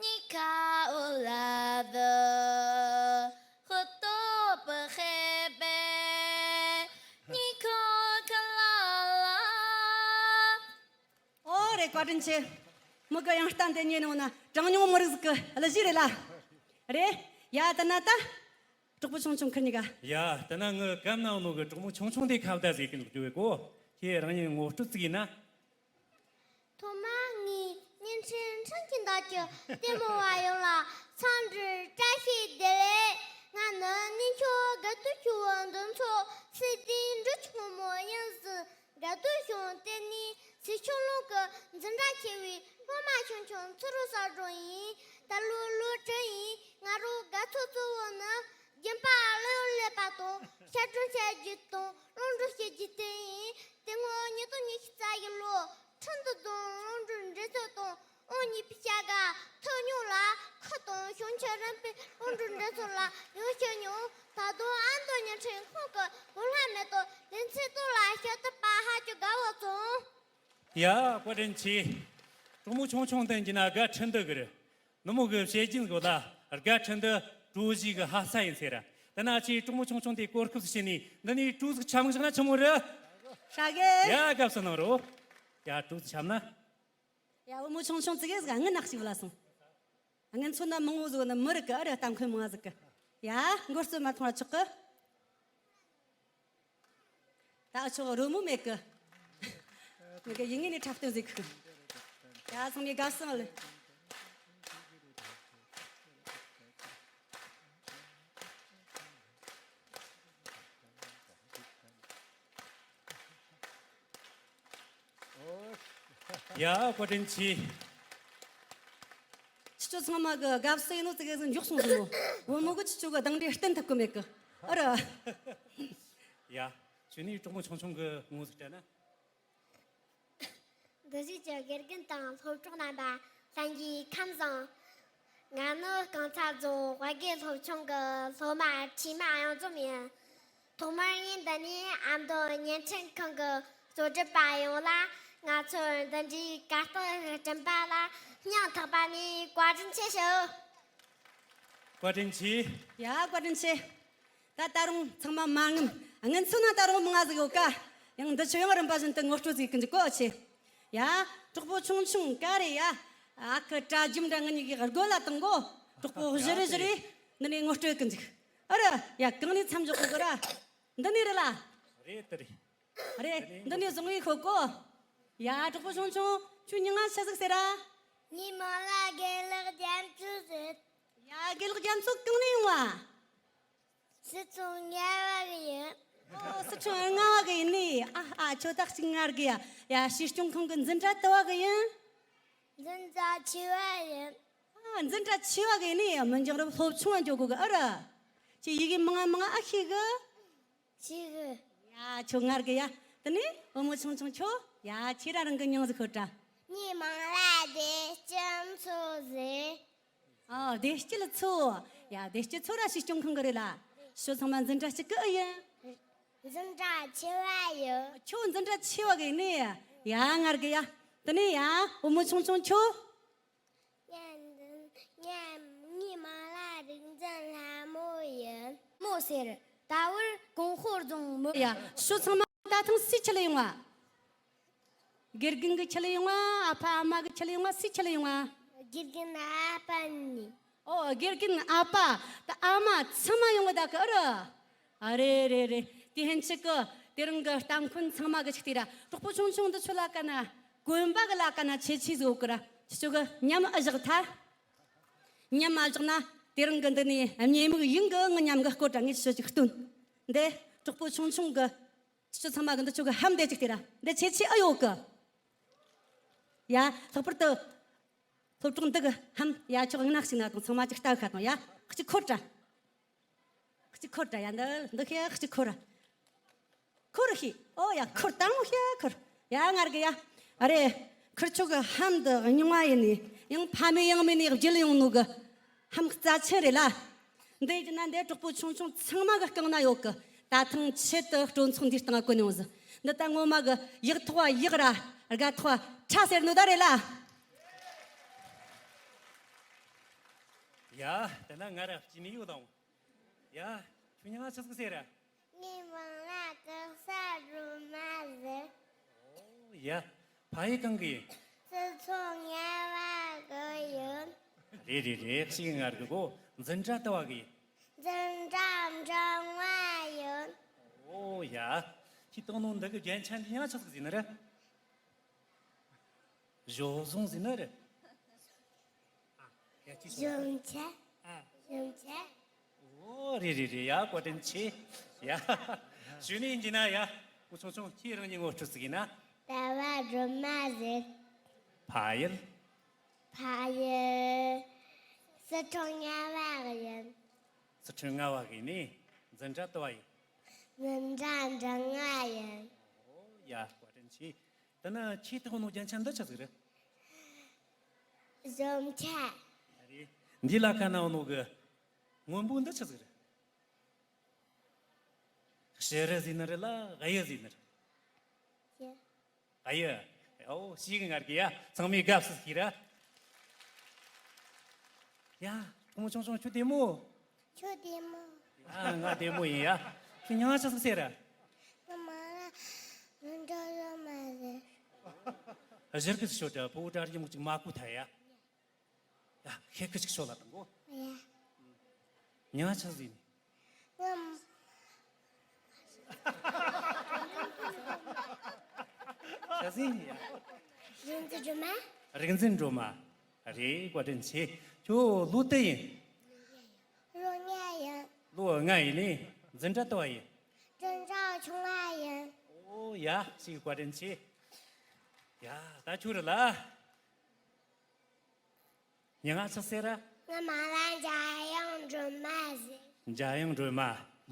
ཉི་ཁ་ཨོ་ལ་བུ་ཧུ་ཏོ་པུ་ཧེ་པེ་ཉི་ཁོ་ཁ་ལ་ལ། ཨོ་རེད། བཀའ་དྲིན་ཆེ། མི་གི་ཡང་ལྟ་འདི་ཉན་ནོ་ན་གྲངས་ཉུང་མི་རིགས་ཟིག་གི་གླུ་གཞས་རེད་ལ། རེད། ཡ། དེ་ན་ད་གྲོགས་པོ་ཆུང་ཆུང་ཁིར་གཉིས་ཀ། ཡ། དེ་ན་ངི་གམ་ནང་ནོ་གི་གྲོགས་མོ་ཆུང་ཆུང་དེ་ཁ་བརྡ་ཟིག་གི་འཇུག་རྒྱུ་ཡོད་གོ། ཁྱེད་རང་ཉིད་ངོ་སྤྲོད་ཅིག་ཡིན་ན། ཐོག་མ་ངས་བརྙན་འཕྲིན་འཕྲིན་གྱི་འདའ་གྱི་ལྟད་མོ་བ་ཡོངས་ལ་འཚམས་འདྲི་བཀྲ་ཤིས་བདེ་ལེགས། ང་ནི་གནས་མཆོག་དགའ་སྟོན་ཆུ་བོ་འདུ་ཚོགས་སྲིད་དེའི་འབྲི་ཆུང་མོ་ཡིན་ཟིན། དགའ་སྟོན་གཞུང་དེ་ནི་སྲིད་སྐྱོང་ལུང་གི་འཛིན་གྲྭ་ཆེ་བའི་སློབ་མ་ཆུང་ཆུང་ཚུ་རུ་གསར་སྒྲོན་ཡིན། ད་ལོ་ལོ་དྲུག་ཡིན། ང་རང་དགའ་ཚོར་གཙོ་བོ་ནི་སྦྱིན་པ་གླུ་ལེན་པ་དང་ཞབས་དྲུང་བྱ་རྒྱུ་དང་སློབ་འབྲིང་བྱེད་རྒྱུ་དེ་ཡིན། དེ་སྔོན་ཉིས་སྟོང་ཉི་ཤུ་རྩ་བཞི་ལོ་ཁྲིན་ཏུའུ་རྫོང་སློབ་འབྲིང་འབྲེལ་མཐུད་དང་ཨང་གཉིས་པའི་བྱ་དགའ་ཐོབ་མྱོང་ལ་ཁུལ་དང་ཞིང་ཆེན་རིམ་པའི་སློབ་འབྲིང་འབྲེལ་མཐུད་ལ་ཡང་ཞུགས་མྱོང་། ད་དུང་ཨ་མདོ་བརྙན་འཕྲིན་ཁང་གི་གོ་ལྷ་མེ་ཏོག་ལེ་ཚན་དུ་ལ་ཞུ་ཐུབ་པ་ཧ་ཅང་དགའ་བོ་བྱུང་། ཡ། བཀའ་དྲིན་ཆེ། གྲོགས་མོ་ཆུང་ཆུང་དེ་འཇི་ན་དགའ་ཁྲིན་ཏུ་གི་རེད། ནུ་མོ་གི་བཤད་རྒྱུན་གོ་ད་དགའ་ཁྲིན་ཏུ་གྲོ་བཞི་གི་ཧ་ས་ཡིན་ཟེར་ར། དེ་ན་ཁྱེད་གྲོགས་མོ་ཆུང་ཆུང་དེ་གོ་སྐབས་སུ་བྱིན་ནས་འདི་ནས་གྲོ་ཟིག་ཆམ་བཞག་ན་ཆི་མོ་རེད། ཧྲ་གི། ཡ། སྐབས་སུ་གནང་རོགས། ཡ། གྲོ་ཟིག་ཆམ་ན། ཡ། བུ་མོ་ཆུང་ཆུང་ཙི་གེ་ཟིག་ངི་ནག་ཞིག་བུ་ལ་སོང་། ངན་ཚོ་ན་མང་བོ་ཟིག་ནི་མི་རིགས་གི་ཨ་རི་ལྟ་མཁན་མང་ཟིག་གི། ཡ། མགོ་རྩོད་མ་ཐོང་ར་ཆོག་གི། ད་ཨ་ཆོག་རོལ་མོ་མེད་གི། མི་གི་ཡིན་ངེས་ནས་འཁྲབ་སྟོན་ཟིག་གི། ཡ། ཚང་མས་དགའ་བསུ་ལེ། ཡ། བཀའ་དྲིན་ཆེ། ཁྱེད་ཚོ་ཚང་མ་གི་དགའ་བསུ་ཡིན་ནོ་ཙི་གེ་ཟིག་མགྱོགས་སོང་ཟིག་ནོ། བུ་མོ་གི་ཁྱེད་ཚོ་གི་གདང་འདྲེ་བསྟན་ཐུབ་གི་མེད་གི། ཨ་ར། ཡ། ཁྱོད་ནི་གྲོགས་མོ་ཆུང་ཆུང་གི་ངོ་ཟིག་སྤྲད་ན། འདི་ཞིག་གི་དགེ་རྒན་དང་སློབ་གྲོགས་རྣམ་པ་ལྷན་རྒྱས་ཁམས་བཟང་། ང་ནི་རྐང་ཚ་རྫོང་དཔལ་དགེ་སློབ་ཆུང་གི་སློབ་མ་ཁྲི་མ་གཡང་འཛོམས་ཡིན། ཐོག་མར་ངས་འདི་ནས་ཨ་མདོ་བརྙན་འཕྲིན་ཁང་གི་གཙོ་སྒྲུབ་པ་ཡོངས་ལ་ང་ཚོར་འདི་འདྲའི་གར་སྟེགས་བསྐྲུན་པ་ལ་སྙིང་ཐག་པ་ནས་བཀའ་དྲིན་ཆེ་ཞུ། བཀའ་དྲིན་ཆེ། ཡ། བཀའ་དྲིན་ཆེ། ད་ད་རུང་ཚང་མ་མ་ངམ། ངན་ཚོ་ན་ད་རུང་མང་ང་ཟིག་ཡོད་ཀ། ཡང་འདི་ཆོ་ཡང་རིམ་པ་བཞིན་དུ་ངོ་སྤྲོད་ཟིག་གི་འཇུག་གོ་ཆེ། ཡ། གྲོགས་པོ་ཆུང་ཆུང་ག་རེ་ཡ། ཨ་ཁུ་དྲ་རྒྱུམ་འདྲ་ངི་གི་སྒོ་ལ་བཏང་གོ། གྲོགས་པོ་བཞི་རེ་བཞི་རེ་འདི་ནས་ངོ་སྤྲོད་གི་འཇུག་ཨ་ར། ཡ། གང་ནས་མཚམས་འཇོག་གོ་གི་ར། འདི་ནས་རེད་ལ། རེད་དེ་རེད། རེད། འདི་ནས་བཟུང་བའི་ཤོད་གོ། ཡ། གྲོགས་པོ་ཆུང་ཆུང་ཁྱོད་མྱིང་ང་ཆི་ཟིག་ཟེར་ར། ངའི་མིང་ལ་དགེ་ལེགས་རྒྱ་མཚོ་ཟེར། ཡ། དགེ་ལེགས་རྒྱ་མཚོ་གང་ནས་ཡོང་བ། སི་ཁྲོན་ཉ་བ་གི་ཡིན། ཨོ། སི་ཁྲོན་རྔ་བ་གི་ཡིན་ནི། ཨ་ཨ། ཁྱོད་ད་གཅིག་ངར་གི་ཡ། ཡ། ཞིབ་སྐྱོང་ཁང་གི་འཛིན་གྲྭ་དུ་བ་གི་ཡིན། འཛིན་གྲྭ་ཆེ་བ་ཡིན། ཨ། འཛིན་གྲྭ་ཆེ་བ་གི་ཡིན་ནི། མི་འཇོག་རབས་སློབ་ཆུང་བ་འཇོག་དགོས་གི་ཨ་ར། ཁྱེད་ཡི་གེ་མང་ང་མང་ང་ཨ་ཤེས་གི་ཤེས་གི་ཡ། ཁྱོད་ངར་གི་ཡ། དེ་ནས་བུ་མོ་ཆུང་ཆུང་ཁྱོད། ཡ། ཁྱེད་རང་རང་གི་མྱིང་ཟིག་ཤོད་དྲ། ངའི་མིང་ལ་བདེ་སྐྱིད་མཚོ་ཟེར། ཨ། བདེ་སྐྱིད་མཚོ། ཡ། བདེ་སྐྱིད་མཚོ་ར་ཞིབ་སྐྱོང་ཁང་གི་རེད་ལ། ཁྱོད་ཚང་མ་འཛིན་གྲྭ་གཅིག་གི་ཨེ་ཡིན། འཛིན་གྲྭ་ཆེ་བ་ཡིན། ཁྱོད་འཛིན་གྲྭ་ཆེ་བ་གི་ནི། ཡ། ངར་གི་ཡ། དེ་ནས་ཡ། བུ་མོ་ཆུང་ཆུང་ཁྱོད། ངའི་འདི་ངའི་ངའི་མིང་ལ་རིག་འཛིན་ལྷ་མོ་ཡིན། མོ་ཟེར། ད་བར་ཀོང་ཧོ་རྫོང་མི། ཡ། ཁྱོད་ཚང་མ་ད་ཐེངས་སུའི་ཆེད་ལ་ཡོང་བ། དགེ་རྒན་གྱི་ཆེད་ལ་ཡོང་བ། ཨ་ཕ་ཨ་མ་གི་ཆེད་ལ་ཡོང་བ། སུའི་ཆེད་ལ་ཡོང་བ། དགེ་རྒན་ཨ་ཕ་ནི། ཨོ། དགེ་རྒན་ཨ་ཕ་ད་ཨ་མ་ཚང་མ་ཡོང་གི་ད་གི་ཨ་ར། ཨ་རེ་རེ་རེ། དེ་ཕན་ཆད་གི་དེ་རིང་གི་ལྟ་མཁན་ཚང་མ་གི་ཆིག་དེ་ར། གྲོགས་པོ་ཆུང་ཆུང་འདི་ཆོ་ལ་ཀ་ན་གོན་པ་གི་ལ་ཀ་ན་ཆེ་ཆེ་ཟིག་ཡོད་གི་ར། ཁྱེད་ཆོ་གི་ཉམས་ཨ་བཞག་ཐལ། ཉམས་ཨ་བཞག་ན་དེ་རིང་གི་འདི་ནས་ཉེས་དམིགས་ཡིན་གི། ངི་ཉམས་གི་སྐོར་དྲ་ངས་ཁྱེད་ཆོ་ཅིག་སྟོན། འདི་གྲོགས་པོ་ཆུང་ཆུང་གི། ཁྱེད་ཆོ་ཚང་མ་གི་འདི་ཆོ་གི་ཧམ་བདེ་ཅིག་དེ་ར། འདི་ཆེ་ཆེ་ཨ་ཡོད་གི། ཡ། ལྷག་པར་དུ་སློབ་གྲོགས་འདི་གི་ཧམ། ཡ། ཁྱོད་ངན་ཞིག་ན་དང་ཚང་མ་ཅིག་ལྟ་གི་ཁ་དང་ཡ། གཅིག་འཁོར་དྲ། གཅིག་འཁོར་དྲ། ཡ། འདི་འདི་ཁེ་གཅིག་འཁོར། འཁོར་ཤི། ཨོ་ཡ། འཁོར་དང་མོ་ཤི་འཁོར། ཡ། ངར་གི་ཡ། ཨ་རེ། ཁིར་ཆོ་གི་ཧམ་འདི་རྙིང་བ་ཡིན་ནི། ཡང་ཕ་མེས་ཡང་མེས་ནས་བརྒྱུད་ཡོང་ནོ་གི་ཧམ་རྩ་ཆེན་རེད་ལ། འདི་ཡིན་ན་འདི་གྲོགས་པོ་ཆུང་ཆུང་ཚང་མ་གི་རྐང་ན་ཡོད་གི། ད་ཐེངས་ཆེད་དུ་སྤྲོ་ཚོགས་འདིའི་སྟེང་ང་བཀོད་མྱོང་ཟིག་འདི་ད་ངོ་མ་གི་ཡག་ཐོག་བ་ཡག་ར། དགའ་ཐོག་བ་ཁྲ་ཟེར་ནོ་ད་རེད་ལ། ཡ། དེ་ན་ང་ར་སྐྱིད་ནི་ཡོད་དང་། ཡ། ཁྱོད་མྱིང་ང་ཆི་ཟིག་ཟེར་ར། ངའི་མིང་ལ་གེ་སར་སྒྲོལ་མ་ཟེར། ཨོ་ཡ། ཕ་ཡུལ་གང་གི་ཡིན། སི་ཁྲོན་ཉ་བ་གི་ཡིན། རེད་རེད་རེད། ཤེས་གི་ངར་གི་གོ། འཛིན་གྲྭ་དུ་བ་གི་ཡིན། འཛིན་གྲྭ་འབྲིང་བ་ཡིན། ཨོ་ཡ། ཁྱེད་བཏང་ནོ་འདི་གི་རྒྱན་ཆ་འདི་ཡང་ཆི་ཟིག་ཟེར་ནི་རེད། གཞོགས་བཟུང་ཟེར་ནི་རེད། ཨ། ཡ། ཅི་ཟེར། གཞོན་ཆ། ཨ། གཞོན་ཆ། ཨོ་རེད་རེད་རེད། ཡ། བཀའ་དྲིན་ཆེ། ཡ། གཞོན་ནུ་ཡིན་གྱི་ན་ཡ། མོ་ཆུང་ཆུང་ཁྱེད་རང་ཉིད་ངོ་སྤྲོད་ཟིག་ཡིན་ན། ཟླ་བ་སྒྲོལ་མ་ཟེར། ཕ་ཡུལ། ཕ་ཡུལ། སི་ཁྲོན་རྔ་བ་གི་ཡིན། སི་ཁྲོན་རྔ་བ་གི་ནི། འཛིན་གྲྭ་དུ་བ་ཡིན། འཛིན་གྲྭ་འབྲིང་བ་ཡིན། ཨོ་ཡ། བཀའ་དྲིན་ཆེ། དེ་ན་ཁྱེད་བཏང་ནོ་རྒྱན་ཆ་འདི་ཆི་ཟིག་རེད། གཞོན་ཆ། རེད། འདི་ལ་ཁ་ན་ནོ་གི་སྔོན་པོ་འདི་ཆི་ཟིག་རེད། ཕྱི་རུ་ཟེར་ནི་རེད་ལ་གཡུ་ཟེར་ནི་རེད། ཕྱི། གཡུ། ཨོ་ཤེས་གི་ངར་གི་ཡ། ཚང་མས་དགའ་བསུ་ཟིག་ར། ཡ། གྲོགས་མོ་ཆུང་ཆུང་ཁྱོད་བདེ་མོ། ཁྱོད་བདེ་མོ། ཡ། ང་བདེ་མོ་ཡིན་ཡ། ཁྱོད་མྱིང་ང་ཆི་ཟིག་ཟེར་ར། ངའི་མིང་ལ་ནོར་འགྲོ་བཟོ་མ་ཟེར། གཞིར་གི་ཤོད་དྲ། ཕོ་བོ་དྲ་རྒྱུ་མོ་གཅིག་མ་གོ་ཐལ་ཡ། ཡ། ཁེ་ཁི་ཅིག་ཤོད་ལ་དང་གོ། ཡ། མྱིང་ང་ཆི་ཟིག་ཡིན། ངམ། ཆི་ཟིག་ཡིན་ཡ། རིག་འཛིན་སྒྲོལ་མ། རིག་འཛིན་སྒྲོལ་མ། རེད། བཀའ་དྲིན་ཆེ། ཁྱོད་ལོ་དུ་ཡིན། ལོ་ལྔ་ཡིན། ལོ་ལྔ་ཡིན་ནི། འཛིན་གྲྭ་དུ་བ་ཡིན། འཛིན་གྲྭ་ཆུང་བ་ཡིན། ཨོ་ཡ། ཤེས་གི། བཀའ་དྲིན་ཆེ། ཡ། ད་ཁྱོད་རེད་ལ། མྱིང་ང་ཆི་ཟེར་ར། ང་མ་ལ་འཇམ་དབྱངས་སྒྲོལ་མ་ཟེར། འཇམ་དབྱངས་སྒྲོལ་མ།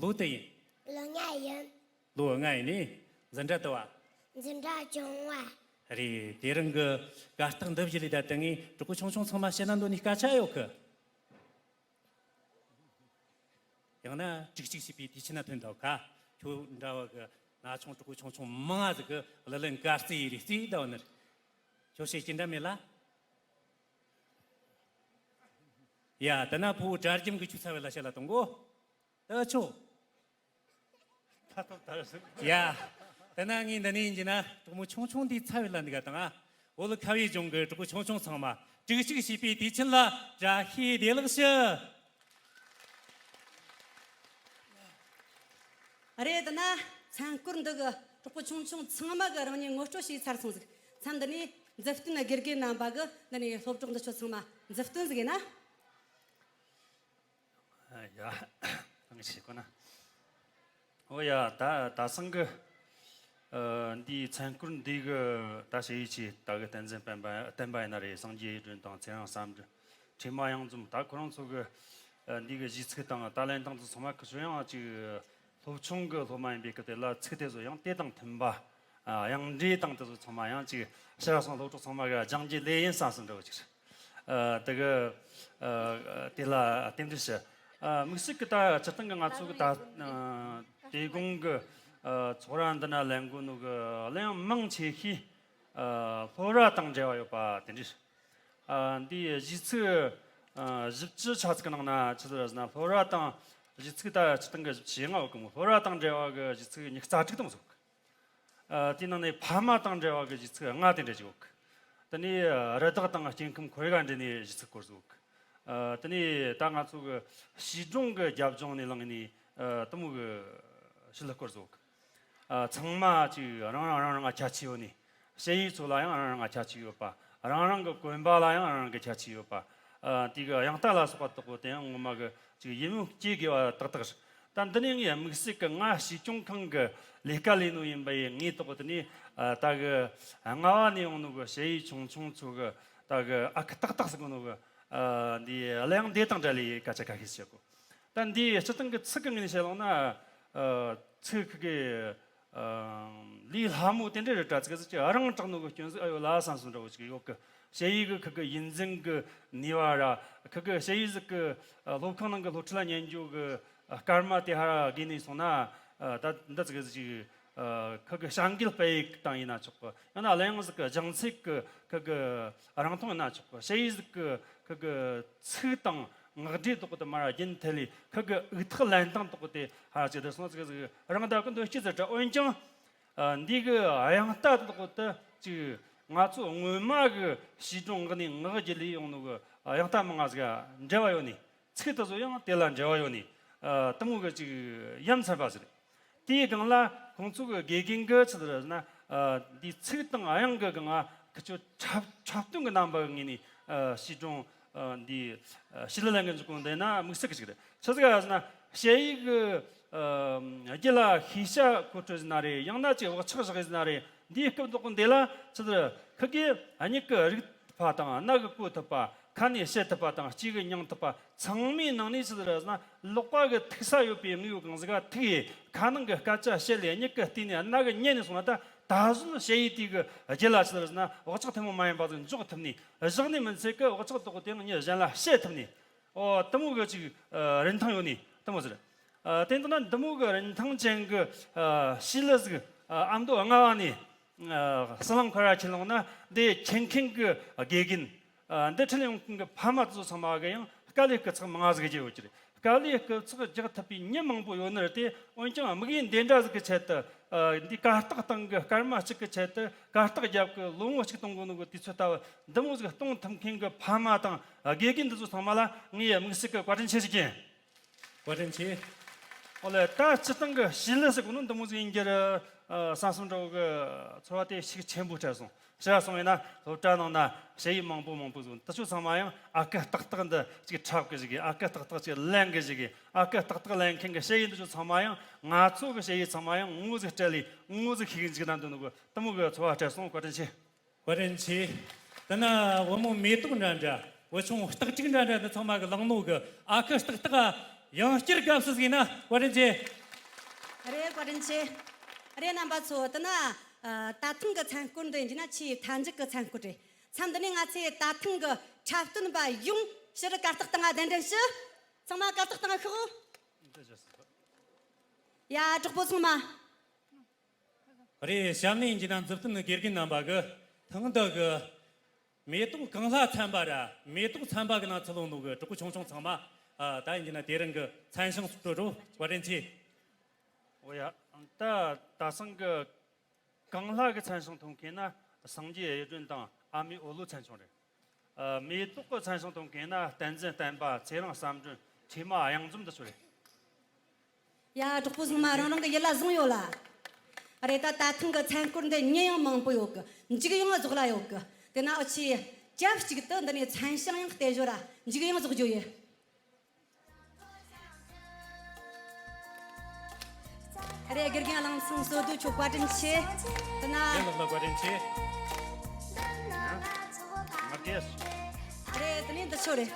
ལོ་དུ་ཡིན། ལོ་ལྔ་ཡིན། ལོ་ལྔ་ཡིན་ནི། འཛིན་གྲྭ་དུ་བ། འཛིན་གྲྭ་བཅུ་བ། རེད། དེ་རིང་གི་གར་སྟེགས་འདི་བཞི་ལས་ད་ལྟ་ངས་གྲོགས་པོ་ཆུང་ཆུང་ཚང་མ་བཤད་ན་འདོད་ནི་སྐད་ཆ་ཡོད་གི། ཡང་ན་དྲུག་གཅིག་བྱས་པའི་དུས་ཆེན་ན་ཐོན་ཐུབ་ཁ། ཁྱོད་འདྲ་བ་གི་ན་ཆུང་གྲོགས་པོ་ཆུང་ཆུང་མང་ང་ཟིག་གི་ལི་ལི་འགའ་རྩེ་ཡི་རེད་རྩེ་ད་བ་ནི་རེད། ཁྱོད་བཤད་ཀྱི་འདྲ་མེད་ལ། ཡ། དེ་ན་ཕུ་བོ་གྲྭ་རྒྱུན་གི་ཆུ་ཚ་བའི་ལ་བཤད་ལ་གཏོང་གོ། ད་ཆོ། ད་ཐོབ་ད་རེད། ཡ། དེ་ན་ངས་འདི་ནས་ཡིན་གྱི་ན་གྲོགས་མོ་ཆུང་ཆུང་འདིའི་ཚ་བའི་ལ་འདི་ག་དང་ཨ། འོ་ལི་ཁ་བའི་ལྗོངས་ཀྱི་གྲོགས་པོ་ཆུང་ཆུང་ཚང་མ་དྲུག་གཅིག་བྱས་པའི་དུས་ཆེན་ལ་བཀྲ་ཤིས་བདེ་ལེགས་ཞུ། རེད། དེ་ན་མཚན་སྐོར་འདི་གི་གྲོགས་པོ་ཆུང་ཆུང་ཚང་མ་གི་རང་ཉིད་ངོ་སྤྲོད་བྱས་ཚར་སོང་ཟིག་མཚམས་འདི་ནས་མཛུབ་སྟོན་དགེ་རྒན་རྣམ་པ་གི་འདི་ནས་སློབ་གྲོགས་འདི་ཆོ་ཚང་མ་མཛུབ་སྟོན་ཟིག་ཡིན་ན། ཡ། ཐང་ཆེ་གོ་ན། ཨོ་ཡ། ད་ད་སང་གི་ཨ་འདིའི་མཚན་སྐོར་འདི་གི་ད་ཞེ་ཡི་ཆེ་ད་གི་བསྟན་འཛིན་བསྟན་པ་བསྟན་པ་ཡིན་ན་རེད། སངས་རྒྱས་སྒྲོན་དང་ཚེ་རིང་བསམ་འགྲུབ། ཁྲི་མ་གཡང་འཛོམས། ད་ཁོ་རང་ཚོ་གི་ཨ་འདི་གི་གཞས་ཚིག་དང་ད་ལན་སྟངས་དེ་ཚང་མ་ཁི་ཆོ་ཡང་ཅིག་སློབ་ཆུང་གི་སློབ་མ་ཡིན་པའི་སྐབས་དེ་ལ་ཚིག་དེ་ཚོ་ཡང་དེ་དང་མཐུན་པ། ཨ་དབྱངས་འགྲོས་དང་དེ་ཚོ་ཚང་མ་ཡང་ཅིག་ཕྱིར་སོང་སློབ་གྲོགས་ཚང་མ་གི་སྦྱང་རྒྱུ་ལས་ཡིན་བསམ་བསམ་འདྲ་བོ་ཅིག་རེད། ཨ་དེ་གི་ཨ་དེ་ལ་རྟེན་འབྲེལ་ཞུ། ཨ་དམིགས་བསལ་གི་ད་སྤྱིར་བཏང་གི་ང་ཚོ་གི་ད་ཨ་དེ་དགོང་གི་ཨ་ཚོགས་ར་འདི་ན་ལེན་དགོས་ནོ་གི་གླེང་མང་ཆེ་ཤོས་ཨ་སློབ་ར་དང་འབྲེལ་བ་ཡོད་པ་དེ་འདྲ། ཨ་འདིའི་གཞས་ཚིག་ཨ་བཞི་བཅུ་ཆ་ཚིག་གི་ནང་ན་ཆི་ཟེར་ཟེར་ན། སློབ་ར་དང་གཞས་ཚིག་ད་སྤྱིར་བཏང་གི་བཞི་བཅུ་ཞེ་ལྔ་ཡོད་གི་མོ། སློབ་ར་དང་འབྲེལ་བ་གི་གཞས་ཚིག་ཉི་ཤུ་རྩ་དྲུག་དང་ཟིག་ཨ་དེའི་ནང་ནས་ཕ་མ་དང་འབྲེལ་བ་གི་གཞས་ཚིག་ལྔ་དེ་འདྲ་ཅིག་ཡོད་གི། དེ་ནས་རི་དྭགས་དང་སྐྱེ་ཁམས་ཁོར་ཡུག་འབྲེལ་ནས་གཞས་ཚིག་སྐོར་ཟིག་ཡོད་གི། ཨ་དེ་ནས་ད་ང་ཚོ་གི་བྱིས་སྒྲུང་གི་རྒྱབ་ལྗོངས་ནས་བླངས་ནས་ཨ་དེ་མོ་གི་ཞི་ལུ་སྐོར་ཟིག་ཡོད་གི། ཨ་ཚང་མ་ཅིག་རང་རང་རང་རང་ཁྱད་ཆོས་ཡོད་ནི། ཞ་ཡི་ཚོ་ལ་ཡང་རང་རང་ཁྱད་ཆོས་ཡོད་པ། རང་རང་གི་གོན་པ་ལ་ཡང་རང་རང་གི་ཁྱད་ཆོས་ཡོད་པ། ཨ་དེ་གི་དབྱངས་རྟ་ལ་སོགས་པ་དག་པོ་དེ་ཡང་ངོ་མ་གི་ཅིག་ཡིད་སྨོན་སྐྱེ་དགོས་པ་ཏག་ཏག་རེད། ད་འདི་ནས་ངས་དམིགས་བསལ་གི་ང་གཞས་སྐྱོང་ཁང་གི་ལས་ཀ་ལས་ནོ་ཡིན་པ་ཡི་ངས་དག་པོ་དེ་ནས་ཨ་ད་གི་རྔ་བ་ནས་ཡོང་ནོ་གི་ཞ་ཡི་ཆུང་ཆུང་ཚོ་གི་ད་གི་ཨ་ཁུ་ཏག་ཏག་ཟེར་གོ་ནོ་གི་ཨ་འདི་གླེང་དེ་དང་འབྲེལ་ལས་སྐད་ཆ་ཁ་ཤས་བཤད་གོ། ད་འདིའི་སྤྱིར་བཏང་གི་ཚིག་གི་ངོས་ནས་བཤད་ལོང་ན། ཨ་ཚིག་ཁི་གི་ཨ་ལས་སླ་མོ་དེ་འདྲ་རེད་དྲ། ཚིག་ཟིག་ཅིག་རང་དྲག་ནོ་གི་སྐྱོན་ཟིག་ཨ་ཡོད་ལ་བསམ་བསམ་འདྲ་བོ་ཅིག་ཡོད་གི། ཞ་ཡི་གི་ཁི་གི་ཡིད་འཛིན་གི་ནུས་པ་ར། ཁི་གི་ཞ་ཡི་ཟིག་གི་ཨ་སློབ་ཁང་ནང་གི་སློབ་ཁྲིད་ལ་ཉན་རྒྱུ་གི་ཨ་སྐར་མ་དེ་ཧ་ར་དགོས་ནས་སོང་ན། ཨ་ད་འདི་ཚིག་ཟིག་ཅིག་ཨ་ཁི་གི་བྱ་འགུལ་སྤེལ་ཡིག་དང་ཡིན་ན་ཆོག་གི། ཡང་ན་གླེང་ཟིག་གི་སྦྱང་ཚིག་གི་ཁི་གི་རིང་ཐུང་ཡིན་ན་ཆོག་གི། ཞ་ཡི་ཟིག་གི་ཁི་གི་ཚིག་དང་ངག་སྒྲོས་དག་དེ་མར་རྒྱུན་མཐུད་ལས་ཁི་གི་འུག་ཐག་ལེན་སྟངས་དག་དེ་ཧ་ཅིག་དེ་སོང་ཚིག་ཟིག་རང་ད་གི་འདོད་སྐྱེ་ཟེར་དྲ། འོན་ཀྱང་ཨ་འདི་གི་དབྱངས་རྟ་དག་དེ་ཅིག་ང་ཚོ་སྔོན་མ་གི་བྱིས་སྒྲུང་ངག་ནས་ངག་བརྒྱུད་ལས་ཡོང་ནོ་གི་དབྱངས་རྟ་མང་ང་ཟིག་འབྲེལ་བ་ཡོད་ནི། ཚིག་དེ་ཚོ་ཡང་དེ་ལ་འབྲེལ་བ་ཡོད་ནི། ཨ་དེ་མོ་གི་ཅིག་ཡ་མཚན་པ་ཟིག་རེད། དེའི་སྒང་ལ་ཁོང་ཚོ་གི་དགེ་རྒན་གི་ཆི་ཟིག་རེད་ཟེར་ན། ཨ་འདི་ཚིག་དང་དབྱངས་གི་སྒང་ཁི་ཆོ་འཁྲབ་འཁྲབ་སྟོན་གི་རྣམ་པ་གི་ངོས་ནས་ཨ་བྱིས་སྒྲུང་ཨ་འདི་ཨ་ཞི་ལུ་ལེན་གི་འཇུག་གོ། འདི་ན་དམིགས་བསལ་གི་ཅིག་རེད། ཆི་ཟིག་རེད་ཟེར་ན། ཞ་ཡི་གི་ཨ་རྒྱུད་ལ་ཤེས་བྱ་མཁོ་སྤྲོད་ཟེར་ན་རེད། ཡང་ན་ཅིག་བག་ཆགས་བཞག་ཟེར་ན་རེད། འདིའི་སྐབས་དག་འདི་ལ་ཆི་ཟིག་ཁི་གི་མྱིག་གི་རིག་ཐུབ་པ་དང་། རྣ་གིས་གོ་ཐུབ་པ། ཁ་ནས་བཤད་ཐུབ་པ་དང་། ལྕེ་གིས་མྱང་ཐུབ་པ་ཚང་མའི་ནང་ནས་ཆི་ཟིག་རེད་ཟེར་ན། ལག་པ་གིས་ཐུག་ས་ཡོད་པའི་དངོས་པོ་གང་ཟིག་ག་ཐུག་ཡས། ཁ་ནང་གི་སྐད་ཆ་བཤད་ལས། མྱིག་གིས་བལྟས་ནས། རྣ་གིས་ཉན་ནས་སོང་ན། ད་ད་གཟོད་ཞ་ཡི་དེ་གི་རྒྱུད་ལ་ཆི་ཟིག་རེད་ཟེར་ན། བག་ཆགས་ཐུན་མོང་མ་ཡིན་པ་ཟིག་འཇོག་ཐུབ་ནས། བཞག་ནས་མི་ཚད་གི་བག་ཆགས་དག་དེ་ཡང་མྱི་གཞན་ལ་བཤད་ཐུབ་ནས། ཨོ་དེ་མོ་གི་ཅིག་ཨ་རིན་ཐང་ཡོད་ནི་དེ་མོ་ཟིག་རེད། ཨ་དེ་འདྲ་ན་འདི་མོ་གི་རིན་ཐང་ཅན་གི་ཨ་ཞི་ལུ་ཟིག་ཨ་ཨ་མདོ་རྔ་བ་ནས་ཨ་ཟི་ལིང་ཁོ་ར་ཁྱེར་ལོང་ན། འདི་ཁྱེར་མཁན་གི་དགེ་རྒན། ཨ་འདི་ཁྲིད་ཡོང་མཁན་གི་ཕ་མ་དེ་ཚོ་ཚང་མ་གི་ཡང་དཀའ་ལས་སྐུ་ཚེགས་མང་ང་ཟིག་རྒྱག་ཡོད་ཀྱི་རེད། དཀའ་ལས་སྐུ་ཚེགས་རྒྱག་ཐུབ་པའི་མྱི་མང་པོ་ཡོད་ནི་རེད་དེ། འོན་ཀྱང་དམིགས་ཡུལ་འདི་འདྲ་ཟིག་གི་ཆེད་དུ། ཨ་འདི་གར་སྟེགས་སྟེང་གི་སྐར་མ་གཅིག་གི་ཆེད་དུ། གར་སྟེགས་རྒྱབ་གི་ལོ་ངོ་གཅིག་གཏོང་དགོས་ནོ་གི་དུས་ཚོད་ལྟ་བུ་འདི་མོ་ཟིག་གཏོང་ཐུབ་མཁན་གི་ཕ་མ་དང་དགེ་རྒན་འདི་ཚོ་ཚང་མ་ལ་ངས་དམིགས་བསལ་གི་བཀའ་དྲིན་ཆེ་ཞུ་གི་ཡིན། བཀའ་དྲིན་ཆེ། ཨོ་ལེ། ད་སྤྱིར་བཏང་གི་ཞི་ལུ་ཟེར་གོ་ནོ་འདི་མོ་ཟིག་ཡིན་རྒྱུ་རེད་བསམ་བསམ་འདྲ་བོ་གི་ཚོར་བ་དེ་ཤུགས་ཆེན་པོ་སྤྲད་སོང་། ཕྱིར་སོང་ཡིན་ན་སློབ་གྲྭ་ནང་ན་ཞ་ཡི་མང་པོ་མང་པོ་ཟིག་འདི་ཚོ་ཚང་མ་ཡང་ཨ་ཁུ་ཏག་ཏག་འདི་ཅིག་འཁྲབ་གི་བཞག་གི། ཨ་ཁུ་ཏག་ཏག་ཅིག་ལེན་གི་བཞག་གི། ཨ་ཁུ་ཏག་ཏག་ལེན་མཁན་གི་ཞ་ཡི་འདི་ཚོ་ཚང་མ་ཡང་ང་ཚོ་གི་ཞ་ཡི་ཚང་མ་ཡང་ངོ་ཟིག་སྤྲད་ལས་ངོ་ཟིག་ཤེས་གི་འཇུག་ན་འདོད་ནོ་གི་དེ་མོ་གི་ཚོར་བ་སྤྲད་སོང་། བཀའ་དྲིན་ཆེ། བཀའ་དྲིན་ཆེ། དེ་ན་བུ་མོ་མེ་ཏོག་འདྲ་འདྲ། བུ་ཆུང་སྟག་ཕྲུག་འདྲ་འདྲ་འདི་ཚང་མ་གི་བླངས་ནོ་གི་ཨ་ཁུ་སྟག་སྟག་ཡང་བསྐྱར་དགའ་བསུ་ཟིག་ན། བཀའ་དྲིན་ཆེ། རེད། བཀའ་དྲིན་ཆེ། རེད། རྣམ་པ་ཚོ། དེ་ན་ཨ་ད་ཐེངས་གི་མཚན་སྐོར་འདི་ཡིན་ན་ཆེས་མཐའ་མཇུག་གི་མཚན་སྐོར་རེད། མཚམས་འདི་ནས་ང་ཚོས་ད་ཐེངས་གི་འཁྲབ་སྟོན་པ་ཡོངས་ཕྱིར་གར་སྟེགས་སྟེང་ང་གདན་འདྲེན་ཞུ། ཚང་མ་གར་སྟེགས་སྟེང་ང་ཤོག། ཡ། གྲོགས་པོ་ཚང་མ། རེད། གཤམ་ནས་ཡིན་གྱི་ན་མཛུབ་སྟོན་དགེ་རྒན་རྣམ་པ་གི་ཐེངས་འདི་གི་མེ་ཏོག་གངས་ལྷ་ཚན་པ་ར་མེ་ཏོག་ཚན་པ་གི་ནང་ཚུད་ལོང་ནོ་གི་གྲོགས་པོ་ཆུང་ཆུང་ཚང་མ། ཨ་ད་ཡིན་གྱི་ན་དེ་རིང་གི་མཚན་བྱང་སོགས་སྤྲོད་རོགས། བཀའ་དྲིན་ཆེ། འོ་ཡ། ད་ད་སང་གི་གངས་ལྷ་གི་མཚན་བྱང་ཐོན་མཁན་ན་སངས་རྒྱས་གཡུ་སྒྲོན་དང་ཨ་མའི་འོ་ལོ་ཚན་ཆུང་རེད། ཨ། མེ་ཏོག་གི་མཚན་བྱང་ཐོན་མཁན་ན་བསྟན་འཛིན་བསྟན་པ། ཚེ་རིང་བསམ་གྲུབ། ཁྲིས་མ་གཡང་འཛོམས་འདི་ཚོ་རེད། ཡ། གྲོགས་པོ་ཚང་མ་རང་རང་གི་ཡིད་ལ་བཟུང་ཡོད་ལ། རེད། ད་ད་ཐེངས་གི་མཚན་སྐོར་འདི་མྱི་ཡང་མང་པོ་ཡོད་གི། མཇུག་ཡང་རྫོགས་ལ་ཡོད་གི། དེ་ན་འུ་ཆོས་ཆབས་ཅིག་ཏུ་འདི་ནས་མཚན་བྱང་ཡང་སྟེར་ཞོར་ར་མཇུག་ཡང་རྫོགས་རྒྱུ་ཡིན། རེད། དགེ་རྒན་གླང་ཚང་བསོད་སྡུག་མཆོག་བཀའ་དྲིན་ཆེ། དེ་ན། ལགས་ལགས་བཀའ་དྲིན་ཆེ། ང་དེ། རེད། དེ་ནས་འདི་ཆོ་རེད།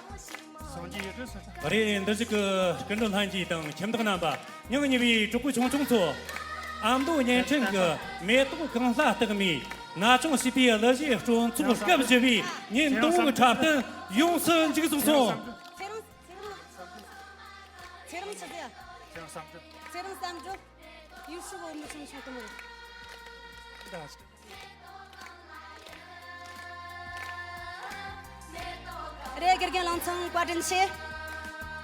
སངས་རྒྱས་ཡུལ་དུ་སོང་། རེད། འདི་ཞིག་གི་སྐུ་མགྲོན་ལྷན་རྒྱས་དང་ཁྱིམ་བདག་རྣམ་པ། སྙིང་ཉེ་བའི་གྲོགས་པོ་ཆུང་ཆུང་ཚོ། ཨ་མདོ་བརྙན་འཕྲིན་གྱི་མེ་ཏོག་གངས་ལྷ་རྟགས་མའི་ན་ཆུང་བྱིས་པའི་གླུ་གཞས་སྤྲོ་ཚོགས་སྐབས་བཞི་པའི་ཉིན་དང་པོའི་འཁྲབ་སྟོན་ཡོངས་སུ་མཇུག་བསྡུ་སོང་། ཚེ་རིང་ཚེ་རིང་ཚེ་རིང་ཆི་ཟེར། ཚེ་རིང་བསམ་གྲུབ། ཚེ་རིང་བསམ་གྲུབ། ཡུལ་ཤུལ་བོད་མི་ཆུང་ཆུང་དུ་མོ་རེད། རེད། དགེ་རྒན་གླང་ཚང་བཀའ་དྲིན་ཆེ།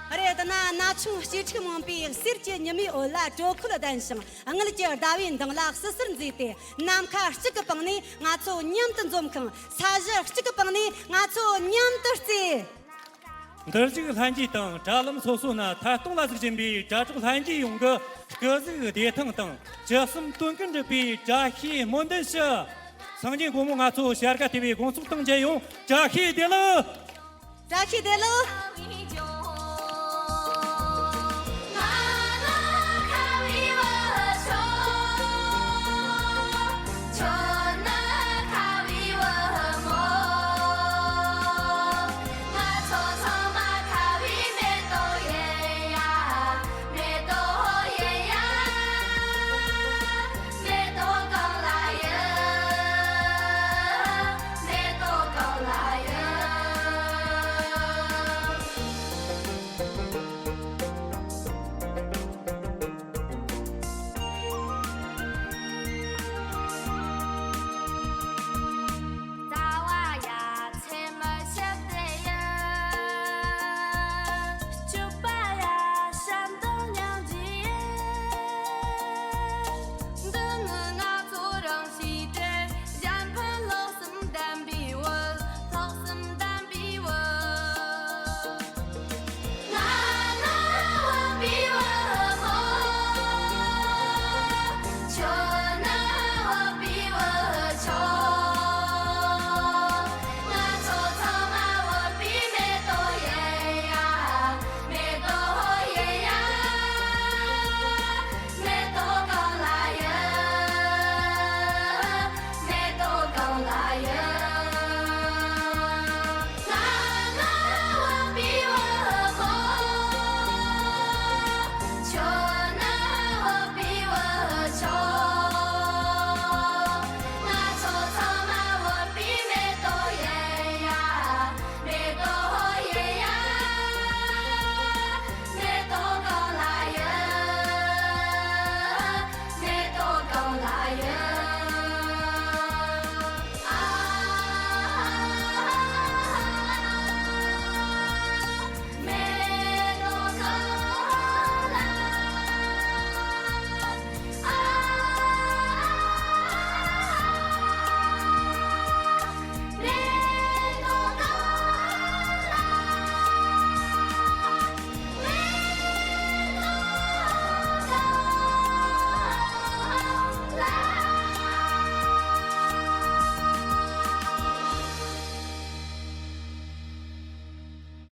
རེད། དེ་ན་ན་ཆུང་གཅེས་ཕྲུག་མང་པོས་གསེར་གྱི་ཉི་མའི་འོད་ལ་དྲོད་ཁོལ་ལྡན་ཞིང་དངུལ་གྱི་ཟླ་བའི་མདངས་ལ་བསིལ་ཟེར་མཛེས་ཏེ། ནམ་མཁའ་གཅིག་གི་པང་ནས་ང་ཚོ་མཉམ་དུ་འཛོམས་ཤིང་། ས་གཞི་གཅིག་གི་པང་ནས་ང་ཚོ་མཉམ་དུ་རྩེ། འདིར་བཞུགས་ལྷན་རྒྱས་དང་དྲ་ལམ་སོ་སོ་ན་ཐད་གཏོང་ལ་གཟིགས་བཞིན་པའི་དྲ་གྲོགས་ལྷན་རྒྱས་ཡོངས་ཀྱི་སྐུ་གཟུགས་བདེ་ཐང་དང་ཇི་གསུམ་དོན་ཀུན་འགྲུབ་པའི་བཀྲ་ཤིས་སྨོན་འདུན་ཞུ། སངས་རྒྱས་མགོན་པོ་ང་ཚོ་བྱ་དགའ་སྟེར་བའི་དགོངས་ཚོགས་དང་མཇལ་ཡོང་། བཀྲ་ཤིས་བདེ་ལེགས། བཀྲ་ཤིས་བདེ་ལེགས།